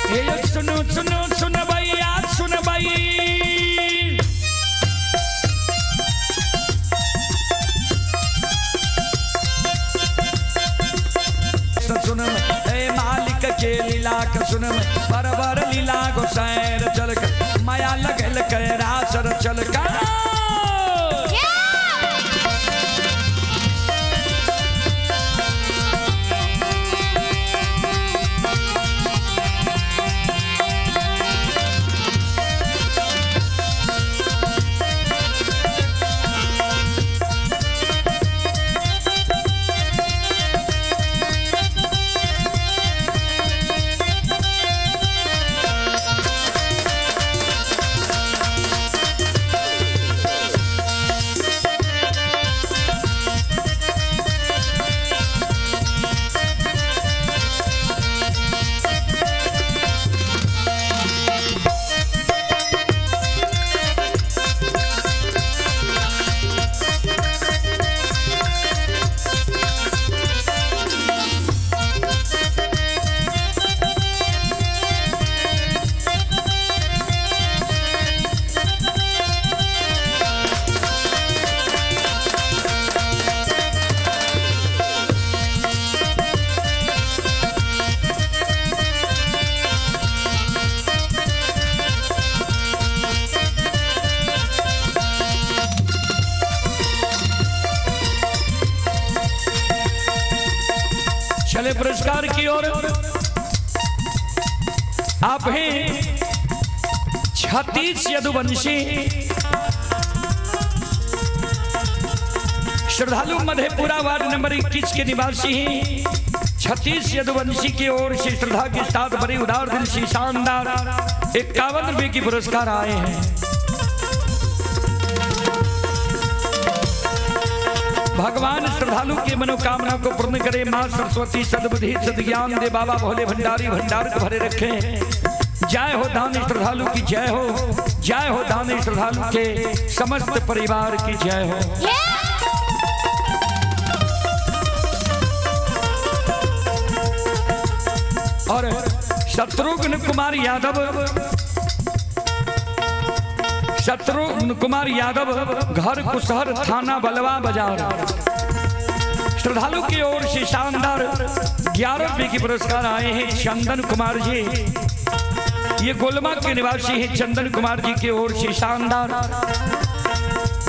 ये यो सुनो सुनो सुनबैया सुनबई, सुनम ए मालिक के लीला के सुनम, बरबर लीला गोसाएर चल के माया लगल के रासर चल का। चले पुरस्कार की ओर। आप हैं 36 यदुवंशी श्रद्धालु मधेपुरा वार्ड नंबर 21 के निवासी हैं। 36 यदुवंशी की ओर से श्रद्धा के साथ बड़ी उदार दिल से शानदार 51 रुपए की पुरस्कार आए हैं। भगवान श्रद्धालु की मनोकामना को पूर्ण करे। मां सरस्वती सद्बुद्धि सद्ज्ञान दे। बाबा भोले भंडारी भंडार को भरे रखे। जय हो दानी श्रद्धालु की जय हो, जय हो दानी श्रद्धालु के समस्त परिवार की जय हो। और शत्रुघ्न कुमार यादव, शत्रुघ्न कुमार यादव घर कुशहर थाना बलवा बाजार, श्रद्धालु की ओर से शानदार 11 रुपए की पुरस्कार आए हैं। चंदन कुमार जी, ये गोलमा के निवासी हैं। चंदन कुमार जी की ओर से शानदार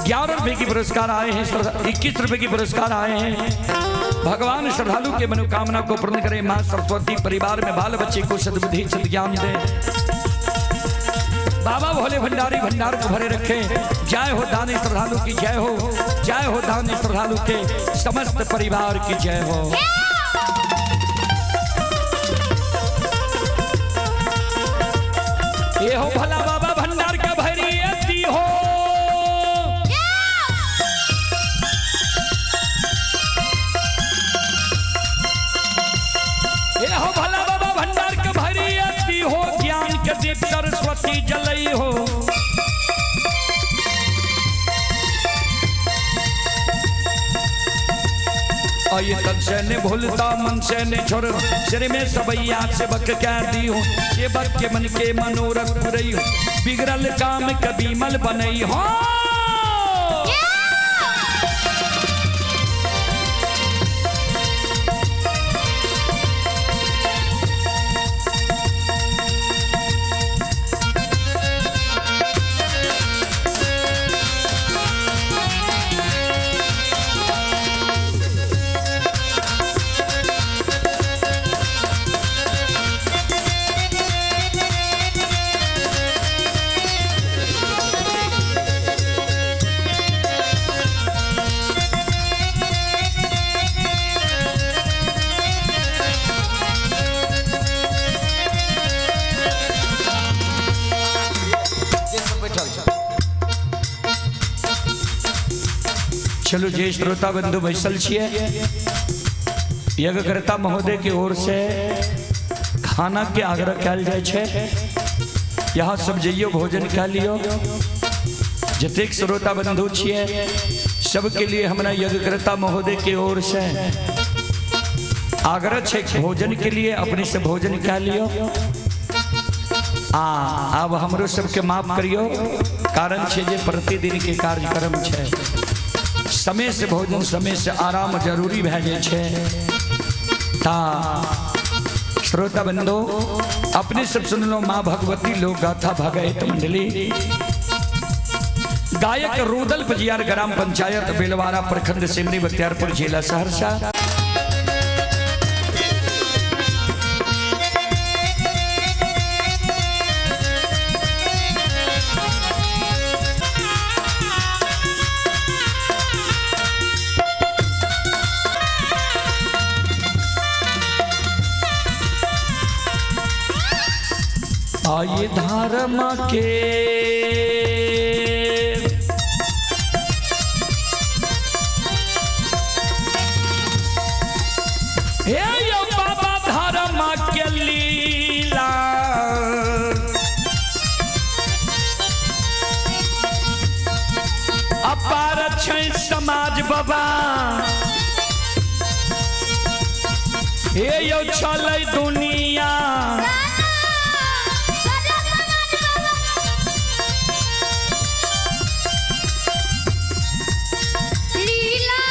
11 रुपए की पुरस्कार आए हैं। 21 रुपए की पुरस्कार आए हैं। भगवान श्रद्धालु के मनोकामना को पूर्ण करे। मां सरस्वती परिवार में बाल बच्चे को सद्बुद्धि सद्ज्ञान दे। बाबा भोले भंडारी भंडार को भरे रखे। जय हो दानी श्रद्धालु की जय हो, जय हो दानी श्रद्धालु के समस्त परिवार की जय हो। ये हो भला बाबा भंडार का भरी अति हो। ये हो भला बाबा भंडार का भरी अति हो। ज्ञान के दीप सरस्वती जलई हो। ये तन से ने भूलता मन से ने छोड़, सिर में सबैया सेवक कह दी हो। सेवक के मन के मनोरथ रही हो, बिगड़ल काम कभी मल बनई हो। चलो जे श्रोता बंधु बैसल छियै, यज्ञकर्ता महोदय की ओर से खाना के आग्रह कयल जाइ छै। यहाँ सब जइयो, भोजन कए लियो। जतेक श्रोता बंधु छियै, सबके लिए हमरा यज्ञकर्ता महोदय के ओर से आग्रह छै भोजन के लिए। अपने से भोजन कए लियो। आ आब हमरो सबके माफ करियो, कारण छै जे प्रतिदिन के कार्यक्रम छै। समय से भोजन, समय से आराम जरूरी भए जाइ छै। ता श्रोता बंधु, अपने सब सुनलो माँ भगवती लोक गाथा भगत मंडली, गायक रुदल पजियार, ग्राम पंचायत बेलवारा, प्रखंड सिमरी बख्तियारपुर, जिला सहरसा। आइए धर्म के हे यो बाबा, धर्म के लीला अपार छै समाज बाबा। हे यो चलै दुनिया। लीला।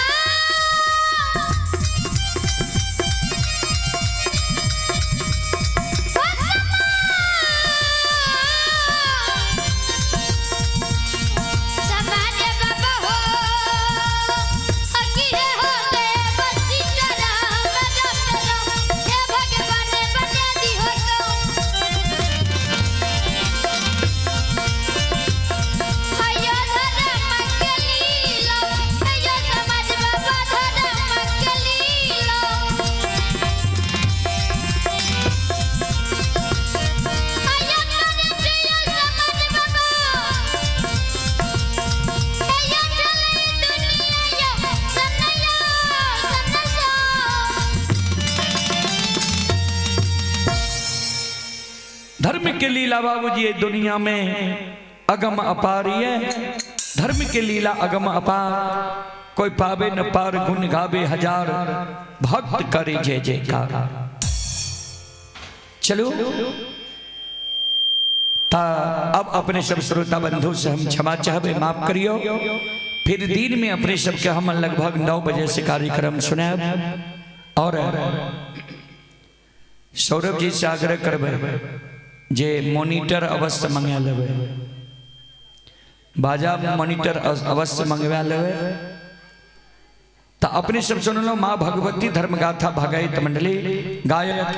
समाज बाबा हो अकी हो देव सीताराम राम राम, हे भगवान बना दी हो तो। हयो धर्म के लीला, हयो समाज बाबा धर्म के लीला। हयो करे प्रिय समाज बाबा, हयो चले दुनिया यो सनया सनसा। धर्म के लीला बाबूजी ये दुनिया में अगम अपार है। धर्म के लीला अगम अपार, कोई पावे न पार, गुण गावे हजार, भक्त करे जय जयकार। चलो ता अब अपने सब श्रोता बंधु से हम क्षमा चाहबे, माफ करियो। फिर दिन में अपने सबके हम लगभग 9 बजे से कार्यक्रम सुनाब और सौरभ जी से आग्रह करबै जे मोनिटर अवश्य मंगा लेबै, बाजा मोनिटर अवश्य मंगवा लेबै। तो अपने सब सुनलो माँ भगवती धर्मगाथा भगत मंडली, गायक